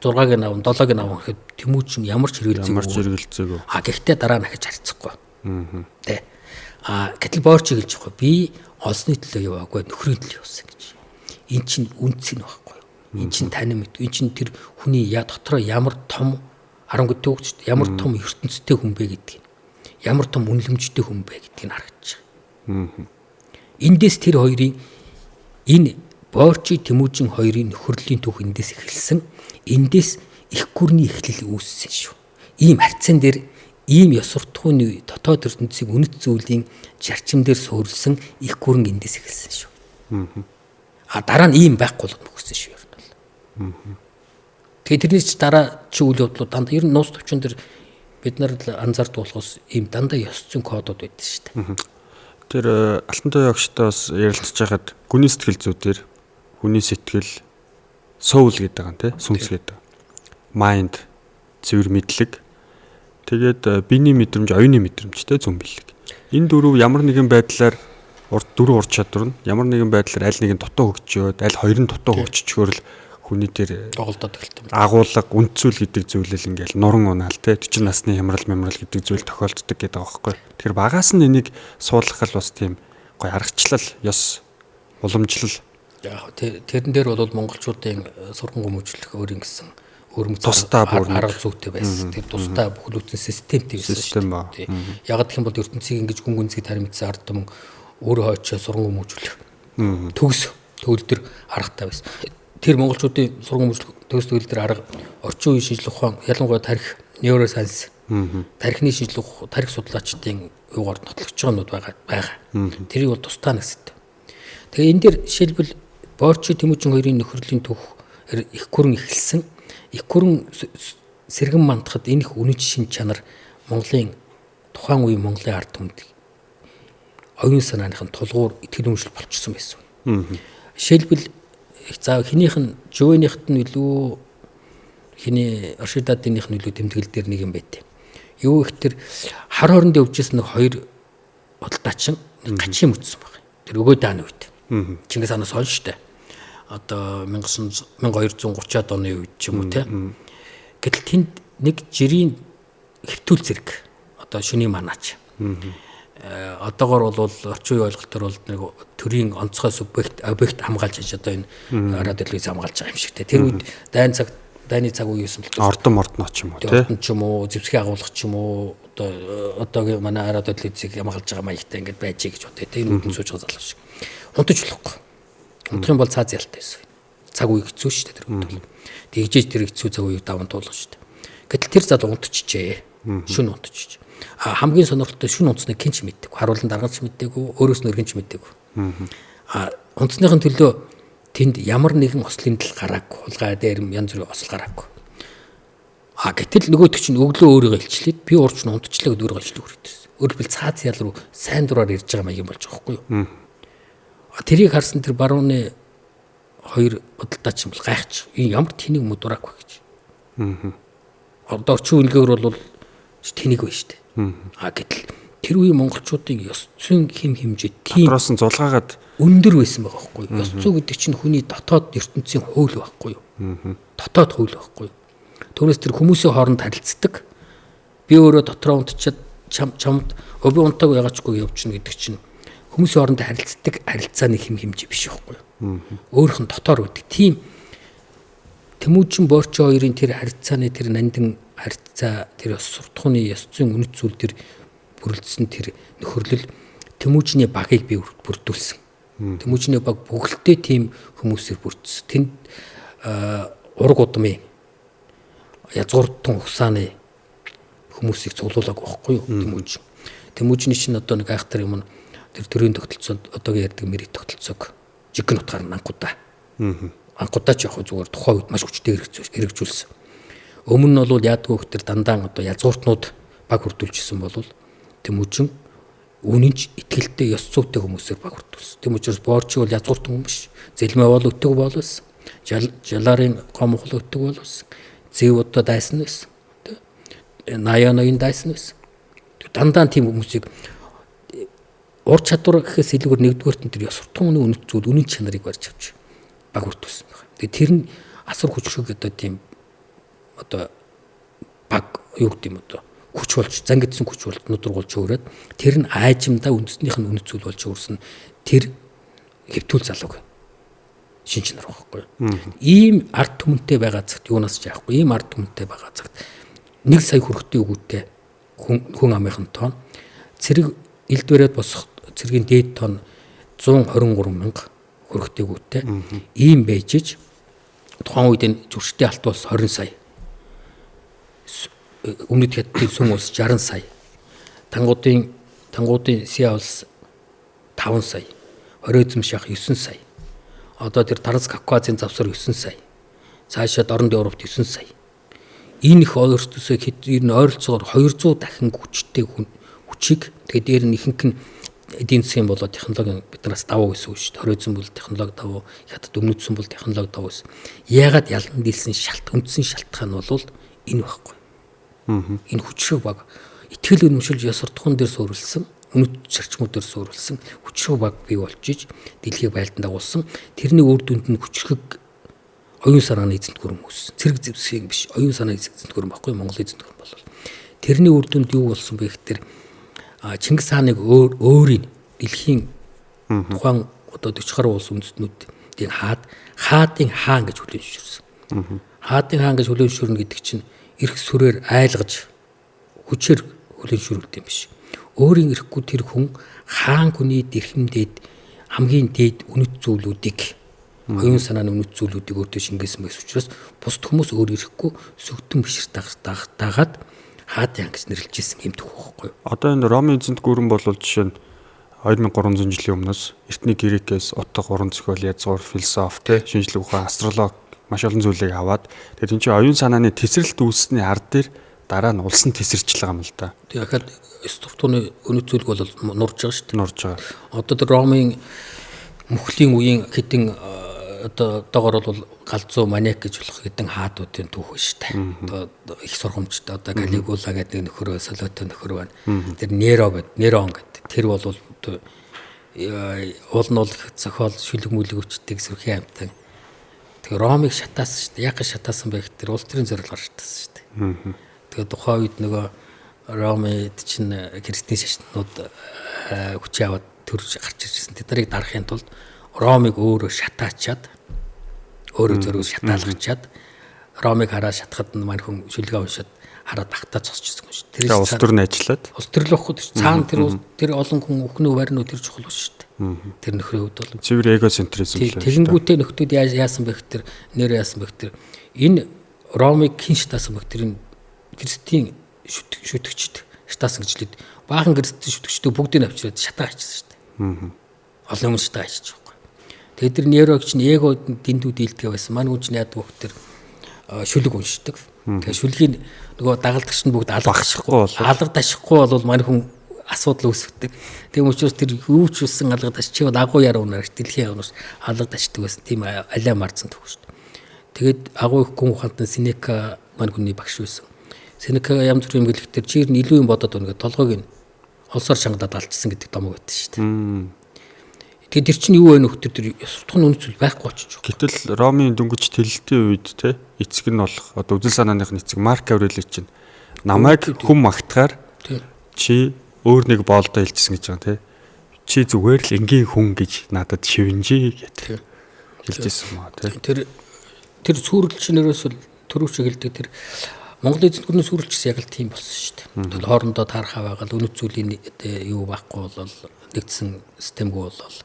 S1: 6-ыг нь авна, 7-ыг нь авна гэхэд Тэмүүжин ямар ч хэрэгэлзээгүй. А гэхдээ дараа нь ахиж харьцахгүй. Тэ. А гэтэл борч хэлж байгаа. Би олсны төлөө яваагүй, нөхрийн төлөө явсан гэж. Эн чинь үнц нь байхгүй юу? Эн чинь тань мэд. Эн чинь тэр хүний я дотроо ямар том 10 гэдэг үг шүү дээ. Ямар том ертөнцтэй хүн бэ гэдгийг. Ямар том үнэлэмжтэй хүн бэ гэдгийг харагдаж байгаа. Эндээс тэр хоёрын энэ борчи Тэмүүжин хоёрын нөхөрлийн түүх эндээс эхэлсэн. Эндээс их гүрний эхлэл үүссэн шүү. Ийм харьцан дээр ийм ёс суртахууны дотоод ертөнцийг үнэт зүйлийн зарчим дээр суурилсан их гүрэн эндээс эхэлсэн шүү. А дараа нь ийм байхгүй болоод мөхсөн шүү ер нь бол. Тэгээ тэрний ч дараа чи үйл явдлууд дандаа ер нь нууц төвчөн дээр бид нар л анзаардаг болохоос ийм дандаа ёс зүйн кодууд байдаг шүү дээ.
S2: Тэр Алтан Туяа огштой бас ярилцж байхад гүний сэтгэл зүй дээр хүний сэтгэл soul гэдэг байгаа юм тий, сүнс гэдэг. Mind цэвэр мэдлэг. Тэгээд биений мэдрэмж, оюуны мэдрэмж тий, зүүн бэлэг. Энэ дөрөв ямар нэгэн байдлаар урд дөрөв ур чадвар нь ямар нэгэн байдлаар аль нэг нь дутуу хөгжөөд, аль хоёр нь дутуу хөгжчихөөр л хүний тэр
S1: тоглолтод эхэлдэг.
S2: Агуулга, үндсүүл гэдэг зүйлэл ингээл нуран унаал те 40 насны хямрал мямрал гэдэг зүйл тохиолддог гэдэг байгаа байхгүй. Тэгэхээр багаас нь энийг суулгах л бас тийм гоё аргачлал, ёс, уламжлал.
S1: Яг тэрэн дээр бол монголчуудын сурган хүмүүжлэх өөр ингэсэн өрмөц
S2: тусдаа
S1: арга зүйтэй байсан. Тэр тусдаа бүхлүүтэн системтэй байсан шүү дээ. Яг гэх юм бол ертөнцийг ингэж гүн гүнзгий таримдсан ард түмэн өөрөө хойчоо сурган хүмүүжлэх төгс төгөл төр аргатай байсан. Тэр монголчуудын сурган хүмүүжлэх төгс төгөл төр арга орчин үеийн шинжлэх ухаан, ялангуяа тарих, нейросайенс, тархины шинжлэх, тарих судлаачдын юугаар нотлогдож байгаа юмнууд байгаа. Тэрийг бол тусдаа нэгсэд. Тэгээ энэ дээр жишээлбэл Борчи Тэмүүжин хоёрын нөхөрлийн түүх их гүрэн эхэлсэн. Их гүрэн сэргэн мандахад энэ их үнэт шин чанар Монголын тухайн үеийн Монголын ард түмэнд оюун санааныхын тулгуур итгэл үнэмшил болчихсон байсан. Жишээлбэл за хинийх нь Жөвөнийхт нь илүү хиний Оршидадынх нь илүү тэмдэглэл дээр нэг юм байт. Юу их тэр хар хооронд явжсэн нэг хоёр худалдаачин гачин мөчсөн баг. Тэр өгөө дааны үед. Чингис хаанаас хойш штэ. Одоо 1230-аад оны үед ч юм уу те. Гэтэл тэнд нэг жирийн хэвтүүл зэрэг одоо шүний манаач. Одоогор бол орчин үеийн ойлголтоор бол нэг төрийн онцгой субъект объект хамгаалж хийж одоо энэ радио телевиз хамгаалж байгаа юм шиг те. Тэр үед дайны цаг үе юусэн
S2: бол ордон мордно ч юм уу те.
S1: Ордон ч юм уу, зэвсгийн агуулга ч юм уу, одоо одоогийн манай радио телевизийг хамгаалж байгаа маягтай ингээд байж гэж бодъё те. Энэ үдэн сууж байгаа залуу шиг. Унтаж болохгүй. Унтах юм бол цааз ялтай байсан. Цаг үе хэцүү шүү дээ тэр үед бол. Тэгжээж тэр хэцүү цаг үеийг даван туулна шүү дээ. Гэтэл тэр залуу унтчихжээ. Шүн унтчихжээ. А хамгийн сонирхолтой шүн унтсныг хэн ч мэддэггүй. Харуулан даргач мэддэггүй, өөрөөс нь өргөн ч мэддэггүй. А унтсныхын төлөө тэнд ямар нэгэн ослын тал гараагүй. Хулгай дээр янз бүрийн осол гараагүй. А гэтэл нөгөөдөг чинь өглөө өөрийгөө илчлээд би урч нь унтчлаа гэд өөрийгөө илчлээ хүрээд ирсэн. Өөрөөр хэлбэл цааз ял руу сайн дураар ирж байгаа маяг юм болж байгаа байхгүй юу? Тэрийг харсан тэр барууны хоёр худалдаач юм бол гайхчих. Энэ ямар тэнийг юм дураагүй гэж. Одоо орчин үеийн бол тэнийг байна шүү дээ. А гэтэл тэр үеийн монголчуудын ёс зүйн хэм хэмжээ
S2: тийм дотроос нь зулгаагаад
S1: өндөр байсан байгаа байхгүй юу? Ёс зүй гэдэг чинь хүний дотоод ертөнцийн хууль байхгүй юу? Дотоод хууль байхгүй юу? Түүнээс тэр хүмүүсийн хооронд харилцдаг. Би өөрөө дотроо унтчихэд чамд би унтаагүй ягаачгүй явчихна гэдэг чинь хүмүүсийн хооронд харилцдаг харилцааны хэм хэмжээ биш байхгүй юу? Өөрөх нь дотоор үүдэг. Тийм Тэмүүжин Борчи хоёрын тэр харилцааны тэр нандин харилцаа тэр ёс суртахууны ёс зүйн үнэт зүйл төр бүрэлдсэн тэр нөхөрлөл Тэмүүжний багийг би бүрдүүлсэн. Тэмүүжний баг бүгэлдээ тийм хүмүүсээр бүрдсэн. Тэнд ураг удмын язгууртан ухсааны хүмүүсийг цуглуулаг байхгүй юу Тэмүүжин. Тэмүүжний чинь одоо нэг айхтар юм нь тэр төрийн тогтолцоонд одоогийн ярьдаг мэрэг тогтолцоог жигэн утгаар нь анхудаа. Анхудаа ч яг зүгээр тухайн үед маш хүчтэй хэрэгжүүлсэн. Өмнө нь бол яадгүй тэр дандаа одоо язгууртнууд баг хүрдүүлжсэн бол Тэмүүжин үнэн ч итгэлтэй ёс зүйтэй хүмүүсээр баг хүрдүүлсэн. Тэм учраас Боорчиг бол язгууртан хүн биш. Зэлмэ бол өтөг боловсон. Жаларын гомхол өтөг боловсон. Зэв одоо дайсан байсан. Наяа ноён дайсан байсан. Дандаа тийм хүмүүсийг ур чадвар гэхээс илүүгээр нэгдүгээрт нь тэр ёс суртахууны үнэт зүйл, үнэн чанарыг барьж авч баг хүрдүүлсэн байна. Тэгээ тэр нь асар хүчрэг одоо тийм одоо баг юу гэдэг юм одоо хүч болж зан гэдсэн хүч болж нудраг болж өөрөөд тэр нь аажимдаа үндэснийх нь үнэт зүйл болж өөрсөн тэр хэвтүүл залууг шин чанар байхгүй. Ийм ард түмэнтэй байгаа цагт юунаас ч яахгүй. Ийм ард түмэнтэй байгаа цагт 1 сая хүрэхтэй өгөөтэй хүн амынхан тоон цэрэг элд бариад босох цэргийн дээд тоон 123 мянга хүрэхтэй өгөөтэй. Ийм байж ич тухайн үед энэ зөрчтэй алт улс 20 сая. Өмнөд Хятадын сүм улс 60 сая. Тангуудын Сиа улс 5 сая. Хорезм шах 9 сая. Одоо тэр Транс Кавказын завсар 9 сая. Цаашаа Дорнод Европт 9 сая. Энэ их өөртөөсөө хэд ер нь ойролцоогоор 200 дахин хүчтэй хүчийг тэгээд дээр нь ихэнх нь эдийн засгийн болоод технологийн биднээс давуу гэсэн үг шүү дээ. Хорезм бол технологи давуу, Хятад өмнөд сүм бол технологи давуу гэсэн. Яагаад ялан дийлсэн шалт үндсэн шалтгаан бол энэ байхгүй. Энэ хүчрэг баг итгэл үнэмшилж ёс суртахуун дээр суурилсан, үнэт зарчмууд дээр суурилсан хүчрэг баг бий болж иж дэлхийг байлдан дагуулсан. Тэрний үр дүнд нь хүчрэг оюун санааны эзэнт гүрэн үүссэн. Цэрэг зэвсгийн биш, оюун санааны эзэнт гүрэн баггүй Монголын эзэнт гүрэн бол. Тэрний үр дүнд юу болсон бэ гэхээр Чингис хааныг өөрийн дэлхийн тухайн одоо 40 гаруй улс үндэстнүүдийн хаадын хаан гэж хүлээн зөвшөөрсөн. Хаадын хаан гэж хүлээн зөвшөөрнө гэдэг чинь эрх сүрээр айлгаж хүчээр хүлээн зөвшөөрөлт юм биш. Өөрийн эрхгүй тэр хүн хаан хүний дэрхэмдээд хамгийн дээд үнэт зүйлүүдийг оюун санааны үнэт зүйлүүдийг өөртөө шингээсэн байсан учраас бусд хүмүүс өөр ирэхгүй сөгтөн бишир дагаад хаадын гэж нэрлэж ирсэн юм төх байхгүй.
S2: Одоо энэ Ромын эзэнт гүрэн бол жишээ нь 2300 жилийн өмнөөс эртний Грекээс утга, уран зохиол, язгуур, философи, тэ шинжлэх ухаан, астрологи маш олон зүйлийг аваад тэгээд энэ чинь оюун санааны тесрэлт үүссэний ард дээр дараа нь улс нь тесэрч л байгаа юм л да.
S1: Тэгээд ахаад структурны үнэт зүйлг бол нурж байгаа шүү дээ.
S2: Нурж байгаа.
S1: Одоо тэр Ромын мөхлийн үеийн хэдэн одоо одоогор бол галзуу маниак гэж болох хэдэн хаадуудын түүх шүү дээ. Одоо их сургамжтай одоо Калигула гэдэг нөхөр, Солото нөхөр байна. Тэр Неро гэдэг, Нерон гэдэг. Тэр бол одоо уул нь бол зохиол шүлэг мүлэг өвчтөг сүрхийн амтан. Тэгээ Ромыг шатаасан шүү дээ. Яг шатаасан байх тэр улс төрийн зорилгоор шатаасан шүү дээ. Тэгээ тухайн үед нөгөө Ромд чинь христийн шашнууд хүчээ аваад төрж гарч иржсэн. Тэд нарыг дарахын тулд Ромыг өөрөө шатаачаад өөрөө зөрүү шатаалгачаад Ромыг хараад шатахад нь мань хүн шүлгээ уншаад хараад багтаа зогсчихсон юм шүү.
S2: Тэр улс төр нь ажиллаад
S1: улс төр л واخгүй цаана тэр олон хүн өхнөө барин тэр чухал биш шүү дээ. Тэр нөхрийн хувьд бол
S2: цэвэр эгоцентризм
S1: л. Тэгэнгүүтээ нөхдүүд яасан бэ гэхээр нэр яасан бэ гэхээр энэ Ромыг хэн шатаасан бэ гэхээр энэ христийн шүтгчд шатаасан гэж лээд баахан христийн шүтгчдээ бүгдийг авчираад шатаа ачсан шүү дээ. Олон хүмүүс шатаа ачиж байгаа. Тэгээд тэр Нерог чинь эго дэндүү дийлдэг байсан. Манай хүн чинь яадаг вэ гэхээр шүлэг уншдаг. Тэгээд шүлгийг нөгөө дагалдагч нь бүгд алга дашихгүй бол манай хүн асуудал үүсгдэг. Тийм учраас тэр юу ч үсэн алга даш чи бол агуу яруу нарч дэлхийн явнаас алга дашдаг байсан. Тийм алиа марцсан төх шүү дээ. Тэгээд агуу их гүн ухаантай Сенека манай хүний багш байсан. Сенека янз бүрийн юм гэлэхдээ чи ер нь илүү юм бодоод байна гэдэг толгойг нь олсоор чангадаад алдчихсан гэдэг домог байдаг шүү дээ. Тэгээд тэр чинь юу вэ нөхдөр тэр ёс суртахууны үнэт зүйл байхгүй болчих.
S2: Гэтэл Ромын дөнгөж тэлэлтийн үед те эцэг нь болох одоо үзэл санааных нь эцэг Марк Аврели чинь намайг хүм магтахаар чи өөр нэг боолдоо хэлчихсэн гэж байгаа те. Чи зүгээр л энгийн хүн гэж надад шивэнжээ гэдэг хэлж ирсэн маа те.
S1: Тэр сүрэл чинь ерөөсөө төрөв шиг хэлдэг тэр Монголын эзэнт гүрний сүрэлчсэн яг л тийм болсон шүү дээ. Тэгэл хоорондоо таархаа байгаа л үнэт зүйлийн юу байхгүй бол нэгдсэн системгүй болол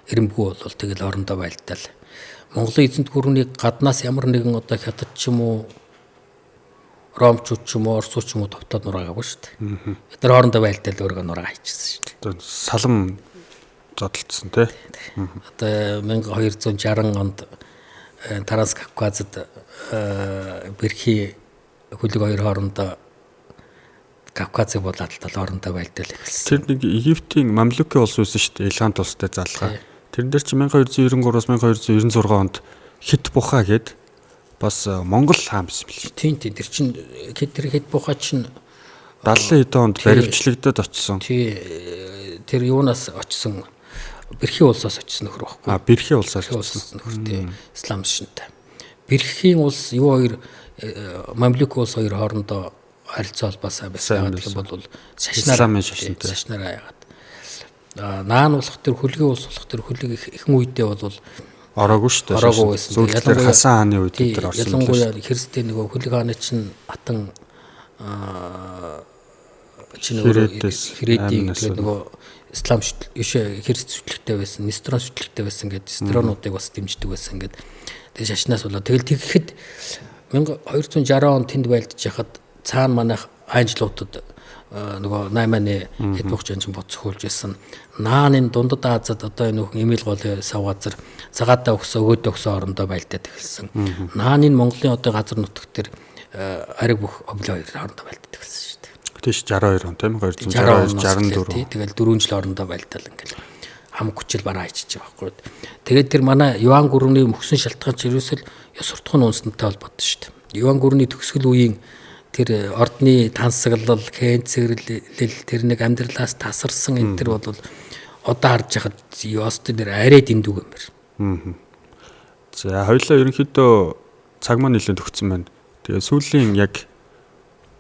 S1: эрэмбгүй болол тэгэл орондоо байлдал. Монголын эзэнт гүрнийг гаднаас ямар нэгэн одоо хятад ч юм уу ромчууд ч юм уу орсууд ч юм уу товтоод нураагаагүй шүү дээ. Бид нар хоорондоо байлдал өөрийгөө нураа хийчихсэн шүү дээ.
S2: Одоо салам зодолдсон тий.
S1: Одоо 1260 онд Транс Кавказад Бэрхий хөлөг хоёр хоорондоо Кавказыг булаадтал хоорондоо байлдал эхэлсэн.
S2: Тэр нэг Египтийн Мамлюкийн улс байсан шүү дээ. Илгаант улстай залгаа. Тэрэн дээр чи 1293-аас 1296 онд Хит Бухаа гээд бас Монгол хаан байсан бил.
S1: Тийм тийм тэр чин тэр Хит Бухаа чин
S2: 70 хэдэн онд баривчлагдаад очсон.
S1: Тий, тэр юунаас очсон? Бэрхийн улсаас очсон нөхөр байхгүй.
S2: А Бэрхийн улсаас
S1: очсон нөхөр тий. Ислам шинтэй. Бэрхийн улс юу хоёр Мамлюк улс хоёр хоорондоо харилцаа холбоо сайн байсан гэх юм бол
S2: шашнаар шашинтай
S1: шашнаараа яагаад. Наан болох тэр хөлгийн улс болох тэр хөлөг ихэнх үедээ бол
S2: ороогүй шүү дээ.
S1: Ороогүй байсан.
S2: Ялангуяа Хасан хааны үед тэр орсон.
S1: Ялангуяа Христийн нөгөө хөлөг хааны чинь хатан чинь өөрөө Хирэдийн тэгээд нөгөө ислам христ сүтлэгтэй байсан, нестрон сүтлэгтэй байсан гэдэг нестронуудыг бас дэмждэг байсан гэдэг. Тэгээд шашнаас болоод тэгэл тэгэхэд 1260 он тэнд байлдаж яхад цаана манайх анжлуудад нөгөө 8-ны хэд бохч анчин бод цохиулж байсан. Наан энэ дундад Азад одоо энэ нөхөн Эмил голын сав газар цагаатаа өгсөн, өөдөө өгсөн орондоо байлдаад эхэлсэн. Наан энэ Монголын одоо газар нутаг дээр ариг бүх облоо хоёр хоорондоо байлдаад эхэлсэн шүү дээ.
S2: Тийш 62 он тийм 262 64.
S1: Тэгэл 4 жил орондоо байлдаал ингээл хам хүчил бараа хийчих байгаа байхгүй. Тэгээд тэр манай Юан гүрний мөхсөн шалтгаан чи ерөөсөл ёс суртахуун унсантай холбоотой шүү дээ. Юан гүрний төгсгөл үеийн тэр ордны тансаглал, хэнцэрлэл тэр нэг амьдралаас тасарсан энэ төр бол одоо харж хахад ёстой нэр арай дэндүүг юм байна.
S2: За хоёлаа ерөнхийдөө цаг маань нэлээд төгссөн байна. Тэгээ сүүлийн яг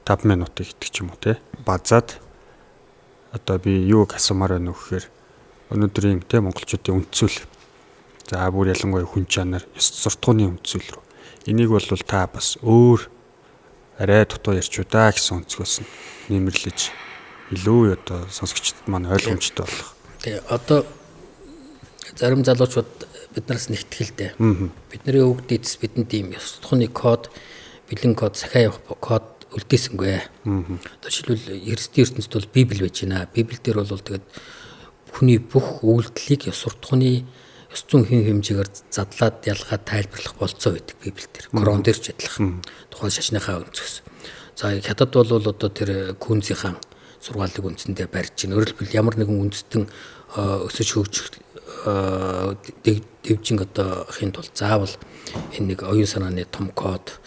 S2: 5 минутыг гэдэг ч юм уу те. Базаад одоо би юуг асуумаар байна вэ гэхээр өнөөдрийн те монголчуудын үндсүүл. За бүр ялангуяа хүн чанар, ёс суртахууны үндсүүл рүү. Энийг бол та бас өөр арай дутуу ярьчуу да гэсэн өнцгөөс нь нэмэрлэж илүү одоо сонсогчдод маань ойлгомжтой болох.
S1: Тэгээ одоо зарим залуучууд биднээс нэгтгэл дээ. Бидний өвөг дээдэс бидэнд ийм ёс суртахууны код, бэлэн код, сахиа явах код үлдээсэнгүй. Одоо жишээлбэл христийн ертөнцид бол Библи байж байна. Библи дээр бол тэгээд хүний бүх үйлдэлийг ёс суртахууны ёс зүйн хэм хэмжээгээр задлаад ялгаад тайлбарлах болцоо байдаг Библи дээр. Корон дээр ч адилхан. Тухайн шашныхаа өнцгөөс. За хятад бол одоо тэр Күнзийнхаа сургаалыг үндсэндээ барьж байна. Өөрөөр хэлбэл ямар нэгэн үндэстэн өсөж хөгжих дэвжин одоо хин тул заавал энэ нэг оюун санааны том код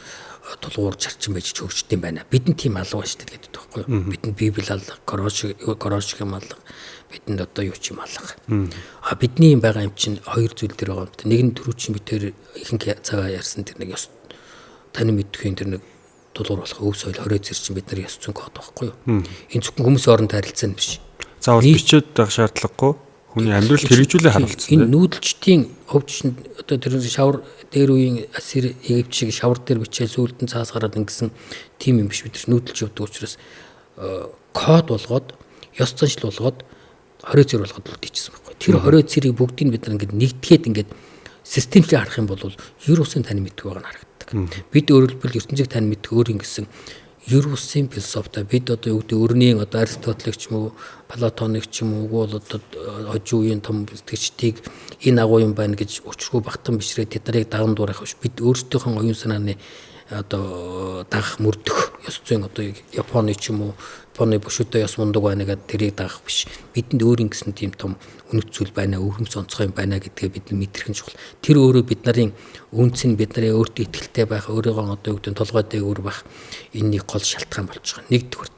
S1: тулгуур чарчин байж хөгждөг юм байна. Бидэнд тийм алга шүү дээ гэдэг байхгүй юу? Бидэнд Библи алга, Корон шиг юм алга. Бидэнд одоо юу ч юм алга. А бидний юм байгаа юм чинь хоёр зүйл дээр байгаа юм. Нэг нь түрүүчин бид тэр ихэнх цагаа ярьсан тэр нэг ёс таны мэдхийн тэр нэг тулгуур болох өв соёл 20 зэр чинь бид нар ёс зүйн код байхгүй юу? Энэ зөвхөн хүмүүсийн оронд харилцаа нь биш.
S2: Заавал бичээд байх шаардлагагүй. Хүний амьдралд хэрэгжүүлээ харуулсан.
S1: Энэ нүүдэлчдийн хөвч одоо тэр шавар дээр үеийн Ассир Египт шиг шавар дээр бичээл сүүлд нь цаас гараад ингэсэн тийм юм биш. Бид нар нүүдэлж явдаг учраас код болгоод ёс заншил болгоод 20 цэр болгоод үлдээчихсэн байхгүй. Тэр 20 цэрийг бүгдийг бид нар ингээд нэгтгэхэд ингээд системчлээ харах юм бол ер усын тань мэддэг байгаа нь харагддаг. Бид өөрөөр хэлбэл ертөнцийг тань мэддэг өөр ингэсэн ер усын философитой бид одоо юу гэдэг өрний одоо Аристотелийг ч юм уу Платоныг ч юм уу үгүй бол одоо хожим үеийн том сэтгэгчдийг энэ агуу юм байна гэж учиргүй багтан бишрээ тэд нарыг даган дуурайх биш. Бид өөрсдийнхөө оюун санааны одоо дагах мөрдөх ёс зүйн одоо Японы ч юм уу Японы бушуутай ёс мундаг байна гэдээ тэрийг дагах биш. Бидэнд өөр ингэсэн тийм том үнэт зүйл байна, өвөрмц онцгой юм байна гэдгээ бид мэдрэх нь чухал. Тэр өөрөө бид нарын үнц нь бид нарын өөртөө итгэлтэй байх, өөрийгөө одоо юу гэдэг нь толгой дээгүүр байх энэний гол шалтгаан болж байгаа. Нэгдүгüрт.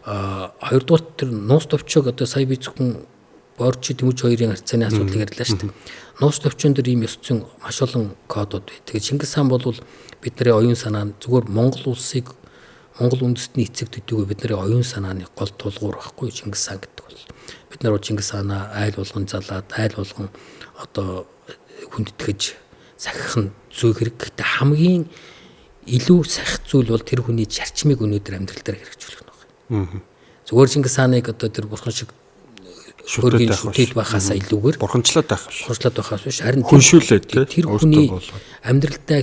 S1: Хоёрдугаарт тэр нуус товчоог одоо сая би зөвхөн Борч Тэмүүж хоёрын харьцааны асуудлыг ярьлаа шүү дээ. Нуус товчон дээр ийм ёс зүйн маш олон кодууд бай. Тэгээ Чингис хаан бол бидний оюун санаа нь зүгээр Монгол улсыг Монгол үндэстний эцэг төдийгүй бидний оюун санааны гол тулгуур байхгүй Чингис хаан гэдэг бол. Бид нар Чингис хаанаа айл болгон залаад, айл болгон одоо хүндэтгэж сахих нь зүй хэрэг. Гэхдээ хамгийн илүү сахих зүйл бол тэр хүний зарчмыг өнөөдөр амьдрал дээр хэрэгжүүлэх нь байна. Зүгээр Чингис хааныг одоо тэр бурхан шиг хөргийн шүтээд байхаасаа илүүгээр
S2: бурханчлаад байх биш.
S1: Бурханчлаад байхаас биш. Харин
S2: хүншүүлээд
S1: тэр хүний амьдралдаа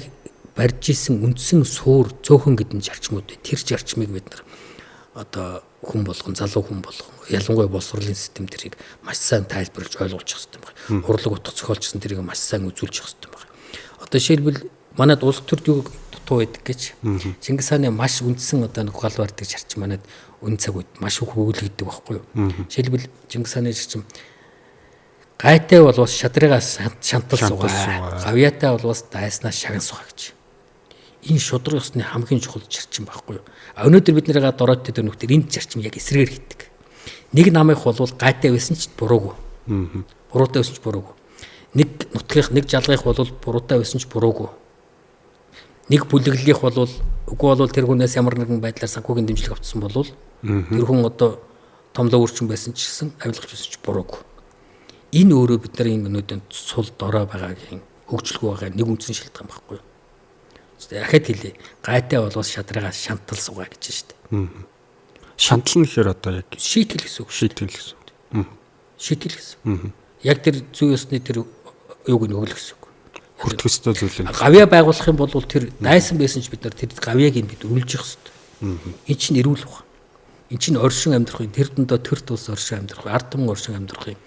S1: барьж исэн үндсэн суур цөөхөн гэдэг нь зарчмууд. Тэр зарчмыг бид нар одоо хүн болгон, залуу хүн болгон, ялангуяа боловсролын систем тэрийг маш сайн тайлбарлаж ойлгуулчих хэрэгтэй байна. Урлаг утга зохиолчсон тэрийг маш сайн үзүүлчих хэрэгтэй байна. Одоо жишээлбэл манад улс төрд юу дутуу байдаг гэж Чингис хааны маш үндсэн одоо нэг гал барьдаг зарчим манад үн цаг үед маш их өгүүлэгддэг байхгүй юу. Жишээлбэл Чингис хааны зарчим гайтай болвол шадрыгаас шантал суугаа, гавьяатай болвол дайснаас шаган суугаа гэж. Энэ шудраг ёсны хамгийн чухал зарчим байхгүй юу. А өнөөдөр бид нарыгаа дорооттой тэр нөхдөр энэ зарчим яг эсрэгээр хийдэг. Нэг намынх бол гайтай байсан ч буруугүй. Буруутай байсан ч буруугүй. Нэг нутгийнх, нэг жалгынх бол буруутай байсан ч буруугүй. Нэг бүлэглэлийнх бол үгүй бол тэр хүнээс ямар нэгэн байдлаар санхүүгийн дэмжлэг авчихсан бол тэр хүн одоо томлоо үрчин байсан ч гэсэн авилгач байсан ч буруугүй. Энэ өөрөө бид нарын өнөөдөр сул дорой байгаагийн хөгжлгүй байгаа нэг үндсэн шалтгаан байхгүй юу. Дахиад хэлье. Гайтай болвол шадрыгаас шантал суугаа гэж шүү дээ.
S2: Шантал нь гэхээр одоо яг
S1: шийтгэл гэсэн үг.
S2: Шийтгэл гэсэн үг.
S1: Шийтгэл гэсэн. Яг тэр зүй ёсны тэр юуг нь өглөх гэсэн үг.
S2: Хүртэх ёстой зүйл юм.
S1: Гавьяа байгуулах юм бол тэр дайсан байсан ч бид нар тэр гавьяаг нь бид өрнөлжих ёстой. Энд чинь эрүүл баг. Энд чинь оршин амьдрах юм. Тэр дундаа төр тулс оршин амьдрах, ард түмэн оршин амьдрах юм.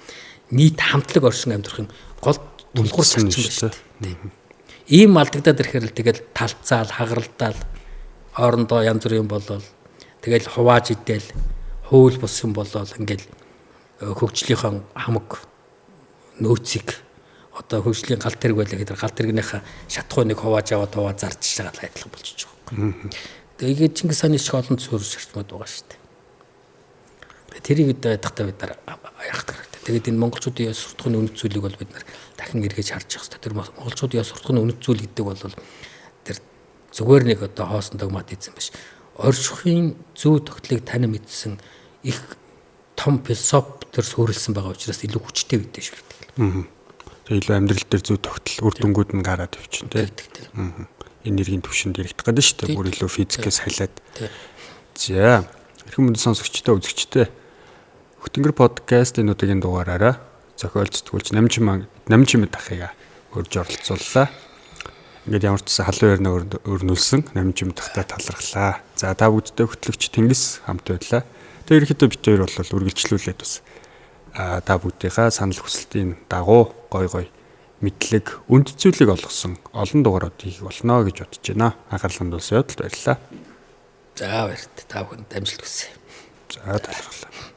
S1: Нийт хамтлаг оршин амьдрах юм. Гол тулгуур зарчим байна шүү дээ. Ийм алдагдаад ирэхээр л тэгэл талцаал, хагаралдаал, хоорондоо янз бүрийн болол тэгэл хувааж идэл, хууль бус юм болол ингээл хөгжлийнхаа хамаг нөөцийг одоо хөгжлийн галт тэрэг байлаа гэдэг галт тэрэгнийхээ шатхууныг хувааж аваад хуваа зарчиж байгаа л адилхан болчихж байгаа юм. Тэгээд Чингис хааны шиг олон суурь шарчмууд байгаа шүү дээ. Тэрийг ядахтаа бид нар яах хэрэгтэй. Тэгээд энэ монголчуудын ёс суртахууны үнэт зүйлийг бол бид нар дахин эргэж харж явах хэрэгтэй. Тэр монголчуудын ёс суртахууны үнэт зүйл гэдэг бол тэр зүгээр нэг одоо хоосон догматизм биш. Оршихын зөв тогтлыг танин мэдсэн их том философи төр суурилсан байгаа учраас илүү хүчтэй бидээ шүү
S2: дээ. Тэгээ илүү амьдрал дээр зөв тогтол үр дүнгууд нь гараад явчихна тий. Энергийн түвшинд яригдах гэдэг шүү дээ. Бүр илүү физикээс халиад. За, эрхэм мөндөд сонсогчтой үзэгчтэй Хөтөнгөр подкаст энэ удаагийн дугаараараа зохиол сэтгүүлч Намжимэд ахыг урьж оролцууллаа. Ингээд ямар ч гэсэн халуун ярина өрнүүлсэн Намжимэд ахтай талархлаа. За та бүгдтэй хөтлөгч Тэнгис хамт байлаа. Тэгээ ерөнхийдөө бид хоёр бол үргэлжлүүлээд бас та бүгдийнхаа санал хүсэлтийн дагуу гой гой мэдлэг, үнд зүйлийг олгосон олон дугаарууд хийх болно гэж бодож байна. Анхаарал хандуулсан явдалд баярлалаа.
S1: За баяртай. Та бүхэнд амжилт хүсье.
S2: За талархлаа.